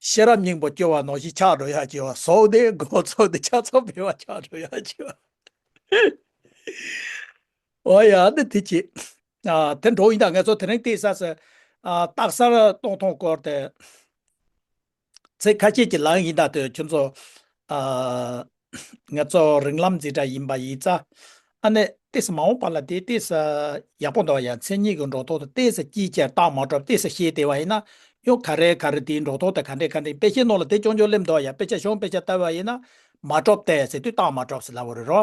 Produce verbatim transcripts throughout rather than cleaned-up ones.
ཤེས་རབ་སྙིང་པོ་སྐྱོ་བ་ནང་བཞིན་ཆགས་འགྲོ་ཡག་ཅིག་ཡོད། ཟོག་དེ་མགོ་ཚོས་ཏེ་ཆགས་ཚོགས་འབེལ་བ་ཆགས་འགྲོ་ཡག་ཅིག་ཡོད། འོ་ཡ་འདི་དེ་ཅི། ཨ་དེ་འགྲོ་ཡིན་ད་ང་ཚོ་དེ་རིང་དེ་ས་ས་ཨ་རྟགས་གསལ་གཏོང་སྟངས་སྐོར་དེ། ཚིག་ཁ་ཤས་ཀྱི་ལན་ཡིན་ད་དེ་ཁྱོད་ཚོ། ཨ་ང་ཚོ་རིགས་ལམ་འཛིན་གྲྭ་ཡིན་པ་ཡིན་ཙང་། ཨ་ནི་ཏེས་མ་འོངས་པ་ལ་དེ་ཏེས་ཡག་པོ་འདུག་ཡ། མཚན་ཉིད་ཀྱི་འགྲོ་སྟངས་དེ་ཏེས་ཅིའི་ཕྱིར་རྟགས་མ་གྲུབ་ཏེས་ཤེས་བདེ་བ་ཡིན་ན། ཡང་ག་རེ་ག་རེ་དེའི་འགྲོ་སྟངས་དེ་ག་འདྲས་ག་འདྲས་དཔེ་ཆའི་ནང་ལ་དེ་རྐྱང་རྐྱང་སླེབས་འདུག་ཡ། དཔེ་ཆ་གཞུང་དཔེ་ཆ་ལྟ་བ་ཡིན་ན། མ་གྲུབ་སྟེ་ཟེར་དུས་རྟགས་མ་གྲུབ་ཟེར་ལབ་པ་རེད་རོ།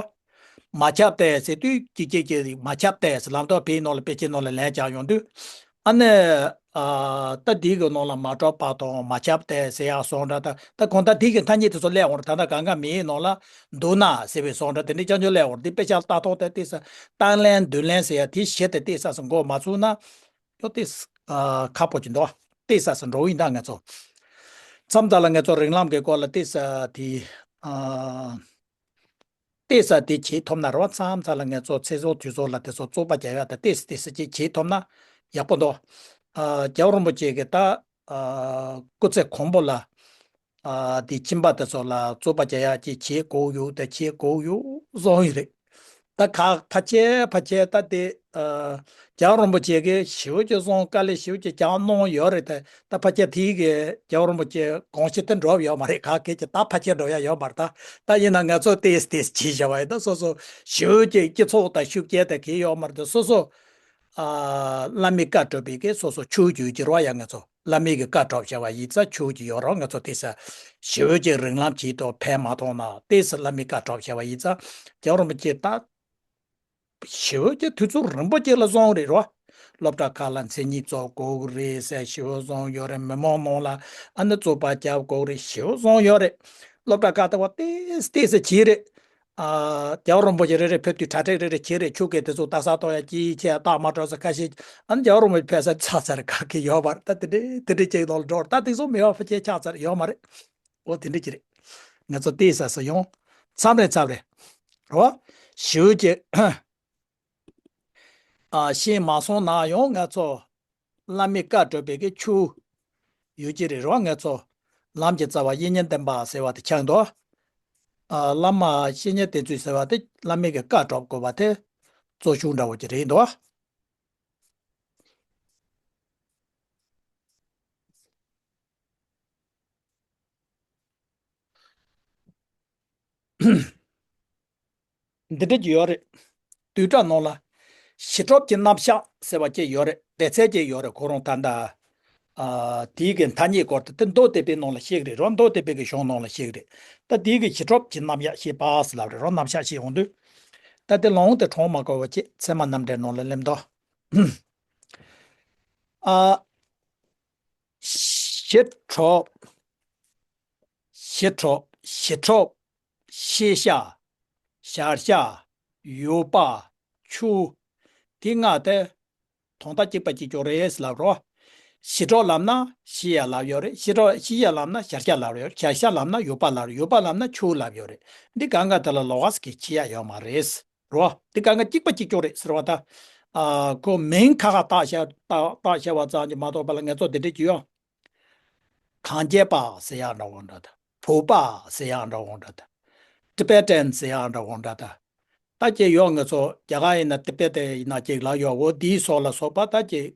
མ་ཁྱབ་སྟེ་ཟེར་དུས་ཀྱི་ཀྱི་ཀྱི་མ་ཁྱབ་སྟེ་ཟེར་ལབ་མདོག་དེའི་ནང་ལ་དཔེ་ཆའི་ནང་ལ་ལན་རྒྱག་ཡོང་དུས། ཨ་ནི། ཨ་ད་འདི་གི་ནང་ལ་མ་གྲུབ་པ་དང་མ་ཁྱབ་སྟེ་ཟེར་ཡག་སོང་འདྲ་ད་ད་གང་ལྟར་དེ་གི་ཐ་སྙད་དེ་ཚོ་སླེབས་འོང་ར། ད་ལྟ་གང་ག་མིའི་ནང་ལ་འདུག་ན་ཟེར་བའི་སོང་འདྲ་དེ་འདྲའི་རྐྱང་རྐྱང་སླེབས་འོང་ར། འདི་དཔེ་ཆ་ལྟ་ཐོག་དེ་ཏེས་གཏན་ལན་མདུན་ལན་ཟེར་ཡག་དེ་བཞི་དེ་ཏེས་སུ་མགོ་མ་ཚུགས་ན། ཡོ་ཏེས་ཨ་ཁག་པོ་ཅིག་འདུག་ཏེས་སུ་འགྲོ་ཡིན་ད་ང་ཚོ། མཚམས་མཚམས་ལ་ང་ཚོ་རིགས་ལམ་གྱི་སྐོར་ལ་ཏེས་དེ་ཨ། ཏེས་དེ་བྱེད་ཐུབ་ན་རེད་བ། མཚམས་མཚམས་ལ་ང་ཚོ་ཚེ་སྲོག་དུས་སྲོག་ལ་དེ་ཚོ་རྩོད་པ་རྒྱག་ཡག་དང་ཏེས་ཏེས་ཅིག་བྱེད་ཐུབ་ན་ཡག་པོ་འདུག་ཨ་རྒྱལ་བ་རིན་པོ་ཆེ་གིས་ད་ཨ་སྐུ་ཚེ་གང་པོ་ལ་ཨ་དེ་ཁྱིམ་པ་དེ་ཚོ་ལ་རྩོད་པ་རྒྱག་ཡག་ཅིག་བྱེད་དགོས་ཡོད་དེ་བྱེད་དགོས་ཡོད་བཟོ་ཡི་རེད། ད་ཁ་ཕལ་ཆེར་ཕལ་ཆེར་ད་དེ་ཨ་རྒྱལ་བ་རིན་པོ་ཆེ་གིས་ཞེ་པོ་ཅིག་གསུང་དཀའ་ལས་ཞེ་པོ་ཅིག་བརྒྱབ་གནང་ཡོད་རེད་དེ། ད་ཕལ་ཆེར་དེའི་གི་རྒྱལ་བ་རིན་པོ་ཆེ་དགོངས་གཞི་དེ་འགྲུབ་ཡོད་མ་རེད། ག་གེ་ཅིག་ད་ཕལ་ཆེར་འགྲུབ་ཡག་ཡོད་མ་རེད། ད་ད་ཡིན་ན་ང་ཚོ་ཏེས་ཏེས་བྱས་བཞག་པ་ཡིན་ད། སོ་སོ་ཞེ་པོ་ཅིག་སྤྱི་ཚོགས་དང་ཤུགས་རྐྱེན་དེ་གས་ཡོད་མ་རེད་དེ། སོ་སོ་ཨ་བླ་མའི་བཀའ་གྲུབ་པའི་གི་སོ་སོ་ཆོས་བརྒྱུད་ཀྱི་རོ་ཡ། ང་ཚོ་བླ་མའི་གི་བཀའ་གྲུབ་བྱས་པ་ཡིན་ཙང་ཆོས་བརྒྱུད་ཡོད་རོགས། ང་ཚོ་ཏེས་ཞེ་པོ་ཅིག་རིགས་ལམ་གྱི་ཐོག་ཕན་མ་ཐོགས་ན་ཏེས་བླ་མའི་བཀའ་གྲུབ་བྱས་པ་ཡིན་ཙང་རྒྱལ་བ་རིན་པོ་ཆེ་ད། ཞེ་པོ་ཅིག་དུས་ཚོད་རིང་པོ་ཅིག་ལ་སོང་རེད་རོ། སློབ་གྲྭ་ཁག་ལ་མཚན་ཉིད་བཙུགས་དགོས་ཀྱི་རེད་ཟེར་ཞེ་པོ་སོང་ཡོད་རེད། མི་མང་ནང་ལ་ཨ་ནི་རྩོད་པ་རྒྱབ་དགོས་ཀྱི་རེད། ཞེ་པོ་སོང་ཡོད་རེད། སློབ་གྲྭ་ཁག་དེ་བ་ཏེས་ཏེས་བྱས་རེད། ཨ་རྒྱལ་བ་རིན་པོ་ཆེ་རེ་རེ་ཕེབས་དུས་གྲ་སྒྲིག་རེ་རེ་བྱས་རེད། ཆོས་སྐད་དེ་ཚོ་ལྟ་ས་གཏོང་ཡག་ཅིའི་ཕྱིར་རྟགས་མ་གྲུབ་ཟེར་ཁ་ཤས། ཨ་ནི་རྒྱལ་བ་རིན་པོ་ཆེ་ཕེབས་ས་ཆགས་ཚར་ག་གི་ཡོད་མ་རེད། ད་དེ་འདྲའི་དེ་འདྲའི་ཅིག་ནང་ལ་འགྲོ་རེད། ད་དེ་ཚོ་མེད་པ་ཕལ་ཆེར་ཆགས་ཚར་ཡོད་མ་རེད། འོ་དེ་འདྲ་ཅིག་རེད། ང་ཚོ་ཏེས་ས་སུ་ཡོང་། མཚམས་རེ་མཚམས་རེ། རོ། ཞེ་པོ་ཅིག་ཨ་ཤེས་མ་སོང་ན་ཡང་ང་ཚོ་བླ་མའི་བཀའ་གྲུབ་པའི་གི་ཆོས་ཡོད་ཀྱི་རེད་རོ། ང་ཚོ་ལམ་གྱི་རྩ་བ་དབྱིག་གཉེན་བསྟན་པ་ཟེར་བ་དེ་ཆགས་འདུག་ཨ་བླ་མ་དབྱིག་གཉེན་བསྟན་ཚུལ་ཟེར་བ་དེ་བླ་མའི་གི་བཀའ་གྲུབ་དགོས་པ་དེ་གཙོ་ཤུགས་འདྲ་བོ་ཅིག་རེད་འདུག་འདི་འདྲ་ཅིག་ཡོད་རེད། བསྡུས་གྲྭ་ནང་ལ་ཞི་ཁྲོ་གི་རྣམ་གཞག་ཟེར་བ་ཅིག་ཡོད་རེད། སྡེ་ཚན་ཅིག་ཡོད་རེད། ཁོ་རང་ད་ལྟ་ཨ་དེའི་གི་ཐ་སྙད་སྐོར་དེ་དེ་མདོ་སྡེ་པའི་ནང་ལ་བཤད་ཀྱི་རེད་རོ། མདོ་སྡེ་པའི་གི་གཞུང་ནང་ལ་བཤད་ཀྱི་རེད། ད་དེའི་གི་ཞི་ཁྲོ་གི་རྣམ་གཞག་བཤད་པ་ཟེར་ལབ་རེད་རོ། རྣམ་གཞག་བཤད་ཡོང་དུས། ད་དེ་ལུང་དེ་གྲངས་མ་བཀོད་པ་ཅིག་ཚད་མ་རྣམ་འགྲེལ་ནང་ལ་སླེབས་འདུག་ཨ། ཞི་ཁྲོ། ཞི་ཁྲོ། ཞི་ཁྲོ། ཤེས་བྱ། གཞལ་བྱ། ཡོད་པ། ཆོས། དེ་ལྔ་དེ་དོན་དག་གཅིག་པ་གཅིག་རྐྱང་རེད་ལབ་རོ། ཞི་ཁྲོ་ལབ་ན་ཤེས་ཡ་ལབ་ཡོད་རེད། ཞི་ཁྲོ་ཤེས་ཡ་ལབ་ན་གཞལ་བྱ་ལབ་ཡོད་རེད། གཞལ་བྱ་ལབ་ན་ཡོད་པ་ལབ་རེད། ཡོད་པ་ལབ་ན་ཆོས་ལབ་ཡོད་རེད། འདི་གང་ག་དེ་ལ་ལོགས་ཀ་ཞིག་གི་ཕྱེ་ཡ་ཡོད་མ་རེད། རོ། འདི་གང་ག་གཅིག་པ་གཅིག་རྐྱང་རེད་ཟེར་བ་ད། ཨ་ཁོ་མིང་ཁ་ཁ་བཏགས་བཞག་བཏགས་བཞག་པ་ཙམ་གྱིས་མ་གཏོགས་པ་ལ་ང་ཚོ་འདི་འདྲས་ཅིག་ཡོད། གངས་ཅན་པ་ཟེར་ཡག་འདྲ་བོ་འདྲ་ད། བོད་པ་ཟེར་ཡག་འདྲ་བོ་འདྲ་ད། ཊི་བེ་ཊན་ཟེར་ཡག་འདྲ་བོ་འདྲ་ད། ད་ཅིག་ཡོད། ང་ཚོ་རྒྱ་གར་ཡིན་ན་ཊི་བེ་ཊན་ཡིན་ན་ཅིག་ལབ་ཡོད། འོ་དེའི་སོགས་ལ་སོགས་པ་ད་ཅིག་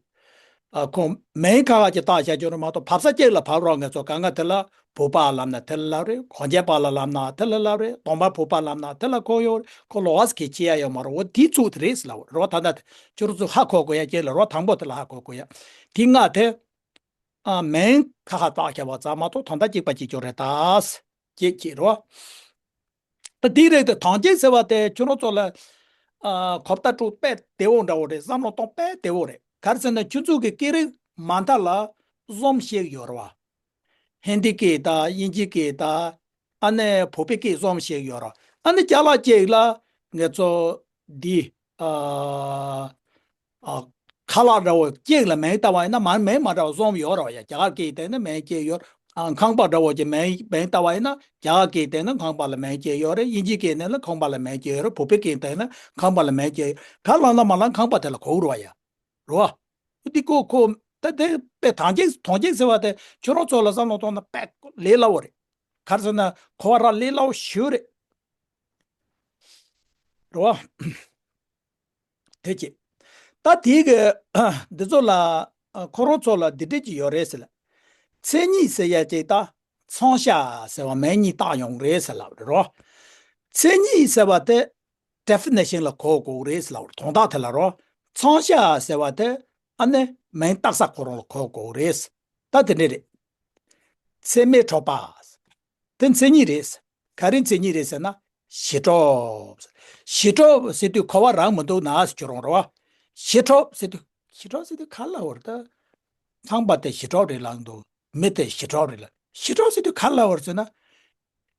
ཨ་ཁོ་མིང་ཁ་ཁ་ཅིག་བཏགས་བཞག་རྒྱུ་རེད་མ་གཏོགས་བབས་ས་གཅིག་ལ་བབས་རོགས། ང་ཚོ་གང་ག་དེ་ལ་བོད་པ་ལབ་ན་དེ་ལ་ལབ་རེད། གངས་ཅན་པ་ལ་ལབ་ན་དེ་ལ་ལབ་རེད། གདོང་པ་བོད་པ་ལབ་ན་དེ་ལ་གོ་ཡོད་རེད། ཁོ་ལོགས་ཀ་ཞིག་གི་ཕྱེ་ཡ་ཡོད་མ་རེད། འོ་དེའི་ཚུལ་དེ་རེད་ཟེར་ལབ་རོགས། ད་ལྟ་ཁྱོད་རང་ཚོ་ཧ་གོ་དགོས་ཡ་གཅིག་ལ་རོགས། དང་པོ་དེ་ལ་ཧ་གོ་དགོས་ཡ། དེ་ལྔ་དེ། ཨ་མིང་ཁ་ཁ་བཏགས་བྱས་པ་ཙམ་མ་གཏོགས་དོན་དག་གཅིག་པ་གཅིག་རྐྱང་རེད་ད། ཅེས་བྱས་རོ། ད་དེའི་རིགས་དེ་དོན་སྤྱི་ཟེར་བ་དེ་ཁྱོད་རང་ཚོ་ལ་ཨ་གོ་བརྡ་སྤྲོད་དཔེ་བདེ་བོ་འདྲ་བོ་རེད། བསམ་བློ་གཏོང་དཔེ་བདེ་བོ་རེད། ག་རེ་ཟེར་ན་ཁྱོད་ཚོ་གི་སྐད་རིགས་མ་མཐའ་ལ་རྩོམ་ཤེས་ཡོད་རེད་བ། ཧིན་དི་སྐད་དང་དབྱིན་ཇི་སྐད་དང་། ཨ་ནི་བོད་པའི་སྐད་རྩོམ་ཤེས་ཡོད་རེད། ཨ་ནི་ཅ་ལག་ཅིག་ལ་ང་ཚོ་འདི་ཨ་ཨ་ཁ་ལག་འདྲ་བོ་ཅིག་ལ་མིང་བཏགས་པ་ཡིན་ན་མ་མིང་མ་འདྲ་བ་རྩོམ་ཡོད་རེད་བ་ཡ། རྒྱ་གར་སྐད་དེ་ནི་མིང་ཅིག་ཡོད། ཨ་ཁང་པ་འདྲ་བོ་ཅིག་མིང་མིང་བཏགས་པ་ཡིན་ན་རྒྱ་གར་སྐད་དེ་ནི་ཁང་པ་ལ་མིང་ཅིག་ཡོད་རེད། དབྱིན་ཇི་སྐད་ནི་ལ་ཁང་པ་ལ་མིང་ཅིག་ཡོད་རེད། བོད་པའི་སྐད་དེ་ནི་ཁང་པ་ལ་མིང་ཅིག་ཡོད། ག་ལབ་ན་མ་ལབ་ཁང་པ་དེ་ལ་གོ་གི་རེད་བ་ཡ། རེད་བ། འདི་ཁོ་ཁོ་ ད་དེ་དཔེ་དོན་རྐྱེན་དོན་རྐྱེན་ཟེར་བ་དེ་ཁྱོད་རང་ཚོ་ལ་བསམ་བློ་གཏོང་ན་དཔེ་ལས་སླ་བོ་རེད། ག་རེ་ཟེར་ན་གོ་བ་རག་ལས་སླ་བོ་ཞེ་པོ་རེད། རེད་བ། དེ་བྱས། ད་དེའི་གི་འདི་ཚོ་ལ་ཁོ་རང་ཚོ་ལ་འདི་འདྲས་ཀྱི་ཡོད་རེད་ཟེར་ལ། མཚན་ཉིད་ཟེར་ཡ་ཅིག་ད་མཚུངས་བྱ་ཟེར་བ་མིང་གཉིས་བཏགས་ཡོང་རེད་ཟེར་ལབ་རེད་རོ། མཚན་ཉིད་ཟེར་བ་དེ་definition ལ་གོ་དགོས་རེད་ཟེར་ལབ་རེད། དོན་དག་དེ་ལ་རོ། མཚུངས་བྱ་ཟེར་བ་དེ་ཨ་ནི་མིང་བཏགས་ས་ཁོ་རང་ལ་གོ་དགོས་རེད། ད་དེ་འདྲས་རེད། ཚད་མས་གྲུབ་པ། དེ་མཚན་ཉིད་རེད། ག་རེ་མཚན་ཉིད་རེད་ཟེར་ན་གཞི་གྲུབ། གཞི་གྲུབ་ཟེར་དུས་གོ་བ་རག་མི་འདུག་ན་ཟེར་གྱི་རང་རེད་བ། གཞི་གྲུབ་ཟེར་དུས་གཞི་གྲུབ་ཟེར་དུས་ག་ལ་བར་ད། ཁང་པ་དེ་གཞི་གྲུབ་རེད་ལབ་འདུག་མི་དེ་གཞི་གྲུབ་རེད་ལ། གཞི་གྲུབ་ཟེར་དུས་ག་ལ་བར་ཟེར་ན།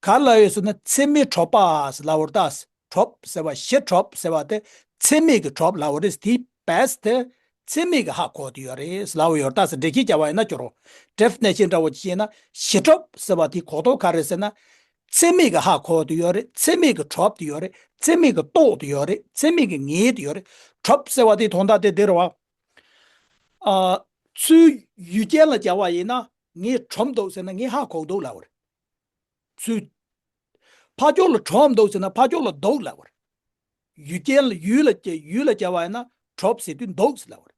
ག་ལ་ཡོད་ཟེར་ན་ཚད་མས་གྲུབ་པ་ཟེར་ལབ་བར་ད། གྲུབ་ཟེར་བ་གཞི་གྲུབ་ཟེར་བ་དེ་ཚད་མས་གི་གྲུབ་ལབ་བར་རེད། དེའི་བས་དེ་ཚད་མས་གི་ཧ་གོ་དུ་ཡོད་རེད་ལབ་བར་ཡོད་ད་ཟེར་འགྲེལ་བཤད་བྱ་བ་ཡིན་ན་ཅོ་རོ། definition འདྲ་བོ་ཅིག་བྱས་ན་གཞི་གྲུབ་ཟེར་བ་དེའི་གོ་རྟོགས་ག་རེ་ཟེར་ན། ཚད་མས་གི་ཧ་གོ་དུ་ཡོད་རེད། ཚད་མས་གི་གྲུབ་དུ་ཡོད་རེད། ཚད་མས་གི་རྟོགས་དུ་ཡོད་རེད། ཚད་མས་གི་ངེས་དུ་ཡོད་རེད། གྲུབ་ཟེར་བ་དེའི་དོན་དག་དེ་དེ་རེད་བ། ཨ། ཚུར་ཡུལ་ཅན་ལ་སྦྱར་བ་ཡིན་ན་ངས་གྲུབ་འདུག་ཟེར་ན་ངས་ཧ་གོ་འདུག་ལབ་བར། ཚུར། ཕར་ཕྱོགས་ལ་གྲུབ་འདུག་ཟེར་ན་ཕར་ཕྱོགས་ལ་འདུག་ལབ་བར། ཡུལ་ཅན་ལ་ཡུལ་ལ་སྐྱེ་ཡུལ་ལ་སྐྱེ་བ་ཡིན་ན་གྲུབ་ཟེར་དུས་འདུག་ཟེར་ལབ་བར།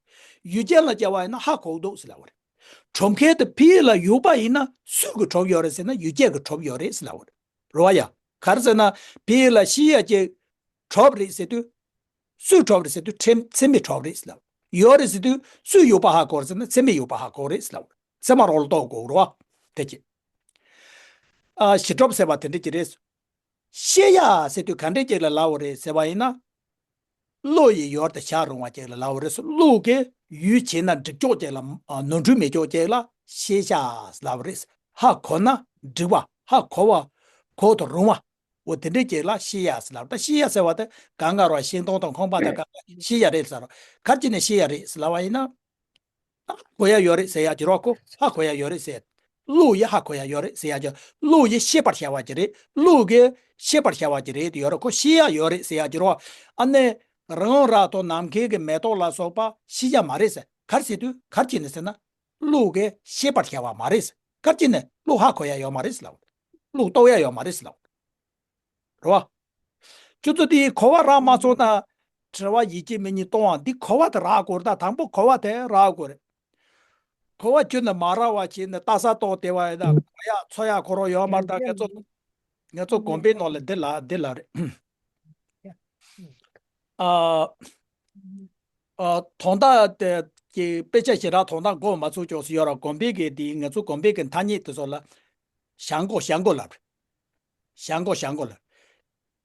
ཡུལ་ཅན་ལ་སྐྱེ་བ་ཡིན་ན་ཧ་གོ་འདུག་ཟེར་ལབ་བར། གྲུབ་མཁན་དེ་ཕ་གི་ལ་ཡོད་པ་ཡིན་ན་སུ་གི་གྲུབ་ཡོད་རེད་ཟེར་ན་ཡུལ་ཅན་གི་གྲུབ་ཡོད་རེད་ཟེར་ལབ་བར། རེད་བ་ཡ། ག་རེ་ཟེར་ན་ཕ་གི་ལ་ཤེས་ཡ་ཅིག་གྲུབ་རེད་ཟེར་དུས། སུས་གྲུབ་རེད་ཟེར་དུས་ཚད་ཚད་མས་གྲུབ་རེད་ཟེར་ལབ། ཡོད་རེད་ཟེར་དུས་སུས་ཡོད་པ་ཧ་གོ་རེད་ཟེར་ན་ཚད་མས་ཡོད་པ་ཧ་གོ་རེད་ཟེར་ལབ། ཚད་མ་རང་ལ་རྟོགས་དགོས་རེད་བ། དེ་ཅི། ཨ་གཞི་གྲུབ་ཟེར་བ་དེ་འདྲ་ཅིག་རེད། ཤེས་ཡ་ཟེར་དུས་ག་འདྲས་ཅིག་ལ་ལབ་པ་རེད་ཟེར་བ་ཡིན་ན། བློ་ཡི་ཡུལ་དུ་བྱ་རུང་བ་ཅིག་ལ་ལབ་པ་རེད། བློ་གི་ཡུལ་བྱས་ན་འགྲིག་ཕྱོགས་ཅིག་ལ་ནོར་འཁྲུལ་མེད་ཕྱོགས་ཅིག་ལ་ཤེས་བྱ་ལབ་པ་རེད། ཧ་གོ་ན་འགྲིག་པ་ཧ་གོ་བ་གོ་དུ་རུང་བ། འོ་དེ་འདྲས་ཅིག་ལ་ཤེས་ཡ་ཟེར་ལབ། ད་ཤེས་ཡ་ཟེར་བ་དེ་གང་ག་རུ་བ་ཤིང་སྡོང་དང་ཁང་པ་དང་གང་ག་ཤེས་ཡ་རེད་ཟེར་རོ། ག་རེ་བྱས་ནས་ཤེས་ཡ་རེད་ཟེར་ལབ་པ་ཡིན་ན། ཧ་གོ་ཡ་ཡོད་རེད་ཟེར་ཡ་ཅིག་རོ། ཁོ་ཧ་གོ་ཡ་ཡོད་རེད་ཟེར། བློ་ཡིས་ཧ་གོ་ཡ་ཡོད་རེད་ཟེར་ཡ་ཅིག་བློ་ཡིས་ཤེས་པར་བྱ་བ་ཅིག་རེད། བློ་གིས་ཤེས་པར་བྱ་བ་ཅིག་རེད་དེ་ཡོད་རེད། ཁོ་ཤེས་ཡ་ཡོད་རེད་ཟེར་ཡ་ཅིག་རོ། ཨ་ནི། རི་བོ་ར་དང་ནམ་མཁའི་གི་མེ་ཏོག་ལ་སོགས་པ་ཤེས་བྱ་མ་རེད་ཟེར། ག་རེ་ཟེར་དུས་ག་རེ་བྱས་ནས་ཟེར་ན། བློ་གིས་ཤེས་པར་བྱ་བ་མ་རེད་ཟེར། ག་རེ་བྱས་ནས་བློ་ཧ་གོ་ཡ་ཡོད་མ་རེད་ཟེར་ལབ། བློ་རྟོགས་ཡ་ཡོད་མ་རེད་ཟེར་ལབ། རེད་བ། ཁྱོད་ཚོ་དེའི་གོ་བ་རག་མ་སོང་ན། དྲི་བ་ཡིད་ཀྱི་མི་ཉིད་གཏོང་བ་འདི་གོ་བ་དེ་རག་དགོས་རེད། ད་དང་པོ་གོ་བ་དེ་རག་དགོས་རེད། གོ་བ་ཁྱོད་ནི་མ་རག་པ་བྱས་ནས་ལྟ་ས་ལྟོགས་བསྡད་པ་ཡིན་ན་གོ་ཡ་ཚོར་ཡ་ཁོ་རང་ཡོད་མ་རེད། ད་ང་ཚོ་ང་ཚོ་དགོན་པའི་ནང་ལ་འདི་ལ་འདི་ལ་རེད། ཨ། ཨ། དོན་དག་དེ་གི་དཔེ་ཆ་ཞེ་དྲག་དོན་དག་མགོ་མ་ཚོས་ཅོག་སུ་ཡོད་ར། དགོན་པའི་གི་དེ་ང་ཚོ་དགོན་པའི་གི་ཐ་སྙད་དེ་ཚོ་ལ་བྱ་འགོག་བྱ་འགོག་ལབ་རེད། བྱ་འགོག་བྱ་འགོག་ལབ།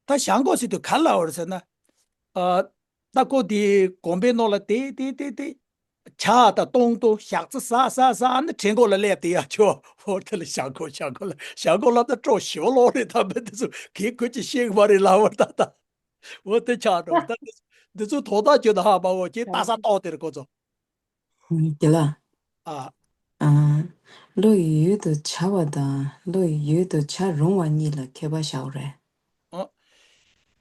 ད་བྱ་འགོག་ཟེར་དུས་ག་ལ་བར་ཟེར་ན། ཨ། ད་ཁོ་དེ་དགོན་པའི་ནང་ལ་དེ་དེ་དེ་དེ། ཇ་དང་སྟོང་དང་ཞག་རྩི་ཟ་ཟ་ཟ་ནི་གྲལ་མགོ་ལ་སླེབས་དེ་ཡ་ཆོ་ཧོར་དེ་ལ་བྱ་འགོག་བྱ་འགོག་ལ་བྱ་འགོག་ལབ་ད་སྤྲོ་ཞེ་པོ་ལོག་རེད། ད་མི་དེ་ཚོ་གིས་ཁོ་ཅི་ཤེས་གི་མ་རེད་ལབ་བར་ད་ད། འོ་དེ་ཆགས་འགྲོ། ད་འདི་ཚོ་དོ་བདག་ཁྱོད་ད་ཧ་མ་གོ་ཁྱེད་ལྟ་ས་ལྟོགས་དེ་རེད་ཁོ་ཚོ། ཨུམ། དེ་ལ། ཨ། ཨ། བློ་ཡི་ཡུལ་དུ་བྱ་བ་དང་བློ་ཡི་ཡུལ་དུ་བྱ་རུང་བ་གཉིས་ལ་ཁྱད་པར་བྱའོ་རེད། ཨ།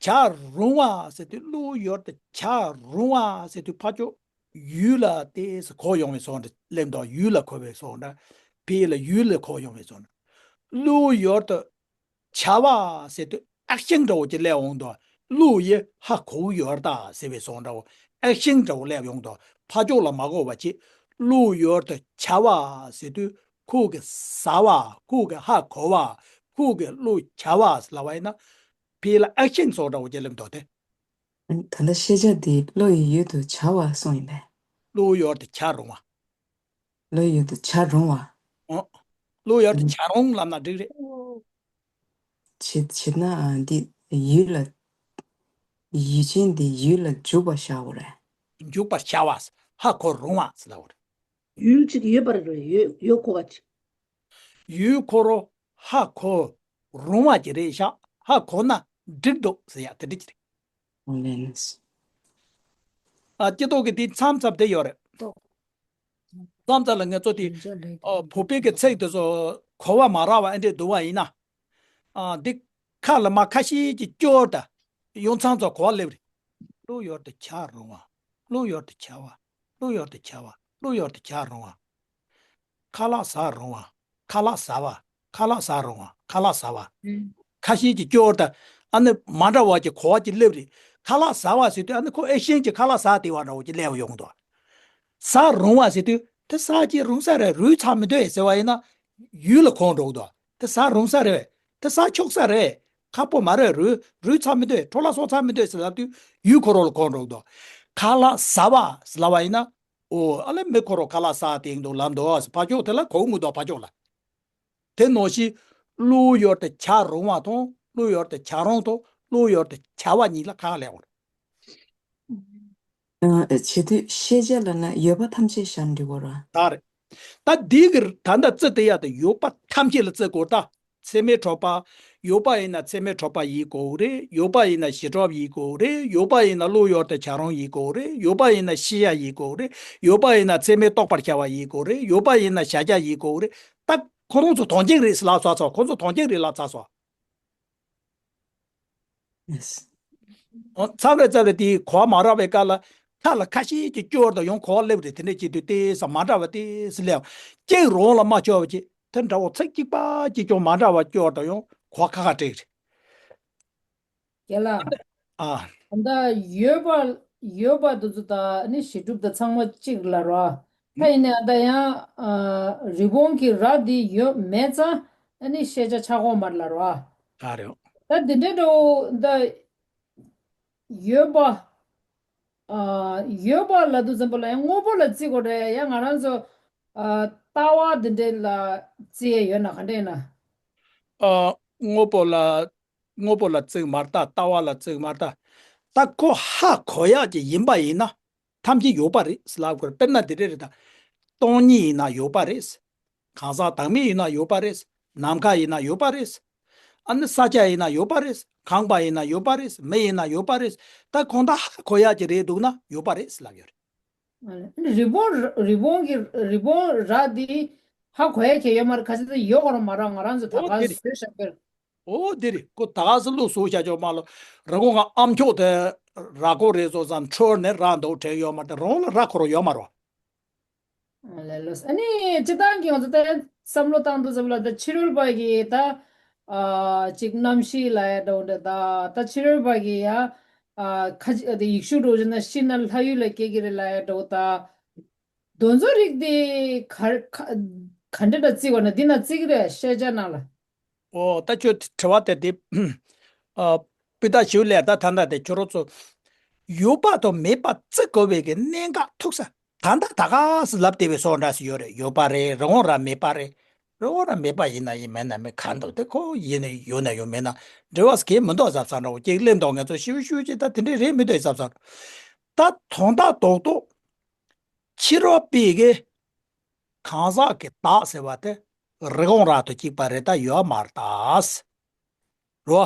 བྱ་རུང་བ་ཟེར་དུས་བློ་ཡུལ་དུ་བྱ་རུང་བ་ཟེར་དུས་ཕར་ཕྱོགས་ཡུལ་ལ་དེ་གོ་ཡོང་བའི་བཟོ་འདྲ་སླེབས་འདུག་ཡུལ་ལ་གོ་བའི་བཟོ་འདྲ། ཕ་གི་ལ་ཡུལ་ལ་གོ་ཡོང་བའི་བཟོ་འདྲ། བློ་ཡུལ་དུ་བྱ་བ་ཟེར་དུས་ཨེག་ཤན་འདྲ་བོ་ཅིག་སླེབས་འོང་དོ། བློ་ཡིས་ཧ་གོ་ཡོད་ད་ཟེར་བའི་བཟོ་འདྲ་བོ། ཨེག་ཤན་འདྲ་བོ་སླེབས་ཡོང་དོ། ཕར་ཕྱོགས་ལ་མ་གོ་བ་ཅིག་བློ་ཡུལ་དུ་བྱ་བ་ཟེར་དུས་ཁོ་གི་ཟ་བ། ཁོ་གི་ཧ་གོ་བ། ཁོ་གི་བློ་བྱ་བ་ཟེར་ལབ་པ་ཡིན་ན། ཕ་གི་ལ་ཨེག་ཤན་བཟོ་འདྲ་བོ་ཅིག་སླེབས་འདུག་སྟེ། ད་ལྟ་ཤེས་བྱ་འདི་བློ་ཡི་ཡུལ་དུ་བྱ་བ་གསུངས་ཡིན་པས། བློ་ཡུལ་དུ་བྱ་རུང་བ། བློ་ཡུལ་དུ་བྱ་རུང་བ། ཨོ། བློ་ཡུལ་དུ་བྱ་རུང་ལབ་ན་འགྲིག་རེད། བྱེད་བྱེད་ན་ཨ་འདི་ཡུལ་ལ། ཡུལ་ཅན་འདི་ཡུལ་ལ་འཇུག་པར་བྱའོ་རེད། འཇུག་པར་བྱ་བ། ཧ་གོ་རུང་བ་ཟེར་ལབ་པ་རེད། ཡུལ་གཅིག་ཡོད་པར་རེད། ཡོད་ཡོད་གོ་བ་ཅིག་ཡུལ་ཁོ་རོ་ཧ་གོ་རུང་བ་ཅིག་རེད་ཤག་ཧ་གོ་ན་འགྲིག་འདུག་ཟེར་ཡ་དེ་འདྲ་ཅིག་རེད། ཨ། སྤྱི་ཚོགས་ཀྱི་དེ་མཚམས་མཚམས་དེ་ཡོད་རེད། མཚམས་མཚམས་ལ་ང་ཚོ་དེ། ཨ། བོད་པའི་གི་ཚིག་དེ་ཚོ་གོ་བ་མ་རག་པ་ཨེ་འདྲས་འདུག་པ་ཡིན་ན། ཨ། འདི་ཁ་ལ་མ་ཁ་ཤས་ཀྱི་སྐྱོར་ད། ཡོང་མཚམས་ཚོ་གོ་བ་སླེབས་རེད། བློ་ཡུལ་དུ་བྱ་རུང་བ། བློ་ཡུལ་དུ་བྱ་བ། བློ་ཡུལ་དུ་བྱ་བ། གླུ་ཡོར་དུ་འཁྱག་རུང་བ། ཁ་ལག་ཟ་རུང་བ། ཁ་ལག་ཟ་བ། ཁ་ལག་ཟ་རུང་བ། ཁ་ལག་ཟ་བ། ཁ་ཤས་ཀྱི་སྐྱོར་དང་ཨ་ནི་མ་འདྲ་བ་གྱི་གོ་བ་གྱི་སླེབས་རེད། ཁ་ལག་ཟ་བ་ཟེར་དུས་ཨ་ནི་ཁོ་ཨེ་ཤེན་གྱི་ཁ་ལག་ཟ་བདེ་བ་འདྲ་བོ་ཅིག་སླེབས་ཡོང་འདུག་ཟ་རུང་བ་ཟེར་དུས་དེ་ཟ་ཅིག་རུང་ས་རེད། རུལ་ཚར་མི་འདུག་ཟེར་བ་ཡིན་ན་ཡུལ་ལ་གོ་འགྲོ་གི་འདུག་དེ་ཟ་རུང་ས་རེད། དེ་ཟ་ཆོག་ས་རེད། ཁག་པོ་མ་རེད། རུལ་རུལ་ཚར་མི་འདུག་འཕྲོ་བརླག་སོང་ཚར་མི་འདུག་ཟེར་ལབ་དུས་ཡུལ་ཁོ་རང་ལ་གོ་འགྲོ་གི་འདུག་ཁ་ལག་ཟ་བ་ཟེར་ལབ་པ་ཡིན་ན། ཨོ་ཨ་ལེ་མི་ཁོ་རང་ཁ་ལག་ཟ་དེ་འདུག་ལབ་འདུག་ཕར་ཕྱོགས་དེ་ལ་གོ་མི་འདུག་ཕར་ཕྱོགས་ལ། དེ་ནང་བཞིན་གླུ་ཡོར་དུ་འཁྱག་རུང་བ་དང་གླུ་ཡོར་དུ་འཁྱག་རུང་དང་གླུ་ཡོར་དུ་འཁྱག་པ་གཉིས་ལ་ཁ་ཁ་ལས་འོང་། ཨ། བྱེད་དུས་ཤེས་བྱ་ལབ་ན་ཡོད་པ་ཐམས་ཅད་བཞག་འགྲིག་གོ་ར། ད་རེད། ད་འདི་གི་ད་ལྟ་བརྩི་དེ་ཡག་ཏུ་ཡོད་པ་ཐམས་ཅད་ལ་བརྩི་དགོས་ད། ཚད་མས་གྲུབ་པ། ཡོད་པ་ཡིན་ན་ཚད་མས་གྲུབ་པ་ཡིན་དགོས་རེད། ཡོད་པ་ཡིན་ན་གཞི་གྲུབ་ཡིན་དགོས་རེད། ཡོད་པ་ཡིན་ན་གླུ་ཡོད་དེ་བྱ་རུང་ཡིན་དགོས་རེད། ཡོད་པ་ཡིན་ན་ཤེས་ཡ་ཡིན་དགོས་རེད། ཡོད་པ་ཡིན་ན་ཚད་མས་རྟོགས་པར་བྱ་བ་ཡིན་དགོས་རེད། ཡོད་པ་ཡིན་ན་གཞལ་བྱ་ཡིན་དགོས་རེད། ད་ཁོ་རང་ཚོ་དོན་གཅིག་རེད་ལབ་ཚར་སོང་། ཁོ་ཚོ་དོན་གཅིག་རེད་ལབ་ཚར་སོང་། ཚར་རེ་ཚར་རེ་དེའི་གོ་བ་མ་རག་པའི་སྐབས་ལ་ཁ་ལ་ཁ་ཤས་ཀྱི་སྐྱོར་དང་ཡང་གོ་བ་སླེབས་རེད། དེ་འདྲ་བྱེད་དུས་ཏོག་ཙམ་མ་འདྲ་བ་ཏོག་ཙམ་སླེབས། གཅིག་རང་ལ་མ་ཆོག་པ་ཅིག་དེ་འདྲ་བོ་ཚིག་གཅིག་པ་གཅིག་ཀྱང་མ་འདྲ་བ་སྐྱོར་དང་ཡང་གོ་བ་ཁ་ཁ་སྤྲད་རེད། རྒན་ལགས། ཨ། ད་ཡོད་པ་ཡོད་པ་དེ་ཚོ་དང་ནི་གཞི་གྲུབ་དང་ཚང་མ་གཅིག་ལ་རོ། ད་ཡིན་ནའང་ད་ཡང་ཨ་རི་བོང་གི་རྭ་འདི་ཡོད་མེད་ཙང་ཨ་ནི་ཤེས་བྱ་ཆགས་ཀྱི་མ་རེད་ལབ་རོ། ཨ་རེད། ད་འདི་འདྲའི་འདྲ་བོ་ད་ཡོད་པ་ཨ་ཡོད་པ་ལབ་དུས་ཙམ་པ་ལ་ཡང་དངོས་པོ་ལ་བརྩི་དགོས་རེད། ཡང་ང་རང་ཚོ་ཨ་ལྟ་བ་འདི་འདྲའི་ལ་བརྩི་ཡས་ཡོད་ན་ག་འདྲ་ཡིན་ན། ཨ་དངོས་པོ་ལ། དངོས་པོ་ལ་བརྩི་གི་མ་རེད་ད། ལྟ་བ་ལ་བརྩི་གི་མ་རེད་ད། ད་ཁོ་ཧ་གོ་ཡག་ཅིག་ཡིན་པ་ཡིན་ན་ཐམས་ཅད་ཡོད་པ་རེད་ལབ་དགོས་རེད། དཔེར་ན་འདི་འདྲ་རེད་ད། སྟོང་ཉིད་ཡིན་ན་ཡོད་པ་རེད། གང་ཟག་བདག་མེད་ཡིན་ན་ཡོད་པ་རེད། ནམ་མཁའ་ཡིན་ན་ཡོད་པ་རེད། ཨ་ནི་ས་ཆ་ཡིན་ན་ཡོད་པ་རེད། ཁང་པ་ཡིན་ན་ཡོད་པ་རེད། མི་ཡིན་ན་ཡོད་པ་རེད། ད་གང་ལྟར་ཧ་གོ་ཡག་ཅིག་རེད་འདུག་ན་ཡོད་པ་རེད་ལབ་ཡོད་རེད། རི་བོང་རི་བོང་གི་རི་བོང་རྭ་འདི་ཧ་གོ་ཡག་གི་ཡོད་མ་རེད། ག་ཚོད་ཡོད་གོ་ར་མ་ར་ང་རང་ཚོ་ད་ཨོ་ག་དེ་རེད། བཟོས་བཞག་པ་རེད། ཨོ་དེ་རེད། ཁོ་ད་ག་ཚོད་བླུགས་བཟོས་བཞག་ཆོག་མ་ལོ། རི་བོང་ང་ཨམ་ཅོག་དེ་རྭ་ཀོ་རེད་བཟོ་ཙང་འཕྲོར་ནས་རྭ་འདུག་དྲན་ཡོད་མ་རེད། རི་བོང་ལ་རྭ་ཁོ་རང་ཡོད་མ་རེད། ལས་ལོས་ཨ་ནི་སྤྱི་བཏང་གི་ང་ཚོ་ད་བསམ་བློ་བཏང་དུས་ཙམ་ལ་ད་ཕྱི་རོལ་པ་གི་ད་ཨ་ཅིག་རྣམ་ཤེས་ལ་ཡ་འདྲ་བོ་འདྲ་ད་ད་ཕྱི་རོལ་པ་གི་ཡ་ཨ་ཁ་ཅིག་ཨ་དེ་ཡིག་ཤུགས་འགྲོ་བཞིན་ན་ཤི་ན་ལྷ་ཡུལ་ལ་སྐྱེ་གི་རེད་ལ་ཡ་འདྲ་བོ་ད་དེ་ཚོ་རིགས་དེ་ག་ག་ག་འདྲ་འདྲ་བརྩི་བ་ན་འདི་ན་བརྩི་གི་རེད་ཤེས་བྱ་ནང་ལ། ཨོ་ད་ཁྱོད་དྲི་བ་དེ་དེ་ཨ་སྤུས་དག་ཞིག་ལས་ད་ད་ད་དེ་ཁྱོད་རང་ཚོ་ཡོད་པ་དང་མེད་པ་བརྩི་དགོས་པའི་གི་གནད་འགག་ཐུག་ས། ད་ལྟ་ད་ག་སེ་ལབ་བསྡད་པའི་སོགས་འདྲ་ཞིག་ཡོད་རེད། ཡོད་པ་རེད། རི་བོང་རྭ་མེད་པ་རེད། རི་བོང་རྭ་མེད་པ་ཡིན་ན་ཡིན་མེད་ན་མེད་ག་འདུག་དེ་ཁོ་ཡིན་ན་ཡོད་ན་ཡོད་མེད་ན་འབྲེལ་བ་གས་མི་འདུག་ཟབ་ས་འདྲ་བོ་སྐྱེས་སླེབས་འདུག་ངེད་ཚོ་ཤིའུ་ཤིའུ་ཅིག་ད་དེ་འདྲས་རེད་མི་འདུག་ཟབ་ས་འདྲ། ད་དོན་དག་རྡོག་རྡོག་ཕྱི་རོལ་པའི་གི་གང་ཟག་གི་བདག་ཟེར་བ་དེ་རི་བོང་རྭ་དང་གཅིག་པ་རེད་ད་ཡོད་མ་རེད་ད། རོ།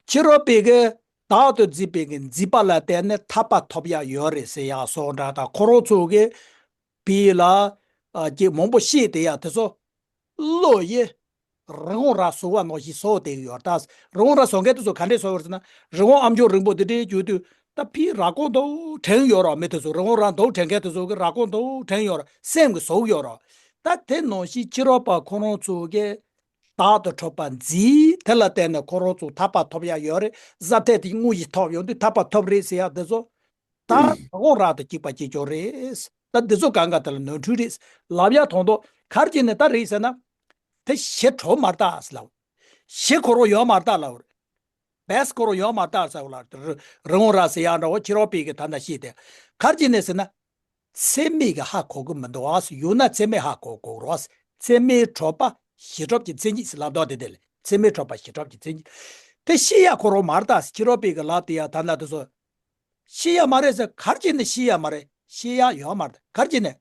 ཕྱི་རོལ་པའི་གི་བདག་ཏུ་འཛིན་པའི་གི་འཛིན་པ་ལ་བརྟེན་ནས་ཐར་པ་ཐོབ་ཡག་ཡོད་རེད་ཟེར་ཡག་སོགས་འདྲ་དང་ཁོ་རང་ཚོ་གི་བི་ལ་ཨ་ཅིག་མང་པོ་བཤད་དེ་ཡག་དེ་ཚོ་བློ་ཡི་རི་བོང་རྭ་བཟོ་བ་ནང་བཞིན་བཟོ་བསྡད་ཀྱི་ཡོད་རེད་ད། རི་བོང་རྭ་བཟོ་མཁན་དེ་ཚོ་ག་འདྲས་བཟོ་བར་ཟེར་ན་རི་བོང་ཨ་མཆོག་རིང་པོ་དེ་འདྲས་བརྒྱུད་དུས་ད་ཕིའི་ར་ཀོ་འདུག་དྲན་ཡོད་རོགས་མི་དེ་ཚོ་རི་བོང་རྭ་འདུག་དྲན་མཁན་དེ་ཚོ་གི་ར་ཀོ་འདུག་དྲན་ཡོད་རོགས་སེམས་ཀྱི་ཟུག་ཡོད་རོགས། ད་དེ་ནང་བཞིན་ཕྱི་རོལ་པ་ཁོ་རང་ཚོ་གི་བདག་ཏུ་གྲུབ་པ་འཛིན་དེ་ལ་བརྟེན་ནས་ཁོ་རང་ཚོ་ཐར་པ་ཐོབ་ཡ་ཡོད་རེད། ཟབ་ཐད་དེ་དངོས་གཞི་ཐོབ་ཡོང་དུས་ཐར་པ་ཐོབ་རེད་ཟེར་ཡ་དེ་ཚོ་ད་རི་བོང་རྭ་དང་གཅིག་པ་གཅིག་རྐྱང་རེད། ད་འདི་ཚོ་གང་ག་དེ་ལ་ནོར་འཁྲུལ་རེད་ལབ་ཡ་མཐོང་དོ། གར་གྱིས་ནས་ད་རེད་ཟེར་ན་དེ་གཞི་གྲུབ་མ་རེད་ད་ཟེར་ལབ། གཞི་ཁོ་རང་ཡོད་མ་རེད་ད་ལབ། བེས་ཁོ་རང་ཡོད་མ་རེད་ད་ཟེར་ལབ། རི་རི་བོང་རྭ་ཟེར་ཡ་འདྲ་བོ་ཕྱི་རོལ་པའི་གི་ད་ལྟ་ཤེས་ཏེ་གར་གྱིས་ནས་ཟེར་ན། ཚད་མས་ཀྱི་ཧ་གོ་གི་མི་འདུག་ཨ། ཡོད་ན་ཚད་མས་ཧ་གོ་དགོས་རོགས། ཚད་མས་གྲུབ་པ་གཞི་གྲུབ་ཀྱི་མཚན་ཉིད་ཟེར་ལབ་མདོག་དེ་དེ་ལས་ཚད་མས་གྲུབ་པ་གཞི་གྲུབ་ཀྱི་མཚན་ཉིད། དེ་ཤེས་ཡ་ཁོ་རང་མ་རེད་ད་ཟེར་ཕྱི་རོལ་པའི་གི་ལབ་དེ་ཡ་ད་ལྟ་དེ་ཚོ་ཤེས་ཡ་མ་རེད་ཟེར། གར་གྱིས་ནས་ཤེས་ཡ་མ་རེད། ཤེས་ཡ་ཡོད་མ་རེད། གར་གྱིས་ནས་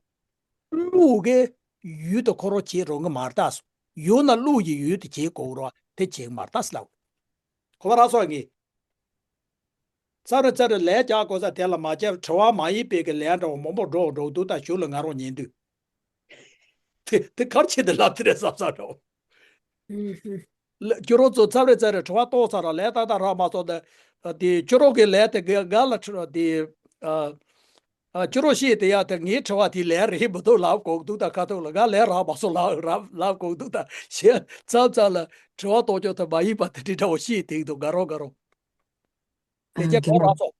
གླུ་གི་ཡུལ་དུ་ཁོ་རང་བྱེད་རུང་གི་མ་རེད་ད་ཟེར། ཡོད་ན་གླུ་ཡི་ཡུལ་དུ་བྱེད་དགོས་རོགས་དེ་བྱེད་གི་མ་རེད་ད་ཟེར་ལབ། གོ་བ་རག་སོང་ངས། ཚར་རེ་ཚར་རེ་ལན་རྒྱག་དགོས་ས་དེ་ལ་མ་བྱས་དྲི་བ་མ་ཡིན་པའི་གི་ལན་འདྲ་བོ་མང་པོ་འགྲོ་འགྲོ་འདུག་ད་གཞུག་ལ་ང་རང་ཉན་དུས། དེ་དེ་གར་ཆེ་དེ་ལབ་དེ་རེད་བསམ་བསམ་འདྲ་བོ། ལ་ཁྱོད་རང་ཚོ་ཚར་རེ་ཚར་རེ་དྲི་བ་གཏོང་ཚར་ར་ལན་ཏག་ཏག་རག་མ་སོང་ད། དེ་ཁྱོད་རང་གི་ལན་དེ་ག་ག་ལ་དྲི་དེ། ཨ། ཨ། ཅི་རོ་ཤེས་དེ་ཡ་དེ་ངའི་དྲི་བ་དེ་ལན་རེད་མི་འདུག་ལབ་དགོས་འདུག་ད་ཁ་ཐུག་ལ་ང་ལན་རག་མ་སོང་ལབ་རག་ལབ་དགོས་འདུག་ད་ཞེས་མཚམས་མཚམས་ལ་དྲི་བ་གཏོང་ཕྱོགས་དེ་མ་ཡིན་པ་དེ་འདྲ་འདྲ་བོ་ཤེས་དེ་འདུག་དགའ་རོགས་དགའ་རོགས། དེ་ཨ་རྒྱ་གོ་རག་སོང་།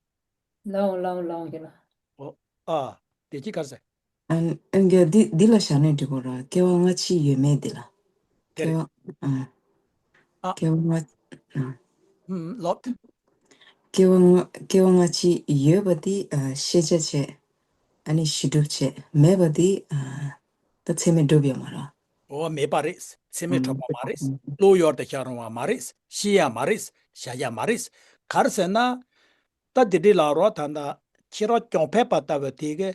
ལའོ་ལའོ་ལའོ་རྒྱ་ལ། ཨོ། ཨ། དེ་ཅི་གར་ཟེར། ཨ་ཨ་རྒྱ་འདི་འདི་ལ་བཞག་ནས་འགྲིག་གོ་ར། སྐྱེ་བ་སྔ་ཕྱི་ཡོད་མེད་འདི་ལ། དེ་རེད། སྐྱེ་བ་ཨ། ཨ། སྐྱེ་བ་སྔ་ཨ། ཧུམ་ལོག་སྐྱེ་བ་སྔ་སྐྱེ་བ་སྔ་ཕྱི་ཡོད་པ་འདི་ཨ་ཤེས་བྱ་བྱས། ཨ་ནི་གཞི་གྲུབ་བྱས་མེད་པ་འདི་ཨ་ད་ཚད་མས་གྲུབ་ཡོད་མ་རེད། འོ་མེད་པ་རེད། ཚད་མས་གྲུབ་པ་མ་རེད། བློ་ཡུལ་དུ་ཤར་རུང་བ་མ་རེད། ཤེས་ཡ་མ་རེད། བྱ་ཡ་མ་རེད། ག་རེ་ཟེར་ན། ད་འདི་འདྲའི་ལ་རོ་ད་ལྟ་ཁྱེད་རང་གྱོང་ཕན་པ་ལྟ་བུ་དེ་གི་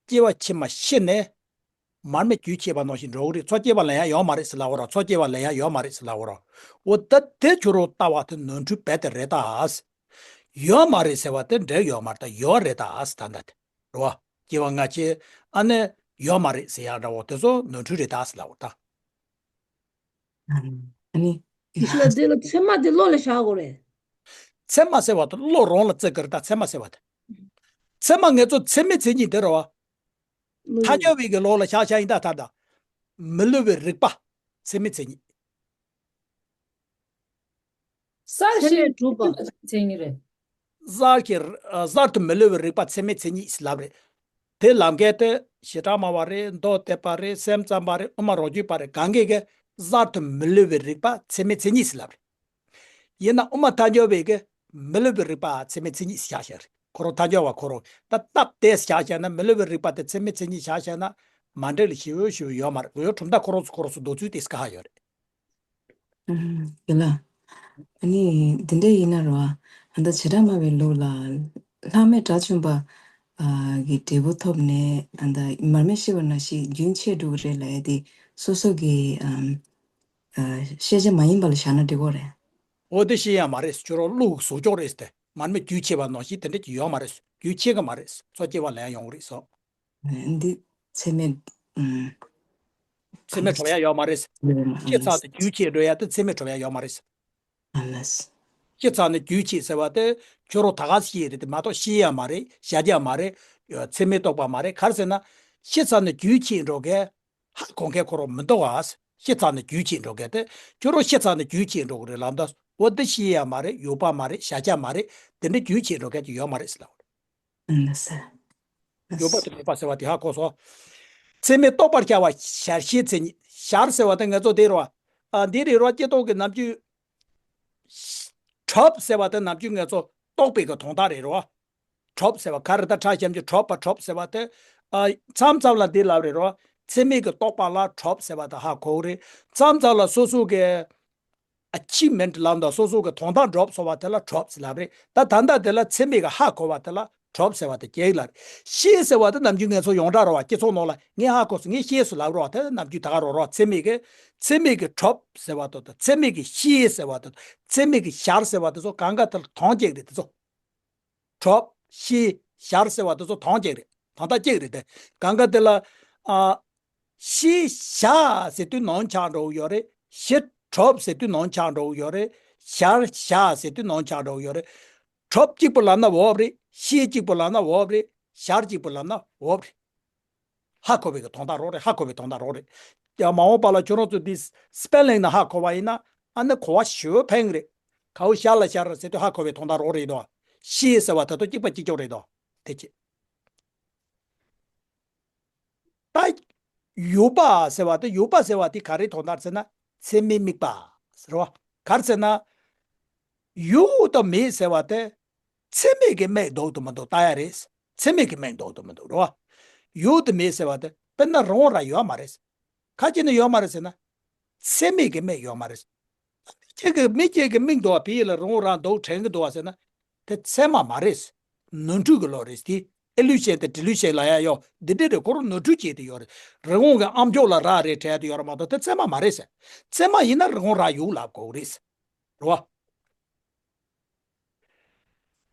སྐྱེ་བ་ཕྱི་མ་ཤི་ནས་མར་མེ་རྒྱུད་ཆད་པ་ནང་བཞིན་འགྲོ་གི་རེད། འཚོ་སྐྱེ་བ་ལེན་ཡ་ཡོད་མ་རེད་ཟེར་ལབ་རོ། འཚོ་སྐྱེ་བ་ལེན་ཡ་ཡོད་མ་རེད་ཟེར་ལབ་རོ། འོ་ད་དེ་ཁྱོད་རང་ལྟ་བ་དེ་ནོར་འཁྲུལ་རྦད་དེ་རེད་ད། ཡོད་མ་རེད་ཟེར་བ་དེ་འགྲིག་ཡོད་མ་རེད་ད། ཡོད་རེད་ད་ཨ་ཟེར་ད་ལྟ་དེ་རེད་བ། སྐྱེ་བ་སྔ་ཕྱི་ཨ་ནི་ཡོད་མ་རེད་ཟེར་ཡག་འདྲ་བོ་དེ་ཚོ་ནོར་འཁྲུལ་རེད་ད་ཟེར་ལབ་པ་ད། ཨ་ནི། དེ་ལ་དེ་ལ་ཚད་མ་དེ་བློ་ལ་བཞག་དགོས་རེད། ཚད་མ་ཟེར་བ་དེ་བློ་རང་ལ་བརྩི་དགོས་རེད་ད་ཚད་མ་ཟེར་བ་དེ། ཚད་མ་ངེད་ཚོ་ཚད་མའི་མཚན་ཉིད་དེ་རེད་བ། ཐལ་འགྱུར་བའི་གི་ལོགས་ལ་བཞག་བཞག་ཡིན་ད་ད་ད། མི་སླུ་བའི་རིག་པ་ཚད་མའི་མཚན་ཉིད། གསར་ཚད་མས་ཞིག་གྲུབ་པ། མཚན་ཉིད་རེད། གསར་གྱི་གསར་དུ་མི་སླུ་བའི་རིག་པ་ཚད་མའི་མཚན་ཉིད་ཟེར་ལབ་རེད། དེ་ལབ་མཁན་དེ་བྱེ་བྲག་སྨྲ་བ་རེད། མདོ་སྡེ་པ་རེད། སེམས་ཙམ་པ་རེད། དབུ་མ་རང་རྒྱུད་པ་རེད། གང་གིས་གི་གསར་དུ་མི་སླུ་བའི་རིག་པ་ཚད་མའི་མཚན་ཉིད་ཟེར་ལབ་རེད། ཡིན་ན་དབུ་མ་ཐལ་འགྱུར་བས་གི་མི་སླུ་བའི་རིག་པ་ཚད་མའི་མཚན་ཉིད་ཟེར་བཞག་བཞག་རེད། ཁོ་རང་ཐལ་འགྱུར་བ་ཁོ་རང་ད་སྟབས་བདེ་ཟེར་བཞག་བཞག་ན་མི་སླུ་བའི་རིག་པ་དེ་ཚད་མའི་མཚན་ཉིད་བཞག་བཞག་ན་མ་འགྲིག་ལ་ཞེ་པོ་ཞེ་པོ་ཡོད་མ་རེད། ཡོད་གྲུབ་མཐའ་ཁོ་རང་ཚོ་ཁོ་རང་ཚོ་འདོད་ཚུལ་དེ་སྐ་ཧ་ཡོད་རེད། ཨུམ། ཡིན་ལ། ཨ་ནི་འདི་འདྲ་ཡིན་ན་རོ། ཨ་ད་བྱེ་བྲག་སྨྲ་བའི་ལུགས་ལ། ལྷག་མེད་དགྲ་བཅོམ་པ་ཨ་གི་འབྲས་བུ་ཐོབ་ནས་ཨ་ད་མར་མེ་ཤི་བ་ནང་བཞིན་རྒྱུན་ཆད་འགྲོ་གི་རེད་ལབ་ཡ་དེ་སོ་སོ་གི་ཨམ་ཨ་ཤེས་བྱ་མ་ཡིན་པ་ལ་བཞག་ན་འགྲིག་གོ་རེད། འོ་དེ་ཤེས་ཡ་མ་རེད། ཁྱོད་རང་བློ་གི་ཟུག་ཅོག་རེད་དེ། མར་མེ་རྒྱུན་ཆད་པ་ནང་བཞིན་དེ་འདྲ་ཅིག་ཡོད་མ་རེད། རྒྱུན་ཆད་གི་མ་རེད། འཚོ་སྐྱེ་བ་ལེན་ཡ་ཡོང་གི་རེད་སོ། འདི་ཚད་མེད། ཨུམ། ཚད་མེད་གྲུབ་ཡ་ཡོད་མ་རེད། ཤི་ཚར་དུས་རྒྱུན་ཆད་འགྲོ་ཡ་དེ་ཚད་མེད་གྲུབ་ཡ་ཡོད་མ་རེད། ཨ་ལས། ཤི་ཚར་ནས་རྒྱུན་ཆད་ཟེར་བ་དེ་ཁྱོད་རང་ད་ག་ཤི་ཡི་རེད་དེ་མ་གཏོགས་ཤི་ཡ་མ་རེད། བཞག་རྒྱུ་མ་རེད། ཚད་མེད་རྟོགས་པ་མ་རེད། ག་རེ་ཟེར་ན། ཤི་ཚར་ནས་རྒྱུན་ཆད་འགྲོ་མཁན་ཧ་གོ་མཁན་ཁོ་རང་མི་འདུག་ག་ཤི་ཚར་ནས་རྒྱུན་ཆད་འགྲོ་མཁན་དེ་ཁྱོད་རང་ཤི་ཚར་ནས་རྒྱུན་ཆད་འགྲོ་གི་རེད་ལབ་ད། འོ་དེ་ཤི་ཡ་མ་རེད། ཡོད་པ་མ་རེད། བཞག་རྒྱུ་མ་རེད། དེ་འདྲ་རྒྱུན་ཆད་འགྲོ་མཁན་ཅིག་ཡོད་མ་རེད་ཟེར་ལབ། ཨ་ལས། ཡོད་པ་དང་མེད་པ་ཟེར་བ་དེ་ཧ་གོ་སོང་། ཚད་མས་རྟོགས་པར་བྱ་བ་བྱ་བྱེད་མཚན་ཉིད། བྱ་ཟེར་བ་དེ་ངེད་ཚོ་དེ་རེད་བ། ཨ་འདི་རེད་རོ། སྐྱེ་སྟོབས་ཀྱི་ནམ་རྒྱུན། གྲུབ་ཟེར་བ་དེ་ནམ་རྒྱུན་ངེད་ཚོ་རྟོགས་པའི་གི་དོན་དག་རེད་རོ། གྲུབ་ཟེར་བ་ག་རེ་ད་ཕྲ་ཞབས་ཀྱུ་གྲུབ་པ་གྲུབ་ཟེར་བ་དེ། ཨ་མཚམས་མཚམས་ལ་འདི་ལབ་རེད་རོ། ཚད་མས་གི་རྟོགས་པ་ལ་གྲུབ་ཟེར་བ་དེ་ཧ་གོ་གི་རེད། མཚམས་མཚམས་ལ་སོ་སོ་གི་ཨ་ཆི་མེན་ཊི་ལབ་དང་སོ་སོ་གི་དོན་དག་འགྲུབ་སོང་བ་དེ་ལ་གྲུབ་ཟེར་ལབ་རེད། ད་ད་ལྟ་དེ་ལ་ཚད་མས་གི་ཧ་གོ་བ་དེ་ལ་གྲུབ་ཟེར་བ་དེ་གྱེས་ལ་རེད། ཤེས་ཟེར་བ་དེ་ནམ་རྒྱུན་ངེད་ཚོ་ཡོངས་གྲགས་རོ་བ། སྤྱི་ཚོགས་ནང་ལ་ངས་ཧ་གོ་སོང་། ངས་ཤེས་སོང་ལབ་རོ་བ། དེ་ནམ་རྒྱུན་ད་ག་རོ་རོ། ཚད་མས་གི་ཚད་མས་གི་གྲུབ་ཟེར་བ་དེ་དང་ཚད་མས་གི་ཤེས་ཟེར་བ་དེ་དང་ཚད་མས་གི་ཤར་ཟེར་བ་དེ་ཚོ་གང་ག་དེ་ལ་དོན་གཅིག་རེད་དེ་ཚོ། གྲུབ། ཤེས། ཤར་ཟེར་བ་དེ་ཚོ་དོན་གཅིག་རེད། དོན་དག་གཅིག་རེད་དེ། གང་ག་དེ་ལ། ཨ། ཤེས་བྱ་ཟེར་དུས་ནང་ཆགས་འགྲོ་གི་ཡོད་རེད། ཤེས་གྲུབ་ཟེར་དུས་ནང་ཆགས་འགྲོ་གི་ཡོད་རེད། ཤར་བྱ་ཟེར་དུས་ནང་ཆགས་འགྲོ་གི་ཡོད་རེད། གྲུབ་གཅིག་པུ་ལབ་ན་འོབ་རེད། ཤེས་གཅིག་པུ་ལབ་ན་འོབ་རེད། ཤར་གཅིག་པུ་ལབ་ན་འོབ་རེད། ཧ་གོ་བའི་གི་དོན་དག་རོགས་རེད། ཧ་གོ་བའི་དོན་དག་རོགས་རེད། ཡང་མ་འོངས་པ་ལ་ཁྱོད་རང་ཚོ་འདི་སི་པེ་ལིང་ནང་ཧ་གོ་བ་ཡིན་ན་ཨ་ནི་གོ་བ་ཞེ་པོ་ཕན་གི་རེད། གའུ་ཤ་ལ་ཤར་ཟེར་དུས་ཧ་གོ་བའི་དོན་དག་རོགས་རེད་དོ། ཤེས་ཟེར་བ་ད་དུང་གཅིག་པ་གཅིག་རྐྱང་རེད་དོ། དེ་ཅི། ད་ཡོད་པ་ཟེར་བ་དེ་ཡོད་པ་ཟེར་བ་དེ་ག་རེ་དོན་དག་ཟེར་ན་ཚད་མའི་དམིགས་པ་ཟེར་བ། ག་རེ་ཟེར་ན། ཡོད་དང་མེད་ཟེར་བ་དེ། ཚད་མས་ཀྱི་དམིགས་འདུག་དང་མི་འདུག་ལྟ་ཡ་རེད། ཚད་མས་ཀྱི་དམིགས་འདུག་དང་མི་འདུག་རེད་བ། ཡོད་དང་མེད་ཟེར་བ་དེ་དཔེར་ན་རང་དབང་རང་ཡོད་མ་རེད། ག་ཅི་ནས་ཡོད་མ་རེད་ཟེར་ན། ཚད་མས་ཀྱི་དམིགས་ཡོད་མ་རེད། ཁྱེད་ཀྱི་མི་ཁྱེད་ཀྱི་དམིགས་འདུག་བ། བོད་ཡིག་ལ་རང་དབང་རང་འདུག་དྲན་གྱི་འདུག་བ་ཟེར་ན། དེ་ཚད་མ་མ་རེད། ནོར་འཁྲུལ་གྱི་བློ་རེད་དེ། ཨི་ལུ་ཤན་དང་ཌི་ལུ་ཤན་ལབ་ཡ་ཡོད། འདི་འདྲ་རེད། ཁོ་རང་ནོར་འཁྲུལ་བྱས་ཏེ་ཡོད་རེད། རང་དབང་གི་ཨ་མཆོག་ལ་རག་རེད་དྲན་ཏེ་ཡོད་རེད་མ་གཏོགས་དེ་ཚད་མ་མ་རེད་ཟེར། ཚད་མ་ཡིན་ན་རང་དབང་རང་ཡོད་ལབ་དགོས་རེད། རེད་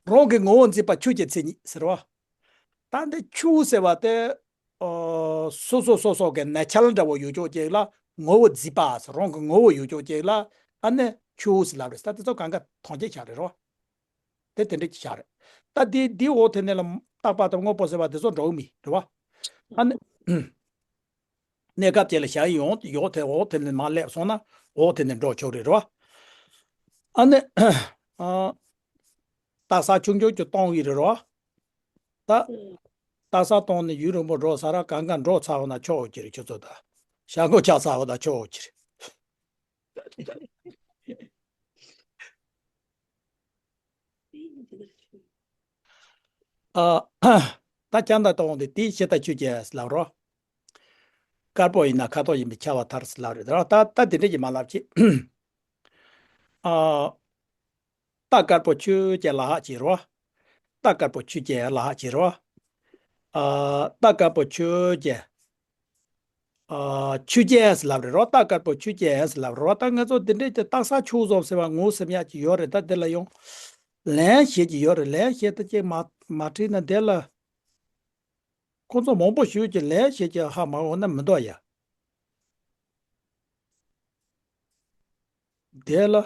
བ། རང་གི་ངོ་བོ་འཛིན་པ་ཆོས་ཀྱི་མཚན་ཉིད་ཟེར་བ། ད་འདི་ཆོས་ཟེར་བ་དེ། ཨོ། སོ་སོ་སོ་སོ་གི་ནེ་ཅར་འདྲ་བོ་ཡོད་ཆོག་ཅིག་ལ་ངོ་བོ་འཛིན་པ་ཟེར། རང་གི་ངོ་བོ་ཡོད་ཆོག་ཅིག་ལ་ཨ་ནི་ཆོས་ཟེར་ལབ་རེད། ད་དེ་ཚོ་གང་ག་དོན་གཅིག་ཆགས་རེད་རོ། དེ་དེ་འདྲ་ཅིག་ཆགས་རེད། ད་དེ་དེའི་འོག་དེ་ནས་ལ་ རྟག་པ་དང་དངོས་པོ་ཟེར་བ་དེ་ཚོ་འགྲོ་གི་མེད་རེད་བ། ཨ་ནི། གནས་སྐབས་དེ་ལ་བཞག་ཡོང་ཡོག་དེ་འོག་དེ་ནས་མར་སླེབས་སོང་ན་འོག་དེ་ནས་འགྲོ་ཆོག་རེད་རོ། ཨ་ནི། ཨ། རྟགས་གསལ་ཆུང་ཆུང་ཅིག་གཏོང་གི་རེད་རོ། ད། རྟགས་གསལ་གཏོང་ནས་ཡུན་རིང་པོ་འགྲོ་ས་ར་གང་ག་འགྲོ་ཚར་བ་ན་ཆོག་གི་རེད་ཁྱོད་ཚོ་ད། བྱ་འགོ་ཆགས་ཚར་བ་ན་ཆོག་གི་རེད། ཨ། ད་ཀྱང་ད་གཏོང་དེ་དེའི་ཕྱི་ད་ཆོས་ཅན་ལབ་རོ། དཀར་པོ་ཡིན་ན་ཁ་དོག་ཡིན་པས་ཁྱབ་པར་ཐལ་ཟེར་ལབ་རེད་ད་ད་ད་དེ་འདྲ་ཅིག་མ་ལབ་ཅིག་ཨ། རྟ་དཀར་པོ་ཆོས་ཅན་ལ་ཧ་ཅེ་རོ། རྟ་དཀར་པོ་ཆོས་ཅན་ལ་ཧ་ཅེ་རོ། ཨ། རྟ་དཀར་པོ་ཆོས་ཅན། ཨ། ཆོས་ཅན་ཟེར་ལབ་རེད་རོ། རྟ་དཀར་པོ་ཆོས་ཅན་ཟེར་ལབ་རེད་རོ། ད་ང་ཚོ་འདི་འདྲས་ཀྱི་རྟགས་གསལ་ཆོས་གསུམ་ཟེར་བ་ངོ་སེམས་ཡག་ཅིག་ཡོད་རེད། ད་འདི་ལ་ཡང་ལན་ཞེས་ཀྱི་ཡོད་རེད། ལན་ཞེས་ད་ཅིག་མ་མ་བྲིས་ན་འདི་ལ། ཁོང་ཚོ་མང་པོ་ཞིག་གིས་ལན་ཞེས་ཀྱི་ཧ་མ་གོ་ན་མི་འདུག་ཡ། དེ་ལ།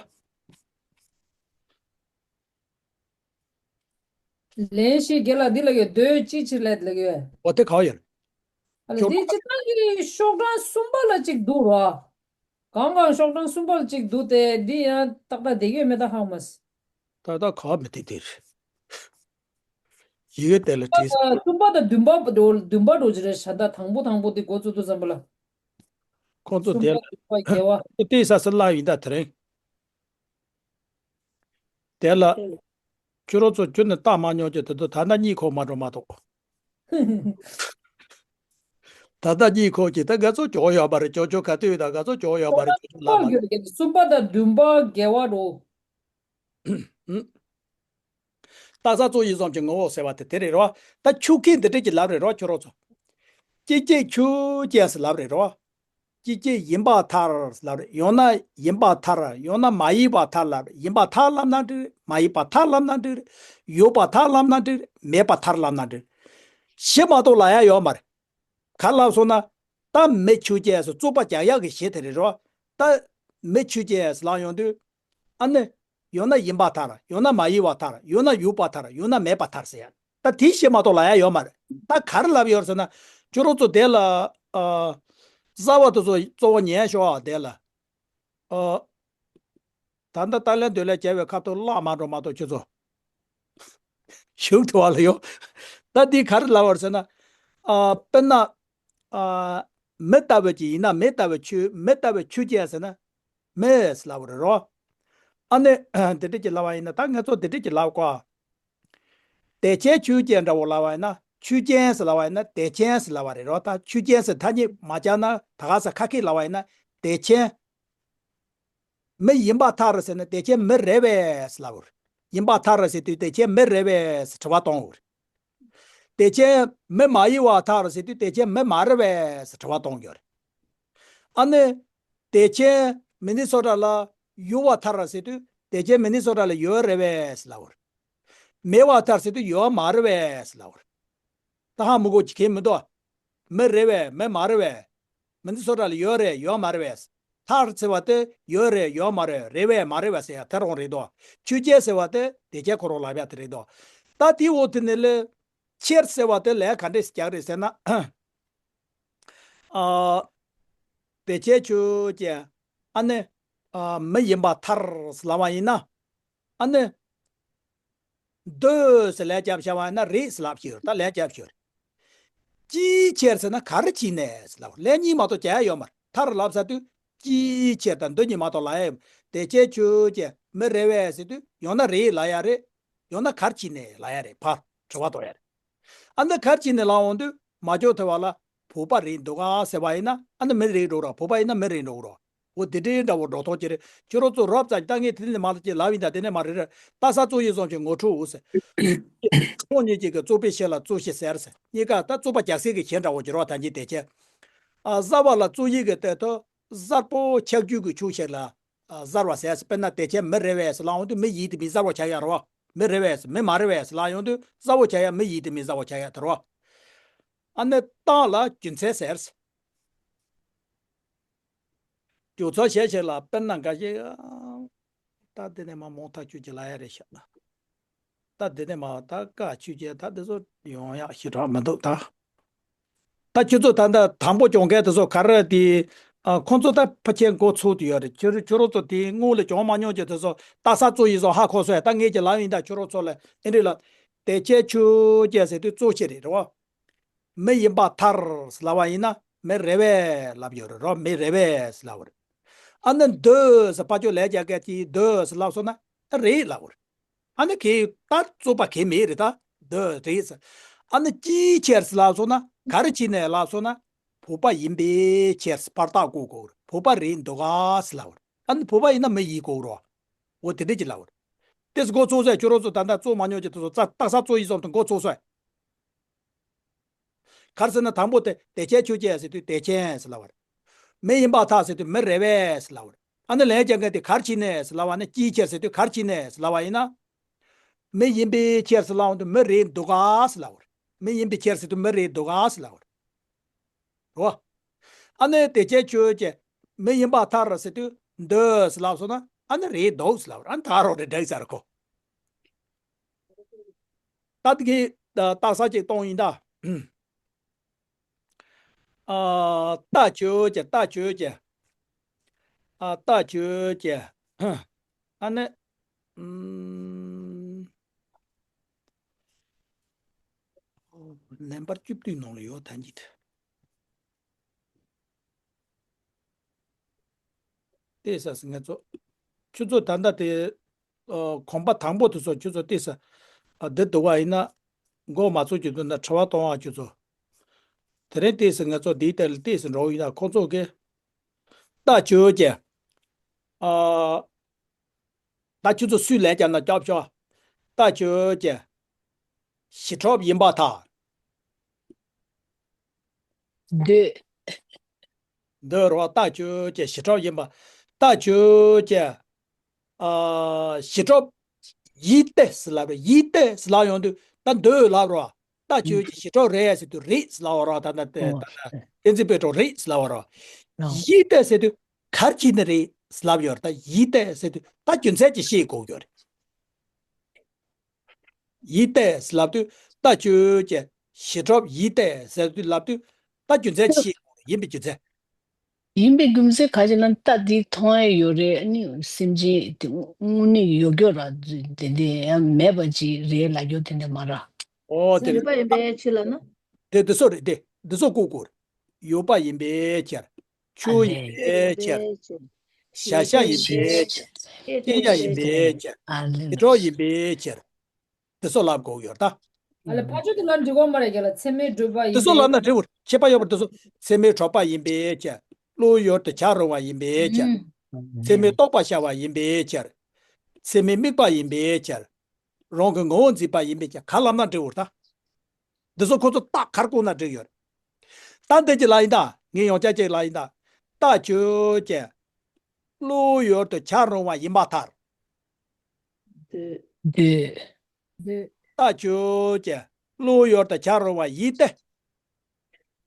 ལན་ཞེས་རྒན་ལགས་འདི་ལ་ཡོད་འདོད་ཅི་ཕྱིར་ལས་ལ་ཡོད། འོ་དེ་ག་ཡོད། ཨ་ལ་ཁྱོད་འདི་ཅི་ལྟ་གི་ཤོག་གྲངས་གསུམ་པ་ལ་ཅིག་འདུག་རོ། གང་གང་ཤོག་གྲངས་གསུམ་པ་ལ་ཅིག་འདུག་སྟེ་འདི་ཡང་ཏག་ཏག་བསྡད་ཡོད་མེད་ད་ཧ་མ་སི། ད་ལྟ་ག་མི་དེ་དེ་རེད། ཡི་གེ་དེ་ལ་བྲིས། གསུམ་པ་དང་བདུན་པ་འགྲོ་བདུན་པ་འགྲོ་གི་རེད་ཤ། ད་དང་པོ་དང་པོ་དེ་འགོ་བཙུགས་དུས་ཙམ་པ་ལ། ཁོང་ཚོ་གསུམ་དེ་པ་ལ་བདུན་པ་བརྒྱད་པ། ཏེ་ས་སི་ལ་ཡིན་ད་དེ་རིང་། དེ་ལ། ཁྱོད་རང་ཚོ་ཁྱོད་ནི་ལྟ་མ་མྱོང་ཀྱི་དེ་ཚོ་ད་ལྟ་གཉིད་ཁུག་མ་འགྲོ་མ་གཏོགས། ད་ལྟ་གཉིད་ཁུག་ཀྱི་ད་ང་ཚོ་ཅོག་ཡོད་པ་རེད། ཅོག་ཅོག་ག་དུས་ད་ང་ཚོ་ཅོག་ཡོད་པ་རེད། ཅོག་ཅོག་ལ་མ་རེད། གསུམ་པ་དང་བདུན་པ་བརྒྱད་པ་འགྲོ། རྟགས་གསལ་གཙོ་ཡིན་གསུམ་གྱི་ངོ་བོ་ཟེར་བ་དེ་དེ་རེད་རོ། ད་ཆོས་ཁས་འདི་འདྲས་ཀྱི་ལབ་རེད་རོ་ཁྱོད་རང་ཚོ། སྐྱེ་མཆེད་ཆོས་ཅན་ཟེར་ལབ་རེད་རོ། སྐྱེ་མཆེད་ཡིན་པར་ཐལ་ལབ་རེད། ཡང་ན་ཡིན་པར་ཐལ། ཡང་ན་མ་ཡིན་པར་ཐལ་ལབ་རེད། ཡིན་པར་ཐལ་ལབ་ན་འགྲིག་རེད། མ་ཡིན་པར་ཐལ་ལབ་ན་འགྲིག་རེད། ཡོད་པར་ཐལ་ལབ་ན་འགྲིག་རེད། མེད་པར་ཐལ་ལབ་ན་འགྲིག་རེད། བཞི་མ་གཏོགས་ལབ་ཡ་ཡོད་མ་རེད། ག་ལབ་སོང་ན། ད་མེ་ཆོས་ཅན་ཟེར་རྩོད་པ་རྒྱག་ཡག་གི་གཞི་དེ་རེད་རོ། ད་མེ་ཆོས་ཅན་ཟེར་ལབ་ཡོང་དུས། ཨ་ནི། ཡང་ན་ཡིན་པར་ཐལ། ཡང་ན་མ་ཡིན་པར་ཐལ། ཡང་ན་ཡོད་པར་ཐལ། ཡང་ན་མེད་པར་ཐལ་ཟེར་ཡ། ད་དེ་བཞི་མ་གཏོགས་ལབ་ཡ་ཡོད་མ་རེད། ད་ག་རེ་ལབ་ཡོད་རེད་ཟེར་ན། ཁྱོད་རང་ཚོ་དེ་ལ། ཨ། གསར་བ་དེ་ཚོ་གཙོ་བོ་ཉན་ཤོག་ཨ་དེ་ལ། ཨ། ད་ལྟ་ཏཱ་ལའི་འདོད་ལས་བྱ་བའི་ཁ་ཐུག་བརླག་མ་འགྲོ་མ་གཏོགས་ཁྱོད་ཚོ། ཞུགས་ཐུབ་པ་ལ་ཡོད། ད་འདི་ག་རེ་ལབ་པ་རེད་ཟེར་ན། ཨ། དཔེར་ན། ཨ། མི་ལྟ་བུ་ཅིག་ཡིན་ན་མི་ལྟ་བུ་ཆོས་མི་ལྟ་བུ་ཆོས་ཅན་ཟེར་ན། མི་ཟེར་ལབ་པ་རེད་རོ། ཨ་ནི། འདི་འདྲ་ཅིག་ལབ་པ་ཡིན་ན་ད་ང་ཚོ་འདི་འདྲ་ཅིག་ལབ་དགོས། དེ་ཅན་ཆོས་ཅན་འདྲ་བོ་ལབ་པ་ཡིན་ན་ཆོས་ཅན་ཟེར་ལབ་པ་ཡིན་ན་དེ་ཅན་ཟེར་ལབ་པ་རེད་རོ། ད་ཆོས་ཅན་ཟེར་ཐ་སྙད་མ་སྦྱར་ན་ད་ག་ས་ཁ་སྐད་ལབ་པ་ཡིན་ན་དེ་ཅན། མི་ཡིན་པར་ཐལ་ཟེར་ན་དེ་ཅན་མི་རེད་པས་ལབ་དགོས་རེད། ཡིན་པར་ཐལ་ཟེར་དུས་དེ་ཅན་མི་རེད་པས་དྲི་བ་གཏོང་དགོས་རེད། དེ་ཅན་མི་མ་ཡིན་པར་ཐལ་ཟེར་དུས་དེ་ཅན་མི་མ་རེད་པས་དྲི་བ་གཏོང་དགོས་རེད། ཨ་ནི། དེ་ཅན་མི་ནི་སོ་ཊ་ལ་ཡོད་པར་ཐལ་ཟེར་དུས་དེ་ཅན་མི་ནི་སོ་ཊ་ལ་ཡོད་རེད་པས་ལབ་དགོས་རེད། མེད་པར་ཐལ་ཟེར་དུས་ཡོད་མ་རེད་པས་ལབ་དགོས་རེད། ད་ཧ་མི་གོ་ཅི་ཁེ་མི་འདུག་མི་རེད་པས་མི་མ་རེད་པས། མི་ནི་སོ་ཊ་ལ་ཡོད་རེད་ཡོད་མ་རེད་པས། ཐལ་ཟེར་བ་དེ་ཡོད་རེད་ཡོད་མ་རེད་རེད་པས་མ་རེད་པས་ཟེར་ཡ་དེ་རང་རེད་དོ། ཆོས་ཅན་ཟེར་བ་དེ་དེ་ཅན་ཁོ་རང་ལབ་ཡ་དེ་རེད་དོ། ད་དེའི་འོག་དེ་ནས་ལས། ཕྱིར་ཟེར་བ་དེ་ལས་ག་འདྲས་རྒྱག་རེད་ཟེར་ན། ཨ། དེ་ཅན་ཆོས་ཅན། ཨ་ནི། ཨ། མི་ཡིན་པར་ཐལ་ལབ་པ་ཡིན་ན། ཨ་ནི། འདོད་ཟེར་ལན་བརྒྱབ་བཞག་པ་ཡིན་ན་རེད་ཟེར་ལབ་ཤེས་ཡོད་ད་ལན་བརྒྱབ་ཤེས་ཡོད། ཅིའི་ཕྱིར་ཟེར་ན་ག་རེ་བྱས་ནས་ཟེར་ལབ་ལན་གཉིས་མ་གཏོགས་བརྒྱབ་ཡ་ཡོད་མ་རེད། ཐལ་ལབ་ས་དུས་ཅིའི་ཕྱིར་དང་འདོད་གཉིས་མ་གཏོགས་ལབ་ཡ་ཡོད་མ་རེད། དེ་ཅན་ཆོས་ཅན་མི་རེད་པས་ཟེར་དུས་ཡང་ན་རེད་ལབ་ཡ་རེད། ཡང་ན་ག་རེ་བྱས་ནས་ལབ་ཡ་རེད་ཕར་དྲི་བ་གཏོང་ཡ་རེད། ཨ་ནི་ག་རེ་བྱས་ནས་ལབ་འོང་དུས་མ་འཇོག་ཐུབ་པ་ལ་བོད་པ་རེད་འདུག་ག་ཟེར་བ་ཡིན་ན་ཨ་ནི་མི་རེད་འགྲོ་ར་བོད་པ་ཡིན་ན་མི་རེད་འགྲོ་ར། འོ་དེ་འདྲའི་འདྲ་བོ་འགྲོ་ཐོག་ཅིག་རེད། ཁྱོད་རང་ཚོ་རོབ་ཙམ་ད་ངས་དེ་ནས་མ་ལ་ཅིག་ལབ་ཡིན་ད་དེ་ནས་མ་རེད་རེད། རྟགས་གསལ་གཙོ་ཡིན་གསུམ་གྱི་ངོ་འཕྲོད་འོ་ཟེར། ཁོང་གཉིས་ཀྱིས་ཀྱི་རྩོད་པའི་གཞི་ལ་རྩོད་གཞི་ཟེར་ཟེར། གཉིས་ཀ་ད་རྩོད་པ་རྒྱག་སའི་གི་གཞི་འདྲ་བོ་ཅིག་རེད་བ་ད་གིན་དེ་ཅན། ཨ། གསར་བ་ལ་རྩོད་ཡིག་གི་སྟེང་དུ་གསར་པོ་ཆགས་རྒྱུ་གི་ཆོས་ཤིག་ལ། ཨ། གསར་བ་ཟེར་ཟེར་དཔེར་ན་དེ་ཅན་མི་རེད་པས་ཟེར་ལབ་འོང་དུས་མི་ཡིན་དེ་མིན་གསར་བ་ཆགས་ཡ་རེད་བ། མི་རེད་པས་མི་མ་རེད་པས་ལབ་ཡོང་དུས་གསར་བ་ཆགས་ཡ་མི་ཡིན་དེ་མིན་གསར་བ་ཆགས་ཡ་དེ་རེད་བ། ཨ་ནི་རྟགས་ལ་རྒྱུ་མཚན་ཟེར། རྒྱུ་མཚན་གཞན་ཞིག་ལ་དཔེར་ན་འགའ་ཞིག་ད་དེ་ནས་མ་མོང་ཐག་ཆོད་ཀྱི་ལབ་ཡ་རེད་ཤག་ད་འདི་ནས་མ་ད་ཀ་ཆོས་ཅན་ད་འདི་ཚོ་ཡོང་ཡག་ཞེ་དྲག་མི་འདུག་ད། ད་ཁྱོད་ཚོ་ད་ལྟ་དང་པོ་སྦྱོང་མཁན་དེ་ཚོ་ག་རེ་དེ། ཨ། ཁོང་ཚོ་ད་ཕལ་ཆེར་མགོ་ཚོས་བསྡད་ཡོད་རེད། ཁྱོད་ཁྱོད་རང་ཚོ་དེ་སྔོན་ལ་སྦྱོང་མ་མྱོང་ཅིག་དེ་ཚོ་རྟགས་གསལ་གཙོ་ཡིན་ཙང་ཧ་གོ་སོང་ཡ། ད་ངས་ཀྱི་ལབ་ཡིན། ད་ཁྱོད་རང་ཚོ་ལ་ཨེ་འདྲ་ལ། དེ་ཁྱད་ཆོས་ཅན་ཟེར་དུས་གཙོ་ཆེ་རེད། རེད་བ། མི་ཡིན་པར་ཐལ་ཟེར་ལབ་པ་ཡིན་ན་མི་རེད་པས་ལབ་ཡོད་རེད། རོ། མི་རེད་པས་ཟེར་ལབ་པ་རེད། ཨ་ནི་འདོད་ཟེར་ཕར་ཕྱོགས་ལས་རྒྱག་མཁན་གྱིས་འདོད་ཟེར་ལབ་སོང་ན་རེད་ལབ་པ་རེད། ཨ་ནི་གིས་ད་རྩོད་པ་གང་ཡང་མེད་རེད། ད་འདོད་རེད་ཟེར། ཨ་ནི་ཅིའི་ཕྱིར་ཟེར་ལབ་སོང་ན། ག་རེ་བྱས་ནས་ལབ་སོང་ན། བོད་པ་ཡིན་པའི་ཕྱིར་ཟེར་བར་རྟགས་བཀོད་དགོས་རེད། བོད་པ་རེད་འདུག་ག་ཟེར་ལབ་པ་རེད། ཨ་ནི་བོད་པ་ཡིན་ན་མི་ཡིན་དགོས་རེད། འོ་དེ་འདྲ་ཅིག་ལབ་པ་རེད། དེ་ཚོ་མགོ་ཚོས་སོང་ཡ། ཁྱོད་རང་ཚོ་ད་ལྟ་རྩོད་མ་མྱོང་ཅིག་དེ་ཚོ་རྩ་རྟགས་གསལ་གཙོ་ཡིན་བསམ་དུས་མགོ་ཚོས་སོང་ཡ། ག་རེ་ཟེར་ན་དང་པོ་དེ་དེ་ཁྱད་ཆོས་ཅན་ཟེར་དུས་དེ་ཁྱད་ཟེར་ལབ་པ་རེད། མི་ཡིན་པར་ཐལ་ཟེར་དུས་མི་རེད་པས་ཟེར་ལབ་པ་རེད། ཨ་ནི་ལན་རྒྱག་མཁན་དེ་ག་རེ་བྱས་ནས་ཟེར་ལབ་པ་ན། ཅིའི་ཕྱིར་ཟེར་དུས་ག་རེ་བྱས་ནས་ཟེར་ལབ་པ་ཡིན་ན། མི་ཡིན་པའི་ཕྱིར་ཟེར་ལབ་པ་དུས་མི་རེད་འདུག་ག་ཟེར་ལབ་པ་རེད། མི་ཡིན་པའི་ཕྱིར་ཟེར་དུས་མི་རེད་འདུག་ག་ཟེར་ལབ་པ་རེད། རོ། ཨ་ནི་དེ་ཁྱད་ཆོས་ཅན། མི་ཡིན་པར་ཐལ་ཟེར་དུས་འདོད་ཟེར་ལབ་སོང་ན། ཨ་ནི་རེད་འདུག་ཟེར་ལབ་པ་རེད། ཨ་ནི་ད་རོ་རེད་འདྲ་ས་རེད་གོ། ད་དེ་གི་རྟགས་གསལ་ཅིག་གཏོང་ཡིན་ད། ཨ། རྟགས་ཆོས་ཅན། རྟགས་ཆོས་ཅན། ཨ། རྟགས་ཆོས་ཅན། ཨ་ནི། ཨུམ། ལན་པར་བཅུ་བདུན་ནང་ལ་ཡོད་ད་གཉིས་དེ། ཏོག་ཙམ་ང་ཚོ། ཁྱོད་ཚོ་ད་ལྟ་དེ། ཨ། གོམ་པ་དང་པོ་དེ་ཚོ་ཁྱོད་ཚོ་ཏོག་ཙམ། ཨ། འདི་འདུག་པ་ཡིན་ན། མགོ་མ་ཚོས་ཀྱི་འདུག་ན་དྲི་བ་གཏོང་བ་ཁྱོད་ཚོ། དེ་རིང་ཏོག་ཙམ་ང་ཚོ་འདིའི་ཐད་ལ་ཏོག་ཙམ་འགྲོ་ཡིན་ན་ཁོང་ཚོ་གི། རྟགས་ཆོས་ཅན། ཨ། ད་ཁྱོད་ཚོ་སུས་ལན་བརྒྱབ་ན་རྒྱོབ་ཤོག། རྟགས་ཆོས་ཅན། གཞི་གྲུབ་ཡིན་པར་ཐལ། འདོད། འདོད་རོ། རྟགས་ཆོས་ཅན། གཞི་གྲུབ་ཡིན་པ། རྟགས་ཆོས་ཅན། ཨ། གཞི་གྲུབ་ཡིན་ཏེ་ཟེར་ལབ་རེད། ཡིན་ཏེ་ཟེར་ལབ་ཡོང་དུས་ད་འདོད་ལབ་རོ། རྟགས་ཆོས་ཅན། གཞི་གྲུབ་རེད་ཟེར་དུས་རེད་ཟེར་ལབ་རོ། ད་ད་ད་ད་ད་གཏན་ཚིགས་དཔེ་གྲོགས་རེད་ཟེར་ལབ་རོ། ཡིན་ཏེ་ཟེར་དུས་ག་རེ་བྱས་ནས་རེད་ཟེར་ལབ་ཡོད་རེད། ད་ཡིན་ཏེ་ཟེར་དུས་ད་རྒྱུ་མཚན་ཅིག་བཤད་དགོས་ཡོད་རེད། ཡིན་ཏེ་ལབ་དུས་རྟགས་ཆོས་ཅན། གཞི་གྲུབ་ཡིན་ཏེ་ཟེར་དུས་ལབ་དུས་ད་རྒྱུ་མཚན་ཅིག་ཡིན་པའི་རྒྱུ་མཚན། ཡིན་པའི་རྒྱུ་མཚན་ག་ཅི་ལབ་ན། རྟགས་འདི་མཐོང་ཡ་ཡོད་རེད། ཨ་ནི་སེམས་ཅན་དེ་དངོས་གནས་ཡོད་རྒྱུ་ར་དེ་འདྲ་ཡང་མེད་པ་ཅིག་རེད་ལབ་རྒྱུ་དེ་འདྲ་མ་རེད། ཨོ་དེ་རེད། ཡོད་པ་ཡིན་པའི་ཕྱིར་ལབ་ན། དེ་འདི་ཚོ་རེད། དེ་འདི་ཚོ་བཀོད་དགོས་རེད། ཡོད་པ་ཡིན་པའི་ཕྱིར། ཆོས་ཡིན་པའི་ཕྱིར། གཞལ་བྱ་ཡིན་པའི་ཕྱིར། ཤེས་བྱ་ཡིན་པའི་ཕྱིར། ཨ་ལེ། གཞི་གྲུབ་ཡིན་པའི་ཕྱིར། དེ་ཚོ་ལབ་དགོས་ཡོད་ད། ཨ་ལེ། ཕར་ཕྱོགས་དེ་ལབ་འགྲིག་གོ་མ་རེད་རྒན་ལགས། ཚད་མས་གྲུབ་པ་ཡིན་པའི་ཕྱིར། དེ་ཚོ་ལབ་ན་འགྲིག་གོ། ཁྱད་པར་ཡོད་པ། དེ་ཚོ་ཚད་མས་གྲུབ་པ་ཡིན་པའི་ཕྱིར། བློ་ཡུལ་དུ་ཁྱབ་རུང་བ་ཡིན་པའི་ཕྱིར། ཚད་མས་རྟོགས་པར་བྱ་བ་ཡིན་པའི་ཕྱིར། ཚད་མས་དམིགས་པ་ཡིན་པའི་ཕྱིར། རང་གི་ངོ་བོ་འཛིན་པ་ཡིན་པའི་ཕྱིར། ག་ལབ་ན་འགྲིག་གོ་ད། འདི་ཚོ་ཁོ་ཚོ་རྟགས་ག་རེ་བཀོད་ན་འགྲིག་ཡོད་རེད། ད་འདི་གཅིག་ལབ་ཡིན་ད། ངས་ཡང་བསྐྱར་གཅིག་ལབ་ཡིན་ད། རྟགས་ཆོས་ཅན། བློ་ཡུལ་དུ་ཁྱབ་རུང་བ་ཡིན་པར་ཐལ། འདོད། འདོད། རྟགས་ཆོས་ཅན། བློ་ཡུལ་དུ་ཁྱབ་རུང་བ་ཡིན་ཏེ།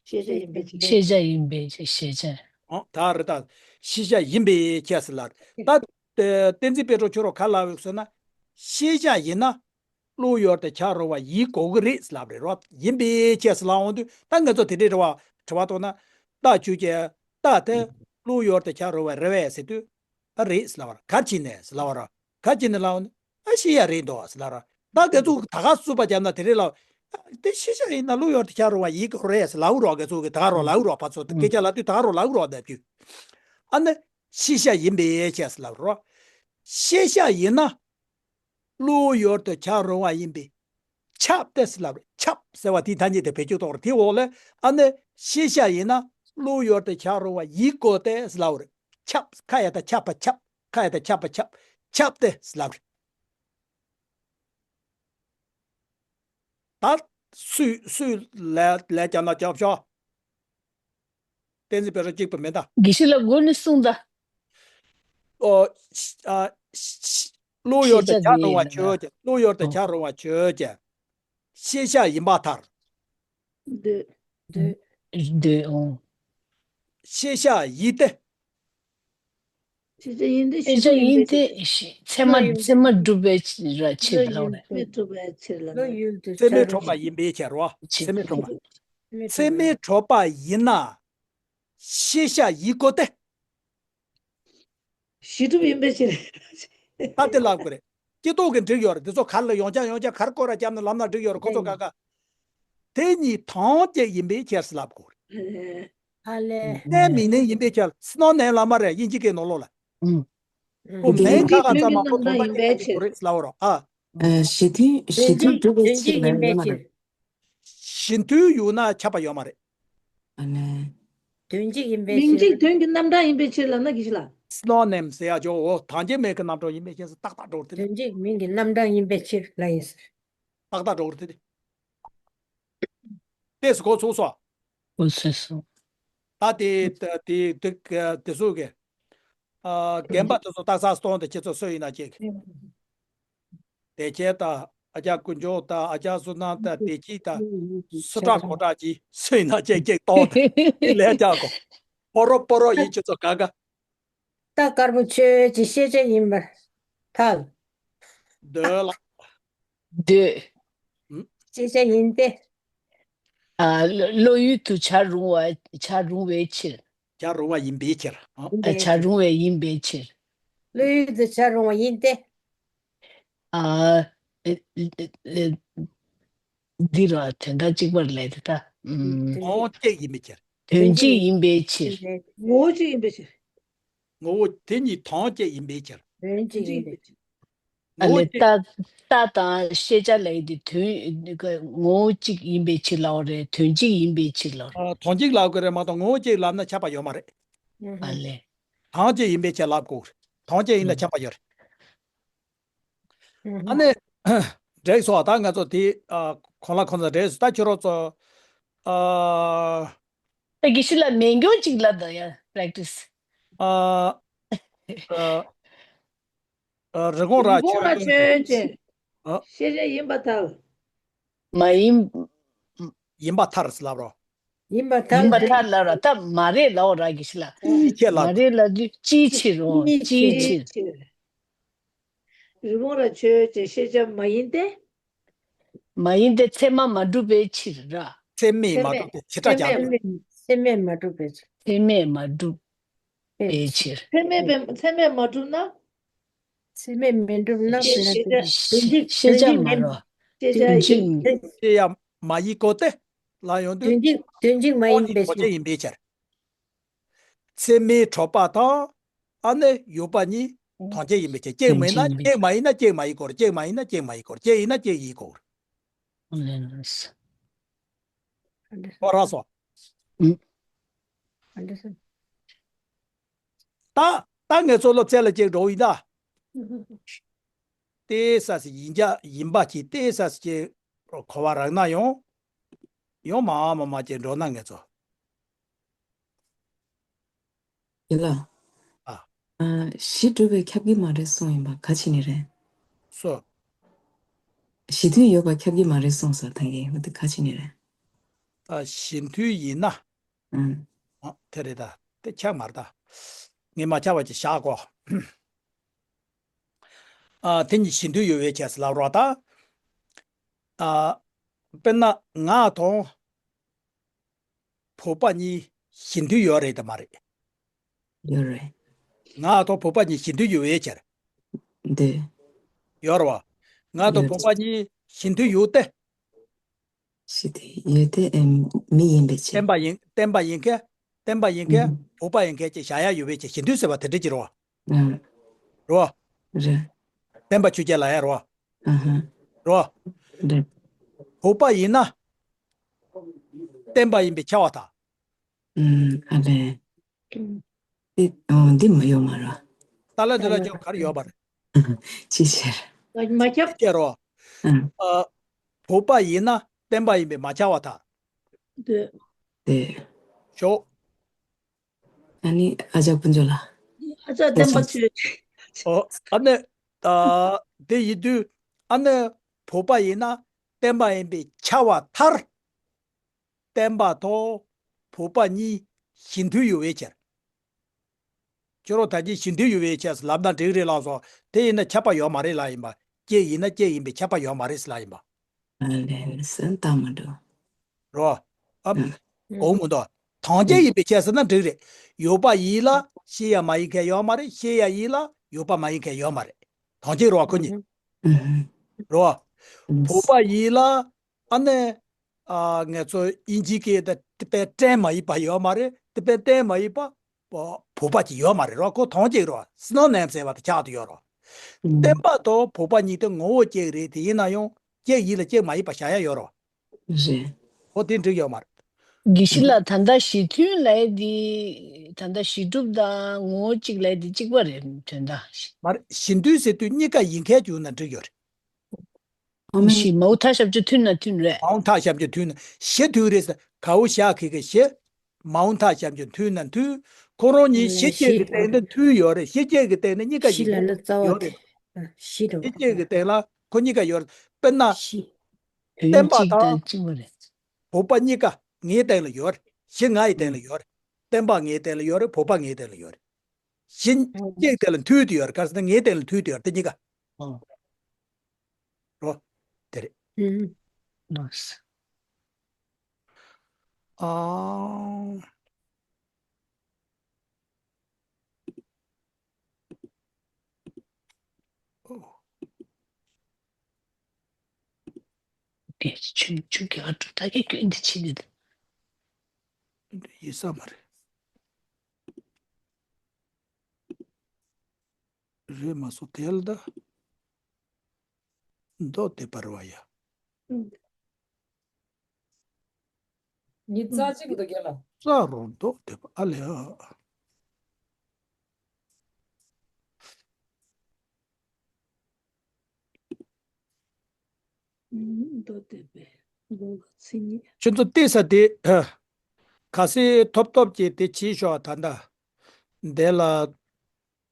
ཤེས་བྱ་ཡིན་པའི་ཕྱིར། ཤེས་བྱ་ཡིན་པའི་ཕྱིར། ཤེས་བྱ། ཨོ་ད་རེད་ད། ཤེས་བྱ་ཡིན་པའི་ཕྱིར་ཟེར་ལབ། ད་གཏན་ཚིགས་དཔེ་གྲོགས་ཁྱོད་རང་ག་ལབ་ཡོད་ཟེར་ན། ཤེས་བྱ་ཡིན་ན་བློ་ཡུལ་དུ་ཁྱབ་རུང་བ་ཡིན་དགོས་ཀྱི་རེད་ཟེར་ལབ་རེད་རོ། ཡིན་པའི་ཕྱིར་ཟེར་ལབ་འོང་དུས་ད་ང་ཚོ་དེ་འདྲའི་དྲི་བ་དྲི་བ་གཏོང་ན། རྟགས་ཆོས་ཅན། རྟགས་དེ་བློ་ཡུལ་དུ་ཁྱབ་རུང་བ་རེད་པས་ཟེར་དུས། ཨ་རེད་ཟེར་ལབ་པ་རེད། ག་རེ་བྱས་ནས་ཟེར་ལབ་པ་རེད། ག་རེ་བྱས་ནས་ལབ་པ་ནི། ཨ་ཤེས་ཡ་རེད་འདུག་ཟེར་ལབ་པ་རེད། ད་དེ་ཚོ་ད་ག་རྩོད་པ་བརྒྱབ་ན་དེ་རེད་ལབ། ཨ་དེ་ཤེས་བྱ་ཡིན་ན་བློ་ཡུལ་དུ་ཁྱབ་རུང་བ་ཡིན་དགོས་རེད་ཟེར་ལབ་རོགས། དེ་ཚོ་གི་ད་ག་རོགས་ལབ་རོགས། ཕར་ཚུར་སྐད་ཆ་ལབ་དུས་ད་ག་རོགས་ལབ་རོགས་བསྡད་དུས། ཨ་ནི་ཤེས་བྱ་ཡིན་པའི་ཕྱིར་ཟེར་ལབ་རོགས། ཤེས་བྱ་ཡིན་ན་བློ་ཡུལ་དུ་ཁྱབ་རུང་བ་ཡིན་པས་ཁྱབ་སྟེ་ཟེར་ལབ་རེད། ཁྱབ་ཟེར་བ་དེའི་ཐ་སྙད་དེ་བེད་སྤྱོད་གཏོང་རེད། དེའི་འོག་ལ་ཨ་ནི་ཤེས་བྱ་ཡིན་ན་བློ་ཡུལ་དུ་ཁྱབ་རུང་བ་ཡིན་དགོས་ཏེ་ཟེར་ལབ་རེད། ཁྱབ། ཁ་ཡ་ད་ཁྱབ་པ་ཁྱབ། ཁ་ཡ་ད་ཁྱབ་པ་ཁྱབ། ཁྱབ་སྟེ་ཟེར་ལབ་རེད། ད་སུས་སུས་ལན་ལན་བརྒྱབ་ན་རྒྱོབ་ཤོག། གཏན་ཚིགས་དཔེ་གྲོགས་གཅིག་པུ་མིན་ད། དགེ་བཤེས་ལགས་མགོ་ནས་གསུངས་དང་། ཨོ། ཨ། བློ་ཡུལ་དུ་ཁྱབ་རུང་བ་ཆོས་ཅན། བློ་ཡུལ་དུ་ཁྱབ་རུང་བ་ཆོས་ཅན། ཤེས་བྱ་ཡིན་པར་ཐལ། འདོད། འདོད། འདོད། ཨོ། ཤེས་བྱ་ཡིན་ཏེ། ཤེས་བྱ་ཡིན་ཏེ། ཤེས་བྱ་ཡིན་ཏེ། ཤེས་ཚད་མ། ཚད་མ་གྲུབ་པའི་ར་ཕྱིར་ལ་རེད། ཚད་མ་གྲུབ་པའི་ཕྱིར་ལ། ཚད་མས་གྲུབ་པ་ཡིན་པའི་ཕྱིར་རོ། ཕྱིར། ཚད་མས་གྲུབ་པ། ཚད་མས་གྲུབ་པ་ཡིན་ན། ཤེས་བྱ་ཡིན་དགོས་ཏེ། གཞི་གྲུབ་ཡིན་པའི་ཕྱིར། ད་དེ་ལབ་དགོས་རེད། སྐྱེ་ཐོག་གི་འགྲིག་ཡོད་རེད། འདི་ཚོ་ག་ལ་ཡོང་ཆ་ཡོང་ཆ་གར་སྐོར་ར་བརྒྱབ་ན་ལབ་ན་འགྲིག་ཡོད་རེད། ཁོ་ཚོ་ག་ག་དེ་གཉིས་དོན་གཅིག་ཡིན་པའི་ཕྱིར་ལབ་དགོས་རེད། ཨ་ལས། དེ་མིན་ནི་ཡིན་པའི་ཕྱིར། སྣོ་ནན་ལ་མ་རེད། དབྱིན་ཇི་སྐད་ནང་ལོགས་ལ། ཨུམ། ཁོ་མེན་ཁ་ཁ་ཙམ་མ་ཁོ་དོན་དག་སྐད་ཆ་གཅིག་པོ་རེད་ལབ་རོགས་ཨ། ཨ། གཞི་མཐུན། གཞི་མཐུན་གྲུབ་པའི་ཕྱིར་ལ་ཡོད་མ་རེད། གཞི་མཐུན་ཡོད་ན་ཁྱབ་པ་ཡོད་མ་རེད། ཨ་ནི། དོན་གཅིག་ཡིན་པའི་མིང་ཕྱིར། གཅིག་དོན་གྱི་རྣམ་གྲངས་ཡིན་པའི་ཕྱིར་ལབ་ན་གི་ཞིག་ལ། སྣོ་ནན་ཟེར་ཡ་ཅོ་འོ་དོན་གཅིག་མིང་གི་རྣམ་གྲངས་ཡིན་པའི་ཕྱིར་ཏག་ཏག་འགྲོ་དེ། དོན་གཅིག་མིང་གི་རྣམ་གྲངས་ཡིན་པའི་ཕྱིར་ལ་ཡིན་ཟེར། ཏག་ཏག་འགྲོ་དེ། དེ་སུ་གོ་ཚུགས་སོ། གོ་ཚུགས་སོ། ད་དེ་དེ་དེ་དེ་སུ་གི། ཨ། རྒན་པ་དེ་ཚོ་རྟགས་གསལ་སྟོན་དེ་ཁྱེད་ཚོ་སུ་ཡིན་ན་ཅིག་དེ་ཁྱེད་དང་ཨ་ཅག་དཀོན་མཆོག་དང་ཨ་ཅག་བསོད་ནམས་དང་བདེ་སྐྱིད་དང་སུ་དྲག་གོ་དྲག་ཅིག་སུ་ཡིན་ན་ཅིག་ཅིག་གཏོང་དེ་དེ་ལས་ཀྱང་གོ། སྤོ་རོ་སྤོ་རོ་ཡིན་ཁྱེད་ཚོ་ག་ག་རྟ་དཀར་པོ་ཆོས་ཀྱི་ཤེས་བྱ་ཡིན་པར་ཐལ། འདོད་ལ། འདོད། ཤེས་བྱ་ཡིན་ཏེ། ཨ། བློ་ཡུལ་དུ་བྱ་རུང་བ། བྱ་རུང་བའི་ཕྱིར། བྱ་རུང་བ་ཡིན་པའི་ཕྱིར། ཨ། ཨ། བྱ་རུང་བ་ཡིན་པའི་ཕྱིར། བློ་ཡུལ་དུ་བྱ་རུང་བ་ཡིན་ཏེ། ཨ། ཨེ། ཨེ། འདི་ར་དོན་དག་གཅིག་པར་ལས་དེ་ད། ཨུམ། ངོ་བོ་གཅིག་ཡིན་པའི་ཕྱིར། དོན་གཅིག་ཡིན་པའི་ཕྱིར། ངོ་བོ་གཅིག་ཡིན་པའི་ཕྱིར། ངོ་བོ་དེ་གཉིས་དོན་གཅིག་ཡིན་པའི་ཕྱིར། དོན་གཅིག་ཡིན་པའི་ཕྱིར། ཨ་ལས། ངོ་བོ་གཅིག་རྟ་རྟ་དང་ཤེས་བྱ་ལབ་ཡས་དེ་དོན་ངོ་བོ་གཅིག་ཡིན་པའི་ཕྱིར་ལབ་པ་རེད། དོན་གཅིག་ཡིན་པའི་ཕྱིར་ལབ་པ་རེད། ཨ། དོན་གཅིག་ལབ་དགོས་རེད་མ་གཏོགས་ངོ་བོ་གཅིག་ལབ་ན་ཁྱབ་པ་ཡོད་མ་རེད། ཨ་ལས། དོན་གཅིག་ཡིན་པའི་ཕྱིར་ལབ་དགོས་རེད། དོན་གཅིག་ཡིན་ན་ཁྱབ་པ་ཡོད་རེད། ཨ་ནི། འགྲིག་སོང་། ད་ང་ཚོ་དེ། ཨ། གོང་ལ་གོང་ཚ་འགྲིག་སོང་། ད་ཁྱོད་རང་ཚོ། ཨ། ད་དགེ་བཤེས་ལགས་མེད་མགྱོགས་ཅིག་ལབ་དང་ཡ་པེ་རེག་ཊི་སི། ཨ། ཨ། ཨ། རི་བོང་རྭ་རི་བོང་རྭ་ཆོས་ཅན། ཨ། ཤེས་བྱ་ཡིན་པར་ཐལ། མ་ཡིན། ཡིན་པར་ཐལ་ཟེར་ལབ་རོགས། ཡིན་པར་ཐལ། ཡིན་པར་ཐལ་ལབ་ར་ད་མ་རེད་ལབ་ར་དགེ་བཤེས་ལགས། ཅིའི་ཕྱིར་ལབ། མ་རེད་ལབ་དུས་ཅིའི་ཕྱིར་རོ། ཅིའི་ཕྱིར། རི་བོང་རྭ་ཆོས་ཅན་ཤེས་བྱ་མ་ཡིན་ཏེ། མ་ཡིན་ཏེ་ཚད་མ་མ་གྲུབ་པའི་ཕྱིར་ར། ཚད་མས་མ་གྲུབ་པའི་བྱེ་བྲག་ཅན། ཚད་མས་མ་གྲུབ་པའི་ཕྱིར། ཚད་མས་མ་གྲུབ་པའི་ཕྱིར། ཚད་མས་པའི་ཚད་མས་མ་གྲུབ་ན། ཚད་མས་མི་གྲུབ་ན། ཤེས་བྱ་ཤེས་བྱ་མ་རེད། ཤེས་བྱ་དོན་གཅིག་ཤེས་ཡ་མ་ཡིན་དགོས་ཏེ་ལ་ཡོང་དུས། དོན་གཅིག་དོན་གཅིག་མ་ཡིན་པའི་ཕྱིར། ཡིན་པའི་ཕྱིར། ཚད་མས་གྲུབ་པ་དང་། ཨ་ནི་ཡོད་པ་གཉིས་དོན་གཅིག་ཡིན་པའི་ཕྱིར། གཅིག་མིན་ན་གཅིག་མ་ཡིན་ན་གཅིག་མ་ཡིན་དགོས་རེད། གཅིག་མ་ཡིན་ན་གཅིག་མ་ཡིན་དགོས་རེད། གཅིག་ཡིན་ན་གཅིག་ཡིན་དགོས་རེད། ཨོ་རག་སོང་། ད་ད་ངས་ཚོ་སློབ་ཚན་ལ་གཅིག་འགྲོ་ཡིན་ད། ཏེ་ས་སི་ཡིན་ཅག་ཡིན་པ་གྱིས་ཏེ་ས་སི་གཅིག་གོ་བ་རག་ན་ཡོང་། ཡོང་མ་མ་མ་གཅིག་འགྲོ་ན་ངས་ཚོ། ཡིན་ལ། ཨ། ཨ། གཞི་གྲུབ་པའི་ཁྱབ་ཀྱི་མ་རེད་གསུངས་ཡིན་པ་ག་ཅི་ནས་རེད། སོ། གཞི་མཐུན་ཡོད་པ་ཁྱབ་ཀྱི་མ་རེད་གསུངས་ས་ད་གིན་འོ་དེ་ག་ཅི་ནས་རེད། ཨ། གཞི་མཐུན་ཡིན་ན། ཨང་། ཨ། དེ་རེད་ད། དེ་ཁྱབ་མ་རེད་ད། ངས་མ་ཁྱབ་པ་ཅིག་བཞག་གོ། ཨ། དེ་གཉིས་གཞི་མཐུན་ཡོད་པའི་ཆས་སུ་ལབ་རོགས་ད། ཨ། དཔེར་ན་ང་དང་བོད་པ་གཉིས་གཞི་མཐུན་ཡོད་རེད་དམ་མ་རེད། ཡོད་རེད། ང་དང་བོད་པ་གཉིས་གཞི་མཐུན་ཡོད་པའི་ཆས། འདི། ཡོད་རེད་བ། ང་དང་ཡོད་བོད་པ་གཉིས་གཞི་མཐུན་ཡོད་དེ། གཞི་མཐུན་ཡོད་དེ་ཨེ་མི་ཡིན་པའི་ཆས། བསྟན་པ་ཡིན་བསྟན་པ་ཡིན་མཁན། བསྟན་པ་ཡིན་མཁན་ཨང་། བོད་པ་ཡིན་མཁན་ཅིག་བཞག་ཡ་ཡོད་པའི་ཆས་གཞི་མཐུན་ཟེར་བ་དེ་འདྲ་ཅིག་རེད་བ། ཨང་། རེད་བ། རེད། བསྟན་པ་ཆོས་ཅན་ལ་ཡ་རེད་བ། ཨ་ཧ། རེད་བ། རེད། བོད་པ་ཡིན་ན། བསྟན་པ་ཡིན་པས་ཁྱབ་པ་དང་། ཨུམ། ཨ་ལས། ཨུམ། འདི་ཨོ་འདི་མ་ཡོང་མ་ར། ཏཱ་ལ་འདི་ལ་ཅང་ག་རེ་ཡོད་པ་རེད། ཅི་ཕྱིར། མ་ཁྱབ། ཅེས་རོ། ཨུམ། ཨ། བོད་པ་ཡིན་ན་བསྟན་པ་ཡིན་པས་མ་ཁྱབ་པ་དང་། འདོད། འདོད། ཞོག་ཨ་ནི་ཨ་ཅག་ཕུན་ཚོགས་ལགས། ཨ་ཅག་བསྟན་པ་ཆོས། ཨོ། ཨ་ནི། ཨ། དེ་ཡིན་དུས། ཨ་ནི། བོད་པ་ཡིན་ན་བསྟན་པ་ཡིན་པས་ཁྱབ་པ་མཐར། བསྟན་པ་དང་བོད་པ་གཉིས་གཞི་མཐུན་ཡོད་པའི་ཕྱིར། ཁྱོད་རང་ད་གིན་ཞི་མཐུན་ཡོད་པའི་ཆས་སུ་ལབ་ན་འགྲིག་རེད་ལགས་སོ། དེ་ཡིན་ན་ཁྱབ་པ་ཡོད་མ་རེད་ལབ་ཡིན་པ། སྐྱེས་ཡིན་ན་སྐྱེས་ཡིན་པའི་ཁྱབ་པ་ཡོད་མ་རེད་ལབ་ཡིན་པ། ཨ་ལས་སེམས་ཐག་མ་འགྲོ། རོ། ཨ། ཨ། གོང་མོ་དོ། དོན་སྐྱེས་ཡིན་པའི་ཆས་ཟེར་ན་འགྲིག་རེད། ཡོད་པ་ཡིན་ལ་ཤེས་ཡ་མ་ཡིན་མཁན་ཡོད་མ་རེད། ཤེས་ཡ་ཡིན་ལ་ཡོད་པ་མ་ཡིན་མཁན་ཡོད་མ་རེད། དོན་སྐྱེས་རོ་ཁོ་གཉིས། ཨ། རོ། ཨ། བོད་པ་ཡིན་ལ་ཨ་ནི། ཨ། ང་ཚོ་དབྱིན་ཇིའི་སྐད་དུ་དེ་པའི་ཏྲན་མ་ཡིན་པ་ཡོད་མ་རེད། དེ་པའི་ཏྲན་མ་ཡིན་པ་བོད་པ་ཅིག་ཡོད་མ་རེད་རོ། ཁོ་དོན་སྐྱེས་རོ། སི་ནོ་ནིམ་ཟེར་བ་དེ་ཆགས་ཏེ་ཡོད་རོ། བསྟན་པ་དང་བོད་པ་གཉིས་དེ་ངོ་བོ་གཅིག་རེད། དེ་ཡིན་ན་ཡང་གཅིག་ཡིན་ལ་གཅིག་མ་ཡིན་པ་བཞག་ཡ་ཡོད་རོ། རེད། འོ་དེ་འགྲིག་ཡོད་མ་རེད། དགེ་བཤེས་ལགས། ད་ལྟ་གཞི་མཐུན་ལབ་ཡས་དེ། ད་ལྟ་གཞི་གྲུབ་དང་ངོ་བོ་གཅིག་ལབ་ཡས་དེ་གཅིག་པ་རེད། དོན་དག་མ་རེད། གཞི་མཐུན་ཟེར་དུས་གཉིས་ཀ་ཡིན་མཁན་བྱུང་ན་འགྲིག་ཡོད་རེད། ཨ་མ། གཞི་མའོ་མཐའ་ཞབས་ཀྱུ་མཐུན་ན་མཐུན་རེད། མའོ་མཐའ་ཞབས་ཀྱུ་མཐུན་ན་གཞི་མཐུན་རེད་ཟེར། གའོ་ཞ་གི་གི་གཞི། མའོ་མཐའ་ཞབས་ཀྱུ་མཐུན་ན་མཐུན། ཁོ་རང་གཉིས་གཞི་གཅིག་གི་སྟེང་དུ་མཐུན་ཡོད་རེད། གཞི་གཅིག་གི་སྟེང་དུ་གཉིས་ཀ་གཞི་ཡིན་ལ་ལ་རྩ་བ་ཡོད་རེད། དེ། གཞི་འགྲོ། གཞི་གཅིག་གི་སྟེང་ལ་ཁོ་གཉིས་ཀ་ཡོད་རེད། དཔེར་ན། གཞི། བསྟན་པ་དོན་གཅིག་དང་དང་གཅིག་པ་རེད། བོད་པ་གཉིས་ཀ་ངའི་སྟེང་ལ་ཡོད་རེད། གཞི་ང་ཡི་སྟེང་ལ་ཡོད་རེད། བསྟན་པ་ངའི་སྟེང་ལ་ཡོད་རེད། བོད་པ་ངའི་སྟེང་ལ་ཡོད་རེད། གཞི་གཅིག་སྟེང་ལ་མཐུན་དུ་ཡོད་རེད། ག་རེ་ཟེར་ན་ངའི་སྟེང་ལ་མཐུན་དུ་ཡོད་རེད། དེ་གཉིས་ཀ་རོ། དེ་རེད། ཨ། ཨོ། ཆུ་ཆུ་གི་ཨ་ཀྲུ་ད་གི་སྐྱོན་འདི་ཆི་ནི་འདི། ཡིན་ས་མ་རེད། རེད་མ་སོང་དེ་ལ་ད། མདོ་སྡེ་པ་རེད་པ་ཡ། ཉི་ཤུ་རྩ་གཅིག་འདུག་རྒན་ལགས། རྩ་རོ་མདོ་སྡེ་པ་ཨ་ལས་ཨ། མདོ་སྡེ་པའི་མདོ་ལ་ཚིག་གཉིས། ཁྱོད་ཚོ་བལྟས་ས་དེ། ཁ་སེ་ཐོབ་ཐོབ་ཀྱིས་དེ་བྱས་ཤོག་ད་ལྟ་འདི་ལ།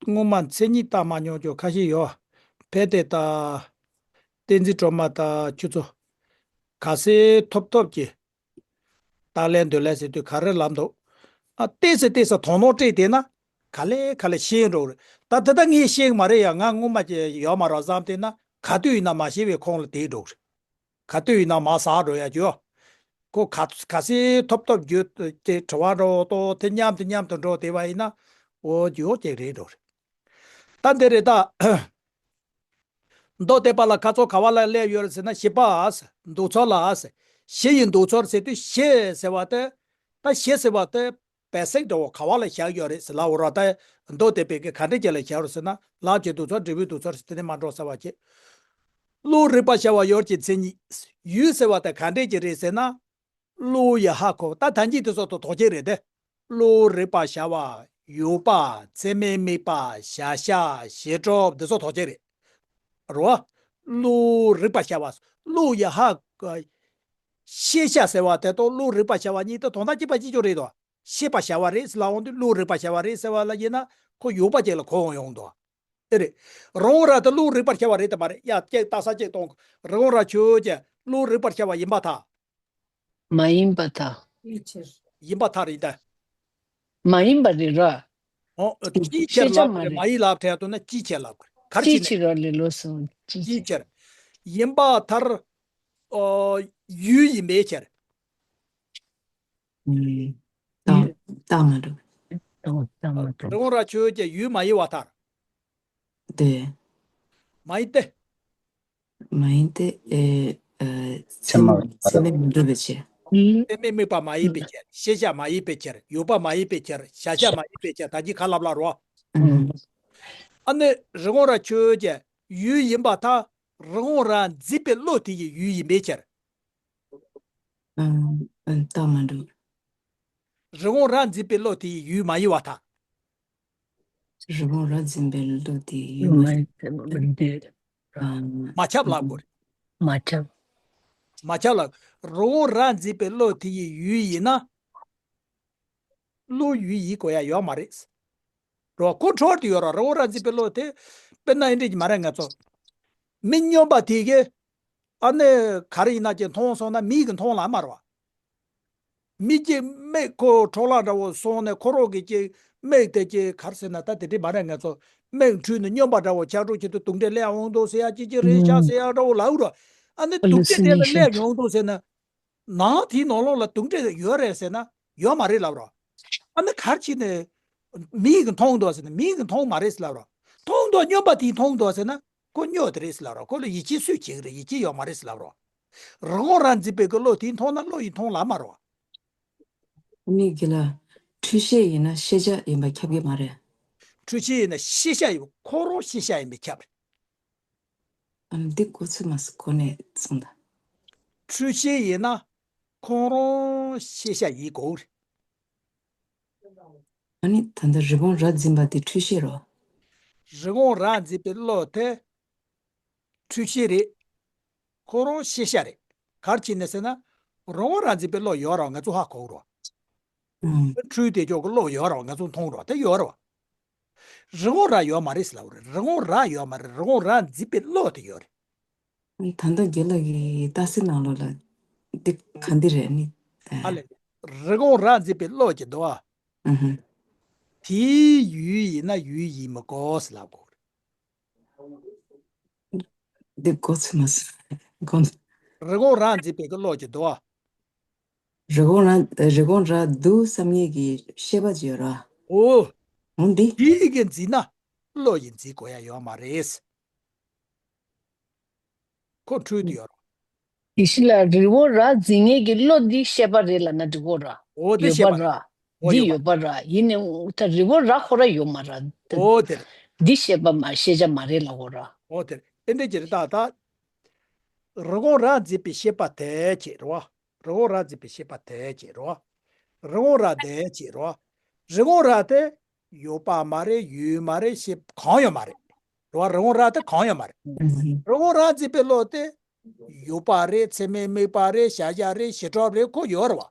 སྔོན་མ་མཚན་ཉིད་བལྟ་མ་མྱོང་རྒྱུ་ཁ་ཤས་ཡོད། ཕལ་ཏེ་ད། བསྟན་འཛིན་སྒྲོལ་མ་དང་ཁྱོད་ཚོ། ག་སེ་ཐོབ་ཐོབ་ཀྱི། ལྟ་ལེན་འདོད་ལེན་ཟེར་དུས་ག་རེ་ལབ་འདུག་ཨ། ཏོག་ཙམ་ཏོག་ཙམ་དོ་སྣང་སྤྲད་བསྡད་ན། ག་ལེ་ག་ལེ་ཤེས་འགྲོ་གི་རེད། ད་དེ་ད་ངས་ཤེས་གི་མ་རེད་ཡ། ང་སྔོན་མ་ཅིག་ཡོད་མ་རེད་བསམ་བསྡད་ན། ག་དུས་ཡིན་ན་མ་ཤེས་པའི་ཁོངས་ལ་དེད་འགྲོ་གི་རེད། ག་དུས་ཡིན་ན་མར་ཟག་འགྲོ་ཡ་ཅོ། ཁོ་ག་ག་སེ་ཐོབ་ཐོབ་རྒྱུ་དེ་དྲི་བ་འགྲོ་ཏོ་དེ་མཉམ་དུ་མཉམ་དུ་འགྲོ་བསྡད་པ་ཡིན་ན། འོ་ཅོ་ཅིག་རེད་འགྲོ་རེད། ད་འདི་རེད་ད། མདོ་སྡེ་པ་ལ་ཁ་ཕྱོགས་ག་བ་ལ་སླེབས་ཡོད་རེད་ཟེར་ན་གཞི་པ། འདུག་ཚུལ་ལ། གཞི་ཡི་འདུག་ཚུལ་ཟེར་དུས་གཞི་ཟེར་བ་དེ། ད་གཞི་ཟེར་བ་དེ། བེ་སིག་འདྲ་བོ་ག་བ་ལ་བཞག་ཡོད་རེད་ཟེར་ལབ་རོགས། ད་མདོ་སྡེ་པའི་གི་ག་འདྲས་ཅིག་ལ་བཞག་རོགས་ཟེར་ན། ལམ་གྱི་འདུག་ཚུལ། འབྲས་བུའི་འདུག་ཚུལ་ཟེར་དེ་ནས་མ་འགྲོ་ཟེར་བ་བྱེད། བློ་རིག་པར་བྱ་བ་ཡུལ་གྱི་མཚན་ཉིད། ཡུལ་ཟེར་བ་དེ་ག་འདྲས་ཅིག་རེད་ཟེར་ན། བློ་ཡི་ཧ་གོ། ད་ད་གིན་དེ་ཚོ་དང་དོགས་ཅན་རེད་དེ། བློ་རིག་པར་བྱ་བ། ཡུལ་པ། ཚད་མས་དམིགས་པ། བྱ་བྱེད་གྲོགས་འདི་ཚོ་དོགས་ཅན་རེད། རོ། བློ་རིག་པར་བྱ་བ། བློ་ཡི་ཧ་གོ། ཤེས་བྱ་ཟེར་བ་དེ་དང་བློ་རིག་པར་བྱ་བ་གཉིས་དེ་དོན་དག་གཅིག་པ་གཅིག་རྐྱང་རེད་དོ། ཤེས་པར་བྱ་བ་རེད་ཟེར་ལབ་འོང་དུས་བློ་རིག་པར་བྱ་བ་རེད་ཟེར་བ་ལ་ཡིན་ན་ཁོ་ཡུལ་པ་ཅིག་ལ་གོ་འོང་ཡོང་དོ། དེ་རེད། རི་བོང་རྭ་དེ་བློ་རིག་པར་བྱ་བ་རེད་དམ་མ་རེད་ཡ། ཅིག་ལྟ་ས་ཅིག་གཏོང་། རི་བོང་རྭ་ཁྱོད་ཀྱིས་བློ་རིག་པར་བྱ་བ་ཡིན་པར་ཐལ། མ་ཡིན་པར་ཐལ། ཅིའི་ཕྱིར། ཡིན་པར་ཐལ་རེད་ད། མ་ཡིན་པ་རེད་ར། ཨོ། ཅིའི་ཕྱིར་ཤེས་བྱ་ལབ་མ་རེད། མ་ཡིན་ལབ་ཐལ་འདུག་ན་ཅིའི་ཕྱིར་ལབ་དགོས། ག་རེ་ཅིའི་བྱས་ནས། ཕྱིར་ར་ལས་ལོ་སོང་། ཅིའི་ཅིའི་ཕྱིར། ཡིན་པར་ཐལ། ཨོ། ཡུལ་ཡིན་པའི་ཕྱིར། ཨུམ། ད་ད་མ་འགྲོ། ད་ད་མ་རི་འགྲོ། བོང་རྭ་ཁྱོད་ཀྱི་ཡུལ་མ་ཡིན་པར་ཐལ། དེ། མ་ཡིན་ཏེ། མ་ཡིན་ཏེ། ཨེ། ཨེ། ཚད་མ་ཚད་མས་མི་འགྲུབ་པའི་ཕྱིར། ཨུམ། ཚད་མས་དམིགས་པ་མ་ཡིན་པའི་ཕྱིར། ཤེས་བྱ་མ་ཡིན་པའི་ཕྱིར། ཡུལ་པ་མ་ཡིན་པའི་ཕྱིར། བྱ་བྱེད་མ་ཡིན་པའི་ཕྱིར། ད་གིན་ག་ལབ་ལབ་རོ། ཨུམ། ཨ་ནི་རི་བོང་རྭ་ཁྱོད་ཀྱི་ཡུལ་ཡིན་པར་ཐལ། རི་བོང་རྭ་འཛིན་པའི་བློ་དེ་ཡི་ཡུལ་ཡིན་པའི་ཕྱིར། ཨུམ། ཨུམ། ད་མ་འགྲོ། རི་བོང་རྭ་འཛིན་པའི་བློ་དེ་ཡི་ཡུལ་མ་ཡིན་པར་ཐལ། རི་བོང་རྭ་འཛིན་པའི་བློ་དེ་ཡི་ཡུལ་མ་ཡིན་པར་ཐལ། ཨུམ། མ་ཁྱབ་ལབ་དགོས་རེད། མ་ཁྱབ། མ་ཁྱབ་ལབ། རི་བོང་རྭ་འཛིན་པའི་བློ་དེ་ཡི་ཡུལ་ཡིན་ན། བློ་ཡུལ་ཡིན་དགོས་ཡ་ཡོད་མ་རེད། རོ། ཁོ་འཕྲོ་བར་དུ་ཡོད་རོ། རི་བོང་རྭ་འཛིན་པའི་བློ་དེ། དཔེར་ན་ཨེ་འདྲས་ཀྱི་མ་རེད་ང་ཚོ། མི་སྨྱོན་པ་དེ་གིས། ཨ་ནི་ག་རེ་ཡིན་ན་ཅིག་མཐོང་སོང་ན་མིག་གིས་མཐོང་ལ་མ་རེད་བ། མི་གཅིག་མིག་ཁོ་འཕྲོ་བརླག་འདྲ་བོ་སོང་ནས་ཁོ་རང་གིས་ཅིག་ མིག་དེ་ཀྱི་གར་ཟེར་ན་ད་དེ་འདྲི་མ་རེད། ང་ཚོ་མིག་འཁྲུལ་ནས་སྨྱོན་པ་འདྲ་བོ་ཆགས་འགྲོ་ཆེད་དུ་དུག་འདྲེ་སླེབས་འོང་འདུག་ཟེར་ཡ་ཅི་ཅི་རེད་ཤག་ཟེར་ཡ་འདྲ་བོ་ལབ་རོ། ཨ་ནི་དུག་འདྲེ་དེ་ལ་སླེབས་ཡོང་འདུག་ཟེར་ན། ནང་དེའི་ནང་ལོགས་ལ་དུག་འདྲེ་ཡོད་རེད་ཟེར་ན་ཡོད་མ་རེད་ལབ་རོ། ཨ་ནི་གར་ཕྱིན་ནས་མིག་གིས་མཐོང་འདུག་ཟེར་ན་མིག་གིས་མཐོང་མ་རེད་ལབ་རོ། མཐོང་འདུག་སྨྱོན་པ་དེས་མཐོང་འདུག་ཟེར་ན་ཁོ་སྨྱོ་དེ་རེད་ལབ་རོ། ཁོ་ལ་ཡིད་ཆེས་སུས་བྱེད་ཀྱི་རེད། ཡིད་ཆེས་ཡོད་མ་རེད་ལབ་རོ། རི་བོང་རྭ་འཛིན་པའི་གི་བློ་དེས་མཐོང་ན་བློ་ཡིས་མཐོང་ལབ་མ་རོ། ཨ་ནི་དགེ་ལགས། འཁྲུལ་ཤེས་ཡིན་ན་ཤེས་བྱ་ཡིན་པ་ཁྱབ་ཀྱི་མ་རེད། འཁྲུལ་ཤེས་ཡིན་ན་ཤེས་བྱ་ཡིན་པ་ཁོ་རང་ཤེས་བྱ་ཡིན་པས་ཁྱབ་རེད། ཨ་ནི་འདི་གོ་ཚོད་མ་སོང་གོ་ནས་གསུངས་ད། འཁྲུལ་ཤེས་ཡིན་ན་ཁོ་རང་ཤེས་བྱ་ཡིན་དགོས་རེད། ཨ་ནི་ད་ལྟ་རི་བོང་རྭ་འཛིན་པ་དེ་འཁྲུལ་ཤེས་རོ། རི་བོང་རྭ་འཛིན་པའི་བློ་དེ་འཁྲུལ་ཤེས་རེད། ཁོ་རང་ཤེས་བྱ་རེད། གར་ཕྱིན་ནས་ཟེར་ན། རི་བོང་རྭ་འཛིན་པའི་བློ་ཡོད་རེད་བ། ང་ཚོ་ཧ་གོ་རོ། ཨང་། འཁྲུལ་དེ་ཅོག་གི་བློ་ཡོད་རེད་བ། ང་ཚོ་མཐོང་རོ། དེ་ཡོད་རེད་བ། རི་བོང་རྭ་ཡོད་མ་རེད་ཟེར་ལབ་རེད། རི་བོང་རྭ་ཡོད་མ་རེད། རི་བོང་རྭ་འཛིན་པའི་བློ་དེ་ཡོད་རེད། ད་ལྟ་རྒན་ལགས་ཀྱི་རྟགས་གསལ་ནང་ལོགས་ལ་འདི་ག་འདི་རེད་ནི། ཨ་ལས། རི་བོང་རྭ་འཛིན་པའི་བློ་གྱི་འདུག་བ། ཨུ་ཧུ། དེའི་ཡུལ་ཡིན་ན་ཡུལ་ཡིན་མི་དགོས་ཟེར་ལབ་དགོས། འདི་གོ་ཚོད་མ་སོང་། གོ། རི་བོང་རྭ་འཛིན་པའི་གི་བློ་གྱི་འདུག་བ། རི་བོང་རྭ་རི་བོང་རྭ་འདུག་བསམ་ངེས་ཀྱི་ཤེས་པ་ཅིག་ཡོད་ར། འོ། འོ་འདི། དེའི་གི་འཛིན་ན་བློ་ཡིས་འཛིན་དགོས་ཡ་ཡོད་མ་རེད། ཁོ་འཁྲུལ་དུ་ཡོད་ར། དེ་ཤི་ལ་རི་བོང་རྭ་འཛིན་ངེས་ཀྱི་བློ་འདི་ཤེས་པ་རེད་ལབ་ན་འགྲིག་གོ་ར། འོ་དེ་ཡོད་པ་ཤེས་པ་ར། རེད། འོ་འདི་ཡོད་པ་ཡོད་པ་ར། ཡིན་ནའི་ད་རི་བོང་རྭ་ཁོ་ར་ཡོད་མ་ར། འོ་དེ་རེད། འདི་ཤེས་པ་མ་ཤེས་བྱ་མ་རེད་ལབ་གོ་ར། འོ་དེ་རེད། ཨེ་འདྲ་ཅི་རེད་ད་ད། རི་བོང་རྭ་འཛིན་པའི་ཤེས་པ་དེ་ཅིག་རེད་བ། རི་བོང་རྭ་འཛིན་པའི་ཤེས་པ་དེ་ཅིག་རེད་བ། རི་བོང་རྭ་དེ་ཅིག་རེད་བ། རི་བོང་རྭ་དེ་ཡོད་པ་མ་རེད། ཡོད་མ་རེད། ཤེས་གང་ཡོད་མ་རེད། རེད་བ། རི་བོང་རྭ་དེ་གང་ཡོད་མ་རེད། རི་བོང་རྭ་འཛིན་པའི་བློ་དེ་ཡོད་པ་རེད། ཚད་མས་དམིགས་པ་རེད། བྱ་བྱེད་རེད། བྱེད་སྒྲུབ་རེད། ཁོ་ཡོད་རེད་བ།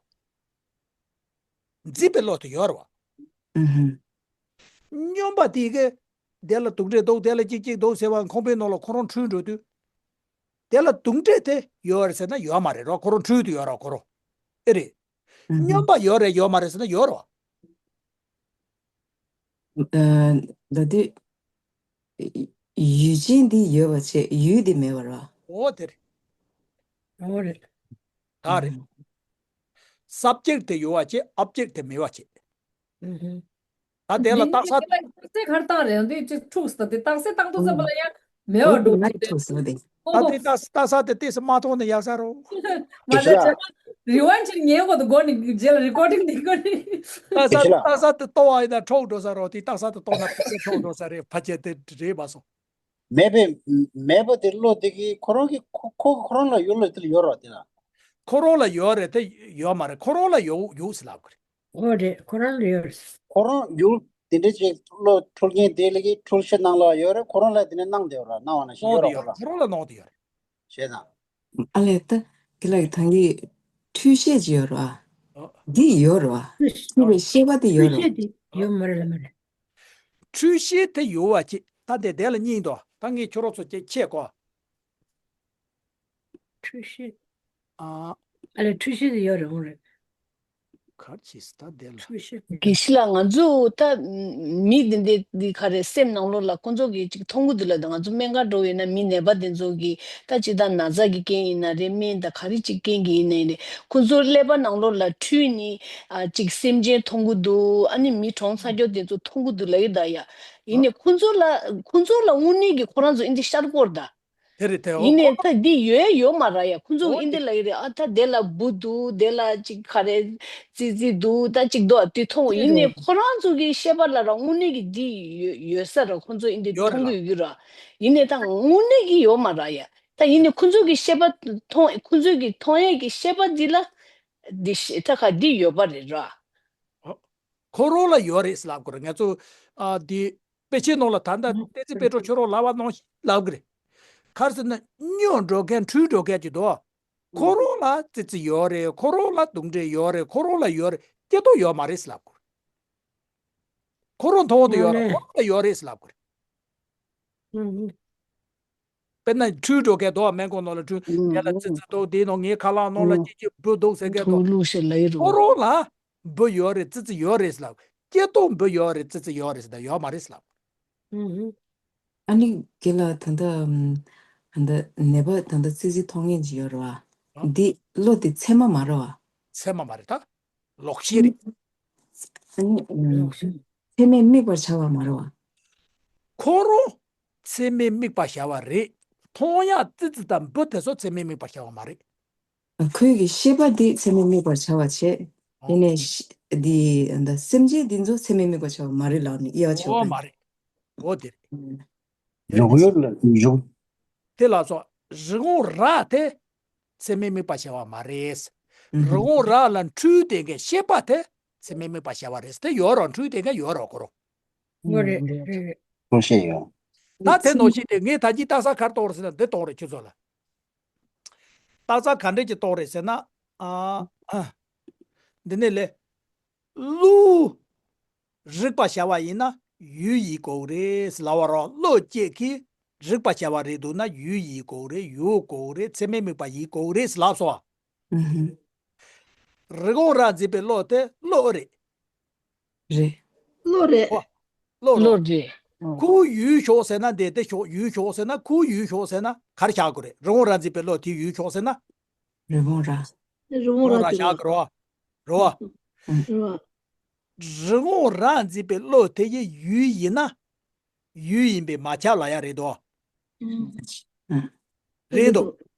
འཛིན་པའི་བློ་དེ་ཡོད་རེད་བ། ཨུ་ཧུ། སྨྱོན་པ་དེ་གིས་དེ་ལ་དུག་འདྲེ་འདུག་དེ་ལ་ཅིག་ཅིག་འདུག་ཟེར་བ་ཁང་པའི་ནང་ལ་ཁོ་རང་འཁྲུལ་འགྲོ་དུས། དེ་ལ་དུག་འདྲེ་དེ་ཡོད་རེད་ཟེར་ན་ཡོད་མ་རེད་རོ། ཁོ་རང་འཁྲུལ་དུ་ཡོད་རོ་ཁོ་རང་། ཨེ་རེད། ཨུ་ཧུ། སྨྱོན་པ་ཡོད་རེད་ཡོད་མ་རེད་ཟེར་ན་ཡོད་རོ། ཨ། ད་དེ། ཡུལ་ཅན་འདི་ཡོད་པ་བྱས་ཡུལ་འདི་མེད་པ་རེད་བ། འོ་དེ་རེད། འོ་རེད། ད་རེད། ཨུ་ཧུ། སབ་ཇེག་དེ་ཡོད་པ་བྱས་ཨོབ་ཇེག་དེ་མེད་པ་བྱས། ཨུ་ཧུ། ད་དེ་ལ་རྟགས་གསལ། རྟགས་གསལ་གར་བཏང་རེད་འདི་ཅི་འཁྲུགས་སོང་དེ་རྟགས་གསལ་བཏང་དུས་ཙམ་པ་ལ་ཡང་མེད་པ་འགྲོ་གི་རེད། འཁྲུགས་སོང་དེ། ཨོ་ད་ཧོ། དེ་རྟགས་རྟགས་གསལ་དེ་ཏོག་ཙམ་མ་མཐོང་ན་ཡག་ས་རོ། མ་ཟད་ཚད་མ་རི་ཝན་ཅིག་ཉན་དགོས་འདུག་སྒོ་ནས་རྗེས་ལ་རི་ཀོར་ཌིང་འདི་སྒོ་ནས། རྟགས་གསལ་རྟགས་གསལ་དེ་ལྟོ་བ་ཡིན་ན་འཁྲུགས་འགྲོ་ས་རོ། དེ་རྟགས་གསལ་དེ་ལྟོ་ན་ཕལ་ཆེར་འཁྲུགས་འགྲོ་ས་རེད། ཕལ་ཆེར་དེ་རེད་པ་སོང་། མེད་པའི་མེད་པ་དེ་བློ་དེ་གིས་ཁོ་རང་གི་ཁོ་ཁོ་ཁོ་རང་ལ་ཡོད་ལ་དེ་ལ་ཡོད་རོ་དེ་ལ། ཁོ་རང་ལ་ཡོད་རེད་དེ་ཡོད་མ་རེད། ཁོ་རང་ལ་ཡོད་ཡོད་ཟེར་ལབ་གི་རེད། འོ་རེད། ཁོ་རང་ལ་ཡོད་རེད། ཁོ་རང་ཡུལ་དེ་འདྲ་ཅིག་བློ་འཁྲུལ་མཁན་དེ་ལ་གི་འཁྲུལ་ཤེས་ནང་ལ་ཡོད་རེད། ཁོ་རང་ལ་དེ་ནས་སྣང་བསྡད་ཡོད་ར། སྣང་བ་ནང་བཞིན་ཡོད་ར་ཁོ་ར། ཁོ་རང་ལ་སྣང་བསྡད་ཡོད་རེད། ཤེས་དང་། ཨ་ལས་ད་དེ་ལ་གི་ཐང་གི་འཁྲུལ་ཤེས་ཅིག་ཡོད་ར། ཨོ། འདི་ཡོད་ར། འཁྲུལ་པའི་ཤེས་པ་དེ་ཡོད་ར། འཁྲུལ་ཤེས་དེ་ཡོད་མ་རེད་ལ་མ་རེད། འཁྲུལ་ཤེས་དེ་ཡོད་པ་ཅིག་ད་དེ་དེ་ལ་གཉིས་འདུག་ད་ངས་ཁྱོད་རང་ཚོ་ཅིག་ཆེད་གོ། འཁྲུལ་ཤེས། ཨ། ཨ་ལས་འཁྲུལ་ཤེས་དེ་ཡོད་རེད་འོང་རེད། གར་ཆིས་ད་དེ་ལ། འཁྲུལ་ཤེས་དེ། དགེ་བཤེས་ལགས་ང་ཚོ་ད་མི་འདི་འདི་འདི་ག་རེ་སེམས་ནང་ལོགས་ལ་ཁོ་ཚོ་གི་ཅིག་མཐོང་གི་འདུག་ལ། ད་ང་ཚོ་སྨན་ཁང་འགྲོ་ཡོད་ན་མི་ནད་པ་དེ་ཚོ་གི་ད་ཅིག་ད་ན་ཚ་གི་རྐྱེན་ཡིན་ན་རེད། སྨན་ད་ག་རེ་ཅིག་རྐྱེན་གི་ཡིན་ན་ཡིན་རེད། ཁོ་ཚོ་ཀླད་པ་ནང་ལོགས་ལ་འཁྲུལ་ནི་ཨ་ཅིག་སེམས་ཅན་མཐོང་གི་འདུག་ཨ་ནི་མི་གྲོངས་ཚར་རྒྱུ་དེ་ཚོ་མཐོང་གི་འདུག་ལ་ཡོད་ད་ཡ། ཡིན་ནའི་ཁོ་ཚོ་ལ་ཁོ་ཚོ་ལ་དངོས་གནས་ཀྱི་ཁོ་རང་ཚོ་ཨིན་དེ་ཤར་སྐོར་ད། དེ་རེད་དེ། ཡིན་ནའི་ད་འདི་ཡོད་ཡོད་མ་ར་ཡ། ཁོ་ཚོ་ཨིན་དེ་ལ་ཡི་རེད། ཨ་ད་དེ་ལ་འབུ་འདུག་དེ་ལ་ཅིག་ག་རེ་ཙི་ཙི་འདུག་ད་ཅིག་འདུག་དེ་མཐོང་། ཡིན་ནའི་ཁོ་རང་ཚོ་གི་ཤེས་པ་ལ་ར་དངོས་གནས་ཀྱི་འདི་ཡོད་ཡོད་ས་ར། ཁོ་ཚོ་ཨིན་དེ་མཐོང་གི་ཡོད་ར། ཡིན་ནའི་ད་དངོས་གནས་ཀྱི་ཡོད་མ་ར་ཡ། ད་ཡིན་ནའི་ཁོ་ཚོ་གི་ཤེས་པ་མཐོང་། ཁོ་ཚོ་གི་མཐོང་ཡས་ཀྱི་ཤེས་པ་འདི་ལ་འདི་ཤེས་ད་ག་འདི་ཡོད་པ་རེད་ར། ཁོ་རང་ལ་ཡོད་རེད་ཟེར་ལབ་དགོས་རེད། ང་ཚོ་ཨ་འདི་དཔེ་ཆའི་ནང་ལ་ད་ལྟ་བསྟན་འཛིན་དཔལ་སྒྲོན་ཁྱོད་རང་ལབ་པ་ནང་བཞིན་ལབ་གི་རེད། ག་རེ་ཟེར་ན་སྨྱོ་འགྲོ་མཁན་འཁྲུལ་འགྲོ་མཁན་གྱི་འདུག་ཁོ་རང་ལ་ཙི་ཙི་ཡོད་རེད། ཁོ་རང་ལ་དུག་འདྲེ་ཡོད་རེད། ཁོ་རང་ལ་ཡོད་རེད། སྐྱེ་སྟོབས་ཡོད་མ་རེད་ཟེར་ལབ་དགོས་རེད། ཁོ་རང་མཐོང་དུ་ཡོད་རེད། ཁོ་རང་ལ་ཡོད་རེད་ཟེར་ལབ་དགོས་རེད། དཔེར་ན་འཁྲུལ་འགྲོ་མཁན་འདུག་སྨན་ཁང་ནང་ལ་འཁྲུལ། དེ་ལ་ཙི་ཙི་འདུག་དེའི་ནང་ངའི་ཁ་ལག་ནང་ལ་ཅི་ཅི་འབུ་འདུག་ཟེར་མཁན་འདུག་ཁོ་རང་ལ་འབུ་ཡོད་རེད། ཙི་ཙི་ཡོད་རེད་ཟེར་ལབ། སྐྱེ་སྟོབས་འབུ་ཡོད་རེད་ཙི་ཙི་ཡོད་རེད་ཟེར་ད་ཡོད་མ་རེད་ཟེར་ལབ། ཨུ་ཧུ། ཨ་ནི་དགེ་ལགས་ད་ལྟ་ཨམ། ད་ལྟ་ནད་པ་ད་ལྟ་ཙི་ཙི་མཐོང་མཁན་ཅིག་ཡོད་རེད་བ། ཨ། འདི་བློ་དེ་ཚད་མ་མ་རེད་བ། ཚད་མ་མ་རེད་ད། ལོག་ཤེས་རེད། ཨ་ནི་ཨམ། ཚད་མས་དམིགས་པར་བྱ་བ་མ་རེད་བ། ཁོ་རང་ཚད་མས་དམིགས་པར་བྱ་བ་རེད། མཐོང་ཡག་ཙི་ཙི་དང་འབུ་དེ་ཚོ་ཚད་མས་དམིགས་པར་བྱ་བ་མ་རེད། ཁོའི་གི་ཤེས་པ་འདི་ཚད་མས་དམིགས་པར་བྱ་བ་བྱས། ཨོ། དེ་ནས་ཤ་འདི་ད་སེམས་ཅན་འདི་ཚོ་ཚད་མས་དམིགས་པར་བྱ་བ་མ་རེད་ལབ་ནས་དབྱེ་བ་ཕྱེ་བ་འོ་མ་རེད། འོ་དེ་རེད། ཨུམ། འཇུག་ཡུལ་ལ་འཇུག་དེ་ལ་སོགས་རི་བོང་རྭ་དེ་ཚད་མས་དམིགས་པར་བྱ་བ་མ་རེད། ཨུམ། རི་བོང་རྭ་ལ་འཁྲུལ་དེ་གའི་ཤེས་པ་དེ་ཚད་མས་དམིགས་པར་བྱ་བ་རེད་དེ་ཡོད་རོགས། འཁྲུལ་དེ་གའི་ཡོད་རོགས་ཁོ་རོ། འོ་རེད་རེད་རེད། ཁོ་ཤེས་ཡོད། ད་དེ་ནོ་ཤེས་དེ་ངས་ད་ཅི་ལྟ་ས་གར་གཏོང་རེད་ཟེར་ན་འདི་གཏོང་རེད་ཁྱོད་ཚོ་ལ། ལྟ་ས་ག་འདྲས་ཀྱི་གཏོང་རེད་ཟེར་ན། ཨ། འདི་ནས་ལས། གློ་རིག་པ་བྱ་བ་ཡིན་ན་ཡུལ་ཡིན་དགོས་རེད་ལབ་པ་རོ། བློ་སྐྱེད་ཀྱིས་རིག་པ་བྱ་བ་རེད་འདུག་ན་ཡུལ་ཡིན་དགོས་རེད། ཡོད་དགོས་རེད། ཚད་མས་དམིགས་པ་ཡིན་དགོས་རེད་ལབ་སོ། ཨུ་ཧུ། རི་བོང་རྭ་འཛིན་པའི་བློ་དེ་བློ་རེད། རེད། བློ་རེད། ཨོ། བློ་རེད། བློ་རེད། ཁོ་ཡུལ་ཞོག་ཟེར་ན་འདི་དེ་ཞོག་ཡུལ་ཞོག་ཟེར་ན་ཁོ་ཡུལ་ཞོག་ཟེར་ན་ག་རེ་བཞག་དགོས་རེད། རི་བོང་རྭ་འཛིན་པའི་བློ་དེ་ཡུལ་ཞོག་ཟེར་ན། རི་བོང་རྭ། རི་བོང་རྭ་བཞག་དགོས་རེད་བ། རེད་བ། ཨུ། རེད་བ། རི་བོང་རྭ་འཛིན་པའི་བློ་དེ་ཡི་ཡུལ་ཡིན་ན། ཡུལ་ཡིན་པས་མ་ཁྱབ་ལབ་ཡ་རེད་དོ། ཨུ། རེད་དོ།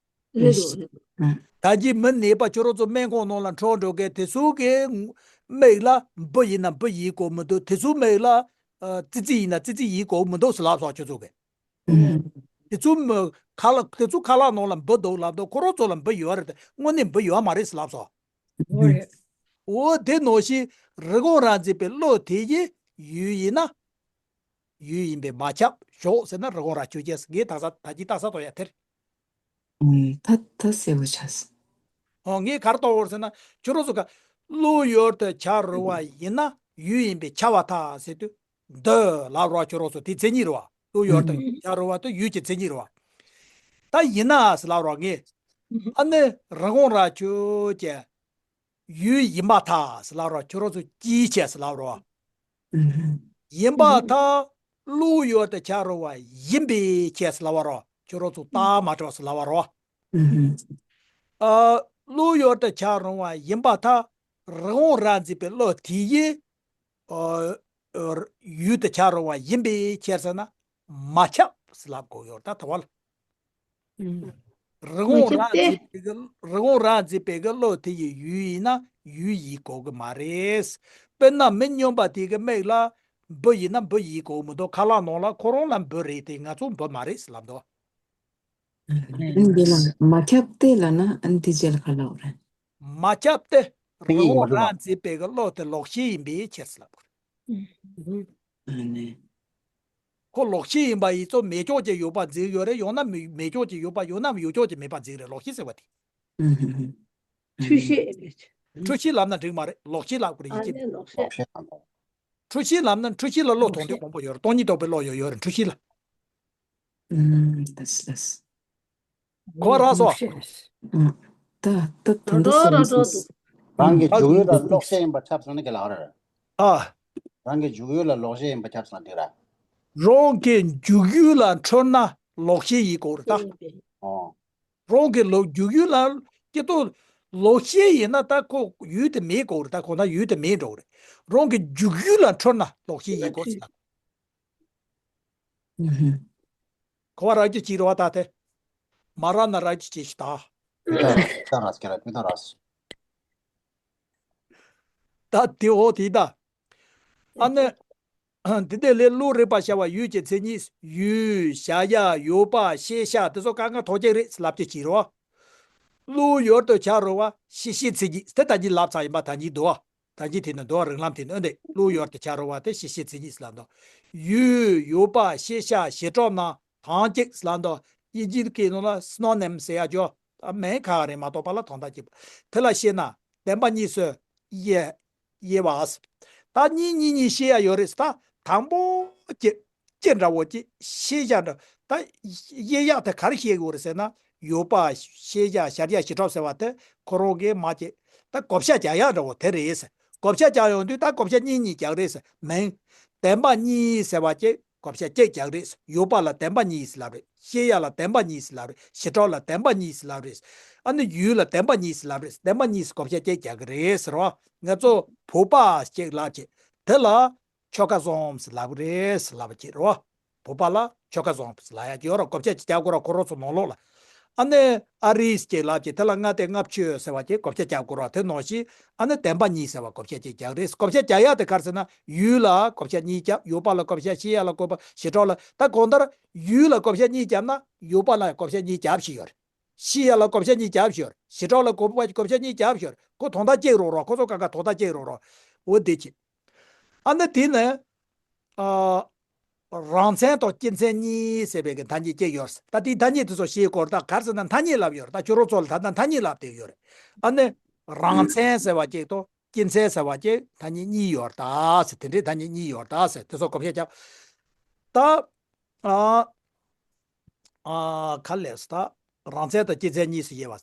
རེད་དོ། ཨུ། ད་གིན་མི་ནད་པ་ཁྱོད་རང་ཚོ་སྨན་ཁང་ནང་ལ་འཕྲོད་འགྲོ་མཁན་དེ་ཚོ་གི་མིག་ལ་འབུ་ཡིན་ན་འབུ་ཡིན་དགོས་མི་འདུག་དེ་ཚོ་མིག་ལ་ཨ་ཙི་ཙི་ཡིན་ན་ཙི་ཙི་ཡིན་དགོས་མི་འདུག་ཟེར་ལབ་སོང་ཁྱོད་ཚོ་གི། ཨུ། དེ་ཚོ་མི་ཁ་ལག་དེ་ཚོ་ཁ་ལག་ནང་ལ་འབུ་འདུག་ལབ་འདུག་ཁོ་རང་ཚོ་ལ་འབུ་ཡོད་རེད་དེ་དངོས་གནས་འབུ་ཡོད་མ་རེད་ཟེར་ལབ་སོང་། འོ་རེད། འོ་དེ་ནང་བཞིན་རི་བོང་རྭ་འཛིན་པའི་བློ་དེ་ཡི་ཡུལ་ཡིན་ན། ཡུལ་ཡིན་པས་མ་ཁྱབ་ཞོག་ཟེར་ན་རི་བོང་རྭ་ཆོས་ཅན་ཟེར་ངས་ད་ས་ད་ཅི་ལྟ་ས་དོ་ཡ་དེར། ཨུམ། ད་ད་གསལ་པོ་ཆགས་སོང་། ཨོ་ངས་གར་གཏོང་བར་ཟེར་ན་ཁྱོད་རང་ཚོ་ག་བློ་ཡུལ་དུ་བྱ་རུང་བ་ཡིན་ན་ཡུལ་ཡིན་པས་ཁྱབ་པར་ཐལ་ཟེར་དུས་འདི་ལབ་རོགས་ཁྱོད་རང་ཚོ་དེ་མཚན་ཉིད་རེད་བ། བློ་ཡུལ་དུ་ཨུམ། བྱ་རུང་བ་དེ་ཡུལ་གྱི་མཚན་ཉིད་རེད་བ། ད་ཡིན་ན་ཟེར་ལབ་རོགས་ངས། ཨ་ནི་རི་བོང་རྭ་ཆོས་ཅན། ཡུལ་ཡིན་པར་ཐལ་ཟེར་ལབ་རོགས། ཁྱོད་རང་ཚོ་ཅིའི་ཕྱིར་ཟེར་ལབ་རོགས། ཨུ་ཧུ། ཡིན་པར་ཐལ། བློ་ཡུལ་དུ་བྱ་རུང་བ་ཡིན་པའི་ཕྱིར་ཟེར་ལབ་རོགས། ཁྱོད་རང་ཚོ་རྟགས་མ་གྲུབ་ཟེར་ལབ་རོགས། ཨུ་ཧུ། ཨ། བློ་ཡུལ་དུ་བྱ་རུང་བ་ཡིན་པར་ཐལ། རི་བོང་རྭ་འཛིན་པའི་བློ་དེ་ཡིས། ཨ། ཨ། ཡུལ་དུ་བྱ་རུང་བ་ཡིན་པའི་ཕྱིར་ཟེར་ན། མ་ཁྱབ་ཟེར་ལབ་དགོས་ཡོད་ད་དེ་བ་ལ། ཨུ། རི་བོང་རྭ་འཛིན་པའི་གི་རི་བོང་རྭ་འཛིན་པའི་གི་བློ་དེ་ཡི་ཡུལ་ཡིན་ན་ཡུལ་ཡིན་དགོས་གི་མ་རེད། དཔེར་ན་མི་སྨྱོན་པ་དེ་གི་མིག་ལ་འབུ་ཡིན་ན་འབུ་ཡིན་དགོས་མི་འདུག་ཁ་ལག་ནང་ལ་ཁོ་རང་ལ་འབུ་རེད་དེ་ང་ཚོ་འབུ་མ་རེད་ཟེར་ལབ་འདུག་ཨ་ནི་འདི་ལ་མ་ཁྱབ་སྟེ་ལབ་ན་ཨ་ནི་དེ་རྗེས་ལ་ག་ལབ་རེད། མ་ཁྱབ་སྟེ་རི་བོང་རྭ་འཛིན་པའི་གི་བློ་དེ་ལོག་ཤེས་ཡིན་པའི་ཕྱིར་ཟེར་ལབ་དགོས་རེད། ཨ་ནི། ཁོ་ལོག་ཤེས་ཡིན་པ་ཡིན་ཙང་མེད་ཕྱོགས་ཀྱི་ཡོད་པ་འཛིན་ཡོད་རེད། ཡང་ན་མེད་མེད་ཕྱོགས་ཀྱི་ཡོད་པ་ཡང་ན་ཡོད་ཕྱོགས་ཀྱི་མེད་པ་འཛིན་རེད། ལོག་ཤེས་ཟེར་བ་དེ། ཨུ་ཧུ་ཧུ། འཁྲུལ་ཤེས། འཁྲུལ་ཤེས་ལབ་ན་འགྲིག་མ་རེད། ལོག་ཤེས་ལབ་དགོས་རེད་ཡིན་གཅིག་ཨ་ནི་ལོག་ཤེས། འཁྲུལ་ཤེས་ལབ་ན་འཁྲུལ་ཤེས་ལ་བློ་ལོག་ཐོག་ཤེས། འདི་དཀོན་པོ་ཡོད་རེད། སྟོང་ཉིད་རྟོགས་པའི་བློ་ཡོད་ཡོད་རེད་འཁྲུལ་ཤེས་ལ། ཨུམ། ལགས་སོ་ལགས་སོ། ཁོ་རང་སོ། ལོག་ཤེས། ཨུམ། ད་ད་ད་ད་ད་ད་ད་ད། རང་གི་འཇུག་ཡུལ་ལ་ལོག་ཤེས་ཡིན་པ་ཁྱབ་སོང་ན་ག་ལ་རེད། ཨ། རང་གི་འཇུག་ཡུལ་ལ་ལོག་ཤེས་ཡིན་པ་ཁྱབ་སོང་དེ་ར། རང་གི་འཇུག་ཡུལ་ལ་འཁྲུལ་ན་ལོག་ཤེས་ཡིན་དགོས་རེད་ད། ཨོ། རང་གི་ལོག་འཇུག་ཡུལ་ལ་སྐྱེ་ཏོ། ལོག་ཤེས་ཡིན་ན་ད་ཁོ་ཡུལ་དེ་མེད་དགོས་རེད་ད། ཁོ་ན་ཡུལ་དེ་མེད་འགྲོ་གི་རེད། རང་གི་འཇུག་ཡུལ་ལ་འཁྲུལ་ན་ལོག་ཤེས་ཡིན་དགོས་ཟེར་ན། ཨུ་ཧུ། གོ་བ་རག་རྒྱུ་ཅིག་རེད་བ་ད་དེ། མ་རག་ན་རག་རྒྱུ་ཅིག་ཞིག་ད། དེ་ལྟར་དེ་ལྟར་ར་སྐྱེ་ར་དེ་ལྟར་ར། ད་དེ་འོ་དེ་ད། ཨ་ནི། འདི་དེ་ལས་བློ་རིག་པར་བྱ་བ་ཡུལ་གྱི་མཚན་ཉིད་ཡུལ་བྱ་ཡ་ཡོད་པ་ཤེས་བྱ་དེ་ཚོ་དཀའ་ངལ་ཐོགས་ཀྱི་རེད་ལབ་ཀྱི་ཅིག་རེད་བ། བློ་ཡུལ་དུ་བྱ་རུང་བ་ཤེས་བྱའི་མཚན་ཉིད་དེ་ད་གིན་ལབ་ཚར་ཡིན་པ་ད་གིན་འདུག་བ། ད་གིན་དེ་ནི་འདུག་བ་རིགས་ལམ་དེ་ནི་ཨ་ནི་བློ་ཡུལ་དུ་བྱ་རུང་བ་དེ་ཤེས་བྱའི་མཚན་ཉིད་ལབ་འདུག་ཡུལ་ཡོད་པ་ཤེས་བྱ་བྱེ་བྲག་རྣམས་དམ་བཅས་ལབ་འདུག་དབྱིན་ཇིའི་སྐད་ནང་ལ་སི་ནོ་ནིམ་ཟེར་ཡ་ཅོ། མིང་ཁག་རེད་མ་གཏོགས་པ་ལ་དོན་དག་གཅིག་པ། དེ་ལ་བཤད་ན་བདེན་པ་གཉིས་སུ་དབྱེ་དབྱེ་བ། ད་གཉིས་གཉིས་གཉིས་བཤད་ཡ་ཡོད་རེད་ད། དང་པོ་ཅི་ཅི་འདྲ་བོ་ཅི་ཤེས་བྱ་འདྲ། ད་དབྱེ་ཡག་དེ་ག་རེ་བཤད་དགོས་རེད་ཟེར་ན་ཡོད་པ་ཤེས་བྱ་ཤར་བྱ་བྱེ་བྲག་ཟེར་བ་དེ་ཁོ་རང་གིས་མ་ཅི་ད་བགོ་བཤའ་རྒྱག་ཡག་འདྲ་བོ་དེ་རེད་ཟེར། བགོ་བཤའ་རྒྱག་ཡོང་དུས་ད་བགོ་བཤའ་གཉིས་གཉིས་རྒྱག་རེད་ཟེར་མིན། བདེན་པ་གཉིས་ཟེར་བ་གཅིག་བགོ་བཤའ་གཅིག་རྒྱག་རེད། ཡོད་པ་ལ་བདེན་པ་གཉིས་ཟེར་ལབ་རེད། ཤེས་ཡ་ལ་བདེན་པ་གཉིས་ཟེར་ལབ་རེད། བྱེ་བྲག་ལ་བདེན་པ་གཉིས་ཟེར་ལབ་རེད། ཨ་ནི་ཡུལ་ལ་བདེན་པ་གཉིས་ཟེར་ལབ་རེད། བདེན་པ་གཉིས་ཟེར་བགོ་བཤའ་གཅིག་རྒྱག་གི་རེད་ཟེར་བ། ང་ཚོ་བུ་པ་གཅིག་ལབ་ཅིག་དེ་ལ་ཆོལ་ཁ་གསུམ་ཟེར་ལབ་རེད་ཟེར་ལབ་པ་ཅིག་རེད་བ། བུ་པ་ལ་ཆོལ་ཁ་གསུམ་ཟེར་ལབ་ཡ་ཅིག་ཡོད་ར། བགོ་བཤའ་ཅིག་རྒྱག་དགོས་ར། ཁོ་རང་ཚོ་ནང་ལོགས་ལ། ཨ་ནི་ཨ་རིས་ཅིག་ལབ་ཅིག་དེ་ལ་ལྔ་སྟེ་ལྔ་བཅུ་ཟེར་བ་ཅིག་བགོ་བཤའ་རྒྱག་དགོས་ར། དེ་ནང་བཞིན་ཨ་ནི་བདེན་པ་གཉིས་ཟེར་བ་བགོ་བཤའ་ཅིག་རྒྱག་རེད། བགོ་བཤའ་རྒྱག་ཡ་དེ་ག་རེ་ཟེར་ན། ཡུལ་ལ་བགོ་བཤའ་གཉིས་རྒྱབ། ཡོད་པ་ལ་བགོ་བཤའ། ཤེས་ཡ་ལ་བགོ་བཤའ། བྱེ་བྲག་ལ། ད་གང་ལྟར་ཡུལ་ལ་བགོ་བཤའ་གཉིས་རྒྱབ་ན་ཡོད་པ་ལ་བགོ་བཤའ་གཉིས་རྒྱབ་བཞིན་ཡོད་རེད། ཤེས་ཡ་ལ་བགོ་བཤའ་གཉིས་རྒྱབ་བཞིན་ཡོད་རེད། བྱེ་བྲག་ལ་བགོ་བ་བགོ་བཤའ་གཉིས་རྒྱབ་བཞིན་ཡོད་རེད། ཁོ་དོན་དག་གཅིག་རེད་རོ། ཁོ་ཚོ་ག་ག་དོན་དག་གཅིག་རེད་རོ། འོ་དེ་ཅིག་ཨ་ནི་དེ་ནས་ཨ། རང་མཚན་དང་སྤྱི་མཚན་གཉིས་ཟེར་བའི་གི་ཐ་སྙད་གཅིག་ཡོད་རེད། ད་དེའི་ཐ་སྙད་དེ་ཚོ་ཤེས་དགོས་རེད། ད་ག་རེ་ཟེར་ན་ཐ་སྙད་ལབ་ཡོད་རེད། ད་ཁྱོད་རང་ཚོ་ལ་ད་ལྟ་ཐ་སྙད་ལབ་བསྡད་ཡོད་རེད། ཨ་ནི་རང་མཚན་ཟེར་བ་གཅིག་དང་སྤྱི་མཚན་ཟེར་བ་གཅིག་ཐ་སྙད་གཉིས་ཡོད་རེད་ད་ཟེར། དེ་འདྲའི་ཐ་སྙད་གཉིས་ཡོད་རེད་ད་ཟེར། དེ་ཚོ་བགོ་བཤའ་རྒྱབ། ད་ཨ་ཨ་ག་ལས་ད་རང་མཚན་དང་སྤྱི་མཚན་གཉིས་སུ་དབྱེ་བ།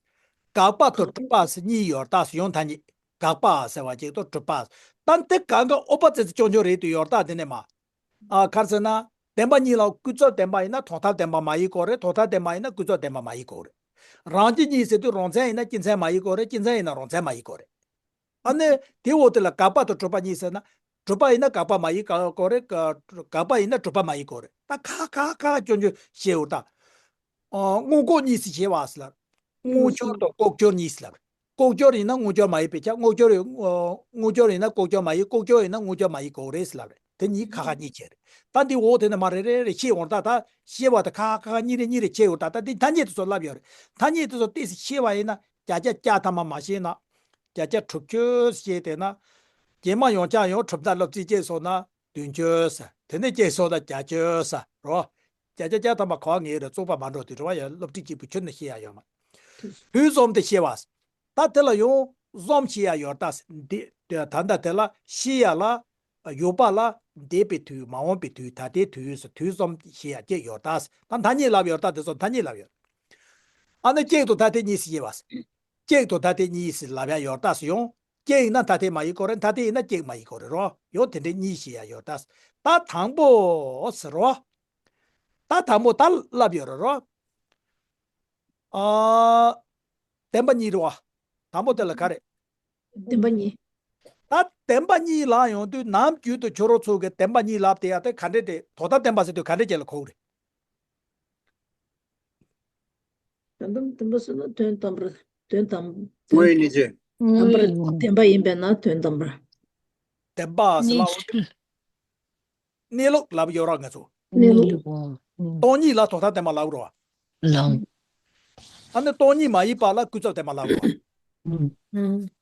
དགག་པ་དང་གྲུབ་པ་ཟེར་གཉིས་ཡོད་རེད་ད་ཟེར། ཡང་ཐ་སྙད། དགག་པ་ཟེར་བ་གཅིག་དང་གྲུབ་པ། ད་འདི་གང་ག་ཨོ་པ་ཙི་ཙི་ཅོ་ཅོ་རེད་དུ་ཡོད་རེད་ད། དེ་ནས་མ། ཨ་ག་རེ་ཟེར་ན། བདེན་པ་གཉིས་ལ་ཀུན་རྫོབ་བདེན་པ་ཡིན་ན་དོན་དམ་བདེན་པ་མ་ཡིན་དགོས་རེད། དོན་དམ་བདེན་པ་ཡིན་ན་ཀུན་རྫོབ་བདེན་པ་མ་ཡིན་དགོས་རེད། རང་སྤྱི་གཉིས་ཟེར་དུས་རང་མཚན་ཡིན་ན་སྤྱི་མཚན་མ་ཡིན་དགོས་རེད། སྤྱི་མཚན་ཡིན་ན་རང་མཚན་མ་ཡིན་དགོས་རེད། ཨ་ནི་དེའི་འོག་དེ་ལ་དགག་པ་དང་གྲུབ་པ་གཉིས་ཟེར་ན། གྲུབ་པ་ཡིན་ན་དགག་པ་མ་ཡིན་དགོས་རེད། དགག་པ་ཡིན་ན་གྲུབ་པ་མ་ཡིན་དགོས་རེད། ད་ཁ་ཁ་ཁ་སྐྱོན་བརྗོད་བཤད་འོ་ད། ཨ་དངོས་ལྐོག་གཉིས་སུ་ཕྱེ་བ་ཟེར་ལ། དངོས་སྦྱོར་དང་ལྐོག་སྦྱོར་གཉིས་ལབ་རེད། ལྐོག་སྦྱོར་ཡིན་ན་དངོས་སྦྱོར་མ་ཡིན་པའི་ཆ། དངོས་སྦྱོར་ཡིན། ཨ་དངོས་སྦྱོར་ཡིན་ན་ལྐོག་སྦྱོར་མ་ཡིན། ལྐོག་སྦྱོར་ཡིན་ན་དངོས་སྦྱོར་མ་ཡིན་དགོས་རེད་ཟེར་ལབ་རེད། དེ་གཉིས་ཁ་ཁ་གཉིས་ཕྱེ་རེད། ད་འདི་འོག་དེ་ནས་མར་རེ་རེ་རེ་ཕྱེ་འོང་ད། ད་ཤེས་པ་དེ་ཁ་ཁ་ཁ་གཉིས་རེ་གཉིས་རེ་ཕྱེ་འོང་ད། ད་འདི་ཐ་སྙད་དེ་ཚོ་ལབ་ཡོད་རེད། ཐ་སྙད་དེ་ཚོ་ཏོག་ཙམ་ཤེས་པ་ཡིན་ན་བརྒྱ་ཆ་བརྒྱ་ཐམ་པ་མ་ཤེས་ན། བརྒྱ་ཆ་དྲུག་ཅུ་ཤེས་བསྡད་ན། རྗེས་མ་ཡང་བསྐྱར་ཡང་གྲུབ་མཐའ་སློབ་ཚན་བཅུ་སོང་ན། བདུན་ཅུ་ཟེར། དེ་ནས་བཅུ་སོང་ན་བརྒྱད་ཅུ་ཟེར་རོ། བརྒྱ་ཆ་བརྒྱ་ཐམ་པ་གོ་བ་ངེས་རེད། རྩོག་པ་མ་འགྲོ་དུས་རེད་བ། ཡང་སློབ་ཁྲིད་གཅིག་པུ་ཁྱོན་ནས་ཤེས་ཡ་ཡོད་མ། དུས་གསུམ་དུ་ཤེས་པ། ད་དེ་ལ་ཡང་གསུམ་ཤེས་ཡ་ཡོད་ད། འདི་ད་ལྟ་དེ་ལ་ཤེས་ཡ་ལ། ཡོད་པ་ལ་འདས་པའི་དུས། མ་འོངས་པའི་དུས། ད་ལྟའི་དུས་ཟེར། དུས་གསུམ་ཤེས་ཡ་གཅིག་ཡོད་ད། ད་ཐ་སྙད་ལབ་ཡོད་ད། དེ་ཚོ་ཐ་སྙད་ལབ་ཡོད། ཨ་ནི་གཅིག་དང་ཐ་དད་གཉིས་སུ་ཤེས་པ། གཅིག་དང་ཐ་དད་གཉིས་སུ་ལབ་ཡ་ཡོད་ད་ཟེར་ཡང་། གཅིག་ཡིན་ན་ཐ་དད་མ་ཡིན་དགོས་རེད། ཐ་དད་ཡིན་ན་གཅིག་མ་ཡིན་དགོས་རེད་རོ། ཡང་དེ་འདྲའི་གཉིས་ཤེས་ཡ་ཡོད་ད། ད་དང་པོ་ཟེར་རོ། ད་དང་པོ་ད་ལབ་ཡོད་རེད་རོ། ཨ། བདེན་པ་གཉིས་རེད་བ། དང་པོ་དེ་ལ་ག་རེ། བདེན་པ་གཉིས། ད་བདེན་པ་གཉིས་ལབ་ཡོང་དུས་ནམ་རྒྱུན་དུ་ཁྱོད་རང་ཚོ་གི་བདེན་པ་གཉིས་ལབ་བསྡད་ཡ་དེ་ག་འདྲས་རེད། དོན་དམ་བདེན་པ་ཟེར་དུས་ག་འདྲས་ཅིག་ལ་གོ་གི་རེད། དོན་དམ་བདེན་པ་ཟེར་ན་དོན་དམ་པར། དོན་དམ། དངོས་ཡོད་གནས་ཚུལ། དམ་པར་བདེན་པ་ཡིན་པས་ན་དོན་དམ་པར། བདེན་པ་ཟེར་ལབ་འོང་དུས། གནས་ལུགས་ལབ་ཡོད་ར་ང་ཚོ། གནས་ལུགས། སྟོང་ཉིད་ལ་དོན་དམ་བདེན་པ་ལབ་རོ། ལབ། ཨ་ནི་སྟོང་ཉིད་མ་ཡིན་པ་ལ་ཀུན་རྫོབ་བདེན་པ་ལབ་རོ།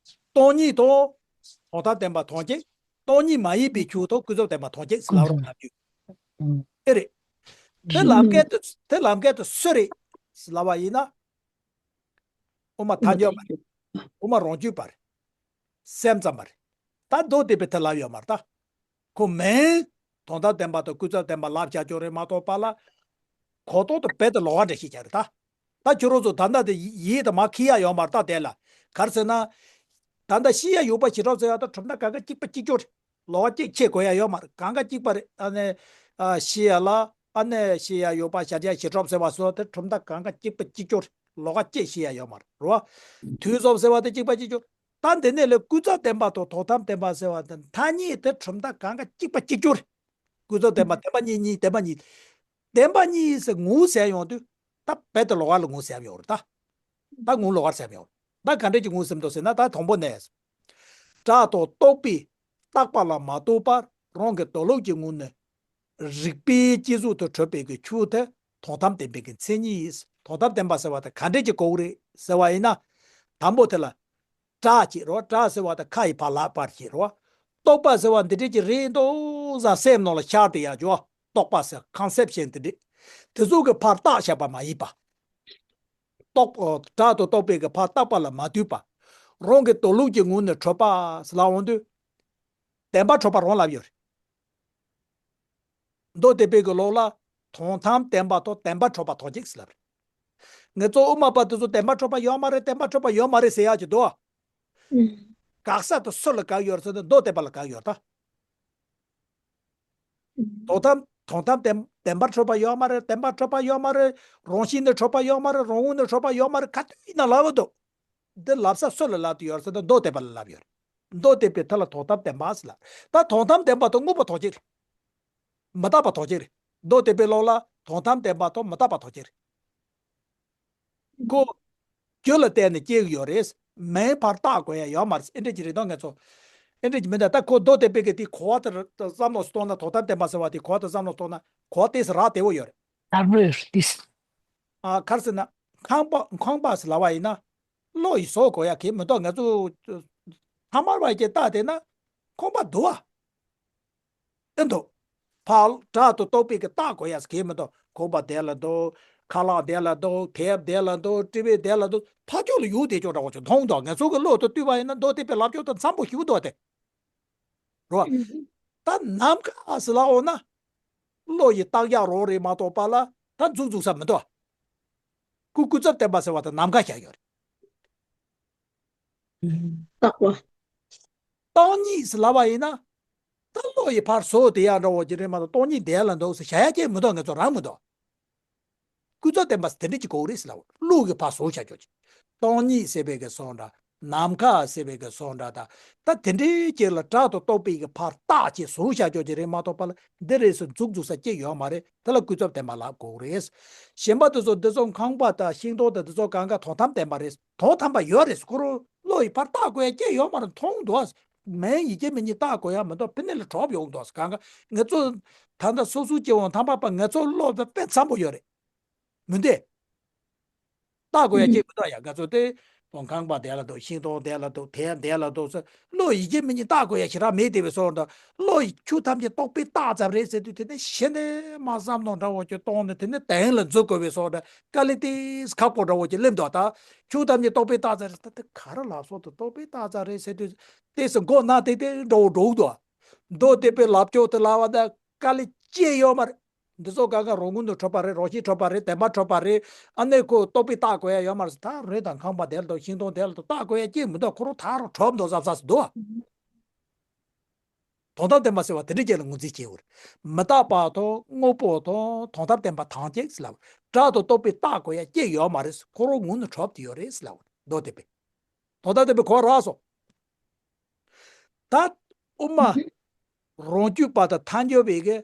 སྟོང་ཉིད་དང་དོན་དམ་བདེན་པ་དོན་གཅིག་སྟོང་ཉིད་མ་ཡིན་པའི་ཆོས་དང་ཀུན་རྫོབ་བདེན་པ་དོན་གཅིག་ལབ་རོ་ལབ་རྒྱུ། ཨེ་རེད། དེ་ལམ་ཁ་དེ་དེ་ལམ་ཁ་དེ་སུ་རེད་ལབ་པ་ཡིན་ན། དབུ་མ་ཐལ་འགྱུར་བ་རེད། དབུ་མ་རང་རྒྱུད་པ་རེད། སེམས་ཙམ་པ་རེད། ད་མདོ་སྡེ་པའི་དེ་ལབ་ཡོད་མ་རེད་ད། ཁོ་མིན། དོན་དམ་བདེན་པ་དང་ཀུན་རྫོབ་བདེན་པ་ལབ་བྱ་ཆོག་རེད་མ་གཏོགས་པ་ལ། གོ་རྟོགས་དང་རྦད་དེ་ལོགས་ཀ་འདྲ་ཞིག་ཀྱང་རེད་ད། ད་ཁྱོད་རང་ཚོ་ད་ལྟ་དེ་ཡིད་དུ་མ་འཁྱེར་ཡ་ཡོད་མ་རེད་ད། དེ་ལ་ག་རེ་ཟེར་ན། ད་ལྟ་ཤེས་ཡ་ཡོད་པ་བྱེ་བྲག་ཟེར་ཡ་ད་གྲུབ་མཐའ་གང་ག་གཅིག་པ་གཅིག་གྱུར་རེད། ལོགས་ཀ་གཅིག་ཕྱེ་དགོས་ཡ་ཡོད་མ་རེད། གང་ག་གཅིག་པ་རེད། ཨ་ནི། ཨ་ཤེས་ཡ་ལ། ཨ་ནི་ཤེས་ཡ་ཡོད་པ་གཞལ་བྱ་བྱེ་བྲག་ཟེར་བ་སོགས་དེ་གྲུབ་མཐའ་གང་ག་གཅིག་པ་གཅིག་གྱུར་རེད། ལོགས་ཀ་གཅིག་ཤེས་ཡ་ཡོད་མ་རེད་རོ། དུས་གསུམ་ཟེར་བ་དེ་གཅིག་པ་གཅིག་གྱུར། ད་འདི་ནས་ལས་ཀུན་རྫོབ་བདེན་པ་དང་དོན་དམ་བདེན་པ་ཟེར་བ་དེ་ཐ་སྙད་དེ་གྲུབ་མཐའ་གང་ག་གཅིག་པ་གཅིག་གྱུར་རེད། ཀུན་རྫོབ་བདེན་པ་བདེན་པ་གཉིས་གཉིས་བདེན་པ་གཉིས། བདེན་པ་གཉིས་ཟེར་ངོ་ཟེར་ཡོང་དུས་ད་རྦད་དེ་ལོགས་ཀ་ལ་ངོ་ཟེར་ཡོང་རེད་ད། ད་ངོ་ལོགས་ཀ་ཟེར་ཡོང་རེད། ད་ག་འདྲས་ཀྱི་ངོ་ཟེར་འདུག་ཟེར་ན། ད་དང་པོ་ནས། སྒྲ་དང་རྟོག་པས་བཏགས་པ་ལ་མ་རྟོགས་པར་རང་གི་རྟོགས་ལུགས་ཀྱི་ངོས་ནས། རིགས་པའི་སྤྱི་གཟུགས་དང་གྲུབ་པའི་གི་ཆོས་དེ་དོན་དམ་བདེན་པའི་གི་མཚན་ཉིད། དོན་དམ་བདེན་པ་ཟེར་བ་དེ་ག་འདྲས་ཀྱི་གོ་གི་རེད་ཟེར་བ་ཡིན་ན། དང་པོ་དེ་ལ། སྒྲ་ཅིག་རོ། སྒྲ་ཟེར་བ་དེ་ཁ་ཡི་བར་ལ་བར་གྱི་རོ། རྟོག་པ་ཟེར་བ་འདི་འདྲས་ཀྱི་རེད་འདུག་ཟེར་སེམས་ནང་ལ་ཤར་ཏེ་ཡ་ཇོ། རྟོག་པ་ཟེར་ཁོན་སེབ་ཤན་འདི་འདྲས། དེ་ཚོ་གི་ཕར་བཏགས་བཞག་པ་མ་ཡིན་པ། རྟོག་སྒྲ་དང་རྟོག་པའི་གི་ཕར་བཏགས་པ་ལ་མ་ལྟོས་པ། རང་གི་རྟོགས་ལུགས་ཀྱི་ངོས་ནས་གྲུབ་པ་ཟེར་ལབ་འོང་དུས། བདེན་པར་གྲུབ་པ་རང་ལབ་ཡོད་རེད། མདོ་སྡེ་པའི་གི་ལུགས་ལ་དོན་དམ་བདེན་པ་དང་བདེན་པར་གྲུབ་པ་དོན་གཅིག་ཟེར་ལབ་རེད། ངེད་ཚོ་དབུ་མ་པ་དེ་ཚོ་བདེན་པར་གྲུབ་པ་ཡོད་མ་རེད། བདེན་པར་གྲུབ་པ་ཡོད་མ་རེད་ཟེར་ཡག་ཅིག་འདུག་ཨ། ཨུམ། དགག་ས་དེ་སུ་ལ་དགག་ཡོད་རེད་ཟེར་ན་མདོ་སྡེ་པ་ལ་དགག་ཡོད་ད། དོན་དམ་དོན་དམ་བདེན་བདེན་པར་གྲུབ་པ་ཡོད་མ་རེད། བདེན་པར་གྲུབ་པ་ཡོད་མ་རེད། རང་བཞིན་ནི་གྲུབ་པ་ཡོད་མ་རེད། རང་ངོས་ནས་གྲུབ་པ་ཡོད་མ་རེད། ག་དུས་ཡིན་ན་ལབ་འདུག་འདི་ལབ་ས་སུ་ལ་ལབ་ཏུ་ཡོད་ཟེར་ན་མདོ་སྡེ་པ་ལ་ལབ་ཡོད་རེད། མདོ་སྡེ་པའི་ཐད་ལ་དོན་དམ་བདེན་པ་ཟེར་ལབ། ད་དོན་དམ་བདེན་པ་དང་དངོས་པོ་དོན་གཅིག་རེད། མི་རྟག་པ་དོན་གཅིག་རེད། མདོ་སྡེ་པའི་ལུགས་ལ་དོན་དམ་བདེན་པ་དང་མི་རྟག་པ་དོན་གཅིག་རེད། ཁོ། རྒྱུ་ལ་བརྟེན་ནས་སྐྱེ་གི་ཡོད་རེད། མིན་ཕར་བཏགས་དགོས་ཡ་ཡོད་མ་རེད། ཨེ་འདྲ་ཅིག་རེད་དོ་ངེད་ཚོ། ཨེ་འདྲ་ཅིག་མིན་ད་ད་ཁོ་མདོ་སྡེ་པའི་གི་དེ་གོ་བ་དེ་བསམ་བློ་གཏོང་ན་དོན་དམ་བདེན་པ་ཟེར་བ་དེ་གོ་བ་དེ་བསམ་བློ་གཏོང་ན་གོ་བ་ཏོག་ཙམ་རག་བདེ་བོ་ཡོད་རེད། དར་པོས་ཏིས། ཨ་གར་ཟེར་ན། ཁང་པ་ཁང་པ་ཟེར་ལབ་པ་ཡིན་ན། བློ་ཡིས་བཟོ་དགོས་ཡ་གི་མི་འདུག་ངེད་ཚོ། ཐ་མལ་པ་ཅིག་བལྟས་བསྡད་ན། ཁང་པ་འདུག་བ། ཨེ་འདུག་ཕར་དྲག་ཏུ་རྟོག་པའི་གི་བརྟག་དགོས་ཡ་ཟེར་གི་མི་འདུག་ཁང་པ་དེ་ལ་འདུག་ཁ་ལག་དེ་ལ་འདུག་དེབ་དེ་ལ་འདུག་དྲི་བ་དེ་ལ་འདུག་ཕར་ཕྱོགས་ལ་ཡུག་དེ་ཕྱོགས་འདྲ་བོ་ཅིག་མཐོང་འདུག་ངེད་ཚོ་གི་བློ་དེ་བཏུས་པ་ཡིན་ན་མདོ་སྡེ་པའི་ལབ་ཕྱོགས་དང་འཚམ་པོ་ཞིག་འདུག་སྟེ། རོ། ད་ནམ་མཁའ་ཟེར་ལབ་འོང་ན། བློ་ཡིས་བཏགས་ཡག་རང་རེད་མ་གཏོགས་པ་ལ་ད་མཛུབ་འཛུགས་ས་མི་འདུག་སྐུ་སྐུ་ཚབ་བསྟན་པ་ཟེར་བ་དང་ནམ་མཁའ་བཞག་ཡོད་རེད། བཏགས་པ། སྟོང་ཉིད་ཟེར་ལབ་པ་ཡིན་ན། ད་བློ་ཡིས་ཕར་བཟོ་དེ་ཡག་འདྲ་བོ་ཅིག་རེད་མ་གཏོགས་སྟོང་ཉིད་དེ་ལ་འདུག་ཟེར་བཞག་ཡ་ཅིག་མི་འདུག་ངེད་ཚོ་རང་མི་འདུག་སྐུ་ཚབ་བསྟན་པ་ཟེར་དེ་འདྲ་ཅིག་དགོས་རེད་ཟེར་ལབ། བློ་གིས་ཕར་བཟོ་བྱ་ཆོག་ཅིག་སྟོང་ཉིད་ཟེར་བའི་གི་བཟོ་འདྲ། ནམ་མཁའ་ཟེར་བའི་གི་བཟོ་འདྲ་དང་། ད་དེ་འདྲའི་ཅིག་ལ་དྲག་ཏུ་རྟོག་པའི་གི་ཕར་བཏགས་ཅིག་བཟོ་བྱ་ཆོག་ཅིག་རེད་མ་གཏོགས་པ་ལ་འདི་རེད་ཟེར་མཛུབ་འཛུགས་ས་ཅིག་ཡོད་མ་རེད། དེ་ལ་སྐུ་ཚབ་བསྟན་པ་ལབ་དགོས་རེད། གཞན་པ་དེ་ཚོ་འདི་ཚོ་ཁང་པ་དང་ཤིང་སྡོང་དང་འདི་ཚོ་གང་ག་དོན་དམ་བདེན་པ་རེད། དོན་དམ་པ་ཡོད་རེད། ཁོ་རང་བློ་ཡིས་ཕར་བཏགས་དགོས་ཡ་ཅིག་ཡོད་མ་རེད། མཐོང་འདུག་མིན་ཡིན་གཅིག་མིན་གཉིས་བཏགས་དགོས་ཡ་མི་འདུག་ཕི་ནས་ལ་གྲོགས་ཡོང་འདུག་གང་ག་ངེད་ཚོ་ད་ལྟ་སོ་སོའི་སྐྱེ་བོ་དམ་པ་པ་ངེད་ཚོ་བློ་དཔེ་འཚམ་པོ་ཡོད་རེད། མི་འདུག་བཏགས་དགོས་ཡ་ཅིག་མི་འདུག་ཡ་ང་ཚོ་དེ། དོན་ཁང་པ་དེ་ལ་འདུག་ཤིང་སྡོང་དེ་ལ་འདུག་དེ་དེ་ལ་འདུག་ཟེར་བློ་ཡིན་གཅིག་མིན་གཉིས་བཏགས་དགོས་ཡ་ཞེ་དྲག་མེད་དེ་བའི་སོགས་འདྲ། བློ་ཡིས་ཆོས་ཐམས་ཅད་རྟོགས་པའི་རྟགས་ཙམ་རེད་ཟེར་དུས་དེ་ནས་གཞི་ནས་མ་བསམ་ནོ་འདྲ་བོ་ཅིག་གཏོང་ནས་དེ་ནས་གདེང་ལ་འཛུལ་དགོས་པའི་སོགས་འདྲ་དཀའ་ལས་ཏེ་ཁག་པོ་འདྲ་བོ་ཅིག་སླེབས་འདུག་ད་ཆོས་ཐམས་ཅད་རྟོགས་པའི་རྟགས་ཙམ་རེད་ད་དེ་ག་རེ་ལབ་སོགས་དུ་རྟོགས་པའི་རྟགས་ཙམ་རེད་ཟེར་དུས་ཏོག་ཙམ་མགོ་ན་ཏེ་ཏེ་འདྲ་བོ་འགྲོ་གི་འདུག་མདོ་སྡེ་པའི་ལབ་ཕྱོགས་དེ་ལབ་པ་ད་དཀའ་ལས་ཅི་ཡོད་མ་རེད། འདི་ཚོ་གང་ག་རང་ངོས་ནས་གྲུབ་པ་རེད། རང་བཞིན་གྲུབ་པ་རེད། བདེན་པ་གྲུབ་པ་རེད། ཨ་ནི་ཁོ་རྟོགས་པའི་རྟགས་དགོས་ཡ་ཡོད་མ་རེད། ད་རི་དང་ཁང་པ་དེ་ལ་དང་ཤིང་སྡོང་དེ་ལ་དང་རྟགས་དགོས་ཡ་ཅི་མི་འདུག་ཁོ་རང་ད་རུང་གྲུབ་འདུག་བསམ་ས་སུ་འདུག་དོན་དམ་བདེན་པ་ཟེར་བ་དེ་འདྲ་ཅིག་ལ་ངོས་འཛིན་བྱེད་དགོས་རེད། མི་རྟག་པ་དང་དངོས་པོ་དང་དོན་དམ་བདེན་པ་དོན་གཅིག་ཟེར་ལབ། དྲག་ཏུ་རྟོགས་པའི་རྟགས་དགོས་ཡ་ཅི་ཡོད་མ་རེད། ཁོ་རང་ངོས་ནས་གྲུབ་དེ་ཡོད་རེད་ཟེར་ལབ། མདོ་སྡེ་པའི། དོན་དམ་བདེན་པའི་གོ་བ་རག་སོང་། ད་དབུ་མ་རང་རྒྱུད་པ་དང་ཐལ་འགྱུར་བའི་གི་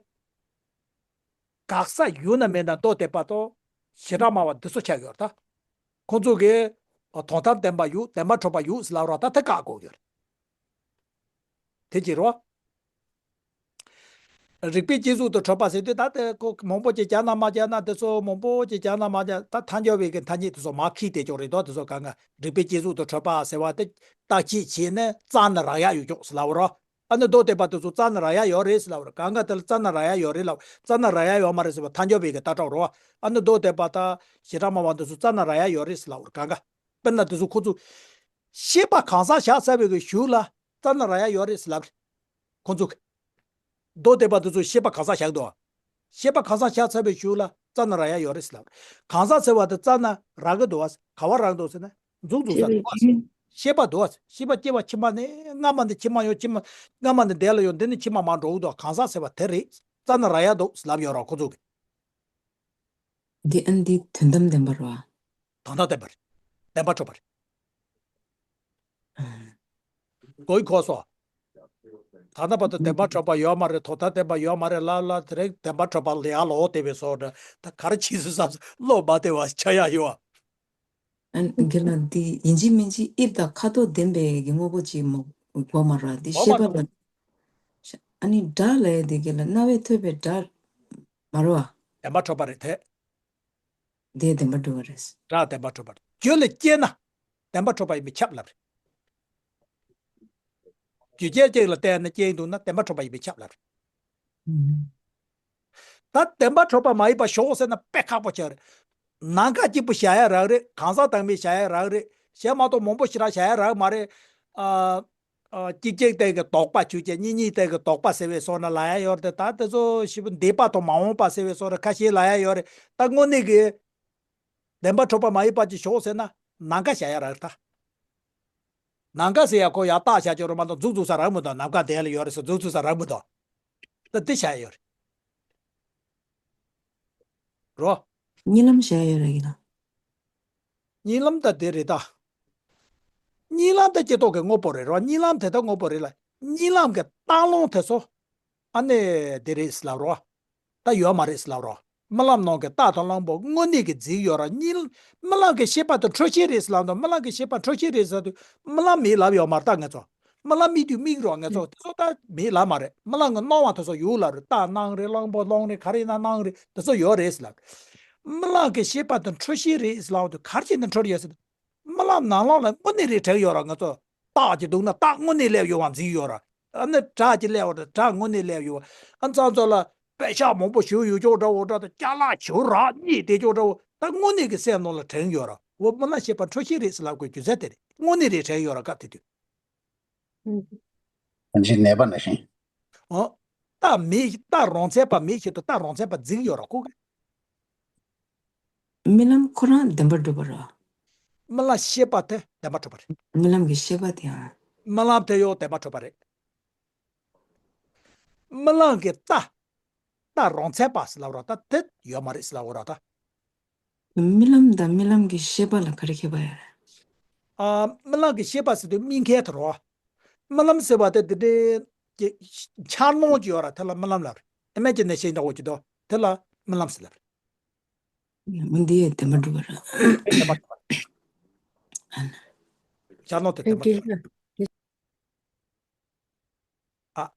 དགག་ས་ཡོད་ན་མེད་ན་མདོ་སྡེ་པ་དང་བྱེ་བྲག་སྨྲ་བ་འདི་ཚོ་ཆགས་ཡོད་ད། ཁོང་ཚོ་གིས་དོན་དམ་བདེན་པ་ཡོད། བདེན་པ་གྲུབ་པ་ཡོད་ཟེར་ལབ་རོགས་ད་དེ་བཀག་དགོས་ཡོད་རེད། དེ་གཅིག་རོ། རིགས་པའི་སྐྱེ་གཟུགས་དང་གྲུབ་པ་ཟེར་དུས་ད་ལྟ་ཁོ་མང་པོ་ཅིག་བྱས་ན་མ་བྱས་ན་འདི་ཚོ་མང་པོ་ཅིག་བྱས་ན་མ་བྱས་ད་ཐལ་འགྱུར་བའི་གི་ཐ་སྙད་དེ་ཚོ་མར་ཁྱེར་བསྡད་ཆོག་རེད་དོ། དེ་ཚོ་གང་ག་རིགས་པའི་སྐྱེ་གཟུགས་དང་གྲུབ་པ་ཟེར་བ་དེ་བརྟག་དཔྱད་བྱས་ནས་རྩ་ནས་རག་ཡག་ཡོད་ཆོག་ཟེར་ལབ་རོ། ཨ་ནི་མདོ་སྡེ་པ་དེ་ཚོ་རྩ་ནས་རག་ཡག་ཡོད་རེད་ཟེར་ལབ་རོ། གང་ག་དེ་ལ་རྩ་ནས་རག་ཡག་ཡོད་རེད་ལབ། རྩ་ནས་རག་ཡག་ཡོད་མ་རེད་ཟེར་བ་ཐལ་འགྱུར་བའི་གི་ལྟ་གྲུབ་རོ། ཨ་ནི་མདོ་སྡེ་པ་དང་བྱེ་བྲག་སྨྲ་བ་དེ་ཚོ་རྩ་ནས་རག་ཡག་ཡོད་རེད་ཟེར་ལབ་རོ། གང་ག་དཔེར་ན་དེ་ཚོ་ཁོ་ཚོ་ཤེས་པ་གང་ཟག་བཞག་ཚར་བའི་གི་གཞུག་ལ་རྩ་ནས་རག་ཡག་ཡོད་རེད་ཟེར་ལབ་རེད། ཁོང་ཚོ་གི་མདོ་སྡེ་པ་དེ་ཚོས་ཤེས་པ་གང་ཟག་བཞག་འདུག་ཤེས་པ་གང་ཟག་བཞག་ཚར་བའི་གཞུག་ལ་རྩ་ནས་རག་ཡག་ཡོད་རེད་ཟེར་ལབ། གང་ཟག་ཟེར་བ་དེ་རྩ་ནས་རག་གི་འདུག་བ། ག་བ་རག་འདུག་ཟེར་ན་མཛུབ་འཛུགས་ས་འདུག་བ། ཤེས་པ་འདུག་བ། ཤེས་པ་སྐྱེ་བ་ཕྱི་མ་ནས་སྔ་མ་འདི་ཕྱི་མ་ཡོང་། ཕྱི་མ་སྔ་མ་འདི་འདས་ལ་ཡོང་། འདི་ནི་ཕྱི་མ་མར་འགྲོ་གི་འདུག་གང་ཟག་ཟེར་བ་དེ་རེད། རྩ་ནས་རག་ཡག་འདུག་ལབ་ཡོད་ར་ཁོ་ཚོ་གི། འདི་ཨ་ནི་འདི་དོན་དམ་བདེན་པ་རེད་བ། དོན་དམ་བདེན་པ་རེད། བདེན་པ་གྲུབ་པ་རེད། ཨ། གོ་ཡི་གོ་སོང་། ད་ལྟ་བར་དུ་བདེན་པ་གྲུབ་པ་ཡོད་མ་རེད། དོན་དམ་བདེན་པ་ཡོད་མ་རེད་ལབ་ལབ་དེ་རིང་བདེན་པ་གྲུབ་པ་ལ་ཡར་ལོག་བསྡད་པའི་བཟོ་འདྲ། ད་ག་རེ་བྱེད་སྲིད་བསམ་བློ་མ་བདེ་བ་ཆགས་ཡག་ཡོད་ཨ། ཨ་ནི་དགེ་ལགས་འདི་ཡིན་གཅིག་མིན་གཅིག་དབྱིབས་དང་ཁ་དོག་ལྡན་པའི་གི་དངོས་པོ་ཅིག་མ་དགོས་མ་རེད། འདི་གོ་ཤེས་མ་པ་ལ། ཨ་ནི་སྒྲ་ལབ་ཡག་འདི་དགེ་ལགས་རྣ་བས་ཐོས་པའི་སྒྲ་མ་རེད་བ། བདེན་པ་གྲུབ་པ་རེད་དེ། དེ་བདེན་པ་གྲུབ་པ་རེད། སྒྲ་བདེན་པ་གྲུབ་པ་རེད། རྒྱུད་ལ་སྐྱེས་ན་བདེན་པ་གྲུབ་པ་ཡིན་པས་ཁྱབ་ལབ་རེད། རྒྱུ་རྐྱེན་གཅིག་ལ་བརྟེན་ནས་སྐྱེས་འདུག་ན་བདེན་པ་གྲུབ་པ་ཡིན་པས་ཁྱབ་ལབ་རེད། ཨུམ། ད་བདེན་པ་གྲུབ་པ་མ་ཡིན་པ་ཞོག་ཟེར་ན་དཔེ་ཁག་པོ་ཆགས་རེད། ནམ་མཁའ་གཅིག་པུ་བཞག་ཡག་རག་རེད། གང་ཟག་དང་མི་བཞག་ཡག་རག་རེད། གཞན་མ་གཏོགས་མང་པོ་ཞེ་དྲག་བཞག་ཡག་རག་མ་རེད། ཨ། ཨ། གཅིག་གཅིག་སྟེང་གི་དོགས་པ་ཆོས་ཅན། གཉིས་གཉིས་སྟེང་གི་དོགས་པ་ཟེར་བའི་བཟོ་འདྲ་ལབ་ཡག་ཡོད་རེད་དེ། ད་དེ་ཚོ་ཞེ་པོ་འདས་པ་དང་མ་འོངས་པ་ཟེར་བའི་བཟོ་འདྲ་ཁ་ཤས་ལབ་ཡག་ཡོད་རེད། ད་དངོས་གནས་ཀྱི་བདེན་པ་གྲུབ་པ་མ་ཡིན་པ་ཅིག་ཞོག་ཟེར་ན་ནམ་མཁའ་བཞག་ཡག་རག་རེད་ད། ནམ་མཁའ་ཟེར་ཡ་ཁོ་ཡར་བཏགས་བཞག་ཅོག་རེད་མ་གཏོགས་འཛུགས་འཛུགས་ས་རག་མི་འདུག་ནམ་མཁའ་དེ་ལ་ཡོད་རེད་ཟེར་འཛུགས་འཛུགས་ས་རག་མི་འདུག་ད་འདི་བྱས་ཡོད་རེད། རོ། གཉིད་ལམ་བྱས་ཡོད་རེད་ཀྱི་ན། གཉིད་ལམ་ད་དེ་རེད་ད། གཉིད་ལམ་ད་སྐྱེ་ཐོག་གི་དངོས་པོ་རེད་རོ། གཉིད་ལམ་དེ་ད་དངོས་པོ་རེད་ལ། གཉིད་ལམ་གྱི་རྟགས་ལུང་དེ་ཚོ། ཨ་ནི་དེ་རེད་ཟེར་ལབ་རོ། ད་ཡོད་མ་རེད་ཟེར་ལབ་རོ། རྨི་ལམ་ནང་གི་རྟགས་དང་གླང་པོ་དངོས་གནས་ཀྱི་རྫིག་ཡོད་ར། གཉིད། རྨི་ལམ་གྱི་ཤེས་པ་དེ་འཕྲོ་ཤེས་རེད་ཟེར་ལབ་དང་། རྨི་ལམ་གྱི་ཤེས་པ་འཕྲོ་ཤེས་རེད་ཟེར་དུས་རྨི་ལམ་མེད་ལབ་ཡོད་མ་རེད་ད་ང་ཚོ། རྨི་ལམ་མིག་དུས་མིག་རོ་ང་ཚོ་དེ་ཚོ་ད་མེད་ལབ་མ་རེད། རྨི་ལམ་གྱི་སྣང་བ་དེ་ཚོ་ཡོད་ལབ་རེད། རྟགས་སྣང་རེད། གླང་པོ་སྣང་རེད། ག་རེ་ཡིན་ན་སྣང་རེད། དེ་ཚོ་ཡོད་རེད་ཟེར་ལབ། རྨི་ལམ་གྱི་ཤེས་པ་དེ་འཕྲོ་ཤེས་རེད་ཟེར་ལབ་དུས་ག་རེ་བྱས་ནས་འཕྲོ་ཡོད་ཟེར། རྨི་ལམ་ནང་ལོགས་ལ་དངོས་གནས་རེད་དྲན་ཡོད་ར། ང་ཚོ་རྟགས་ཀྱི་འདུག་ན་རྟགས་དངོས་གནས་སླེབས་ཡོད་པ་རྫིག་ཡོད་ར། ཨ་ནི་སྒྲ་གྱི་སླེབས་པ་དང་སྒྲ་དངོས་གནས་སླེབས་ཡོད་པ། ཨ་ནི་ཚང་ཚོ་ལ་པད་ཤག་མང་པོ་བཞུར་ཡོད་ཅོག་འདྲ་བོ་འདྲ་དང་། ཅ་ལག་བྱུ་རག་རྙེད་བསྡད་ཅོག་འདྲ་བོ། ད་དངོས་གནས་ཀྱི་སེམས་ནང་ལ་དྲན་ཡོད་ར། འོ་རྨི་ལམ་ཤེས་པ་འཕྲོ་ཤེས་རེད་ཟེར་ལབ་དགོས་རྒྱུ་མཚན་དེ་རེད། དངོས་གནས་རེད་དྲན་ཡོད་ར་སྐབས་དེ་དུས། གང་ཞིག་ནད་པ་ནང་བཞིན། ཨོ། རྟགས་མེད། རྟགས་རང་མཚན་པ་མེད་བཞིན་དུ་རྟགས་རང་མཚན་པ་རྫིག་ཡོད་ར་ཁོ་གི། རྨི་ལམ་ཁོ་རང་བདེན་པར་གྲུབ་པ་རེད། རྨི་ལམ་ཤེས་པ་དེ་བདེན་པར་གྲུབ་པ་རེད། རྨི་ལམ་གྱི་ཤེས་པ་དེའང་། རྨི་ལམ་དེ་ཡང་བདེན་པར་གྲུབ་པ་རེད། རྨི་ལམ་གྱི་རྟགས། རྟགས་རང་མཚན་པ་ཟེར་ལབ་ར་ད་དེ་ཡོད་མ་རེད་ཟེར་ལབ་ར་ད། རྨི་ལམ་དང་རྨི་ལམ་གྱི་ཤེས་པ་ལ་ག་རེ་ཁྱད་པར་ཡོད་རེད། ཨ། རྨི་ལམ་གྱི་ཤེས་པ་ཟེར་དུས་རྨི་མཁན་དེ་རོ། རྨི་ལམ་ཟེར་བ་དེ་དེ་འདྲའི་འཆར་སྣང་ཅིག་ཡོད་ར། དེ་ལ་རྨི་ལམ་ལབ་རེད། ཨི་མེ་ཇི་ནེ་ཤན་འདྲ་བོ་ཅིག་འདུག་དེ་ལ་རྨི་ལམ་ཟེར་ལབ་རེད། འདི་ཡི་བདེན་པར་གྲུབ་པ་རེད། བདེན་པར་གྲུབ་པ་རེད། འཆར་སྣང་དེ་བདེན་པར་གྲུབ་པ་རེད། ཨ།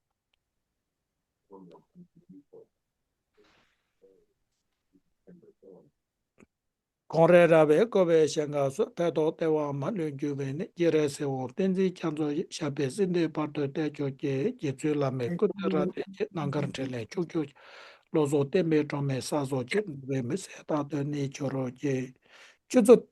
གངས་རི་ར་བས་བསྐོར་བའི་ཞིང་ཁམས་སུ། ཕན་འདོགས་ལྟེ་བ་མ་ལུས་རྒྱུ་བས་ནི། སྐྱེ་རེ་སེར་འོང་བསྟན་འཛིན་རྒྱ་མཚོ་ཡི། ཞབས་པད་སྲིད་མཐའི་བར་དུ་བརྟན་གྱུར་ཅིག་རྗེ་བཙུན་བླ་མའི་སྐུ་ཚེ་རབ་བརྟན་ཅིག་རྣམ་དཀར་འཕྲིན་ལས་ཕྱུག་གྱུར་ཅིག་བློ་བཟང་བསྟན་པའི་སྒྲོན་མེ་གསལ་བཟང་ཅིག་འགྲོ་བའི་མི་ཟེར་རྟག་ཏུ་གནས་གྱུར་ཅིག་ཁྱོད་ཚོ་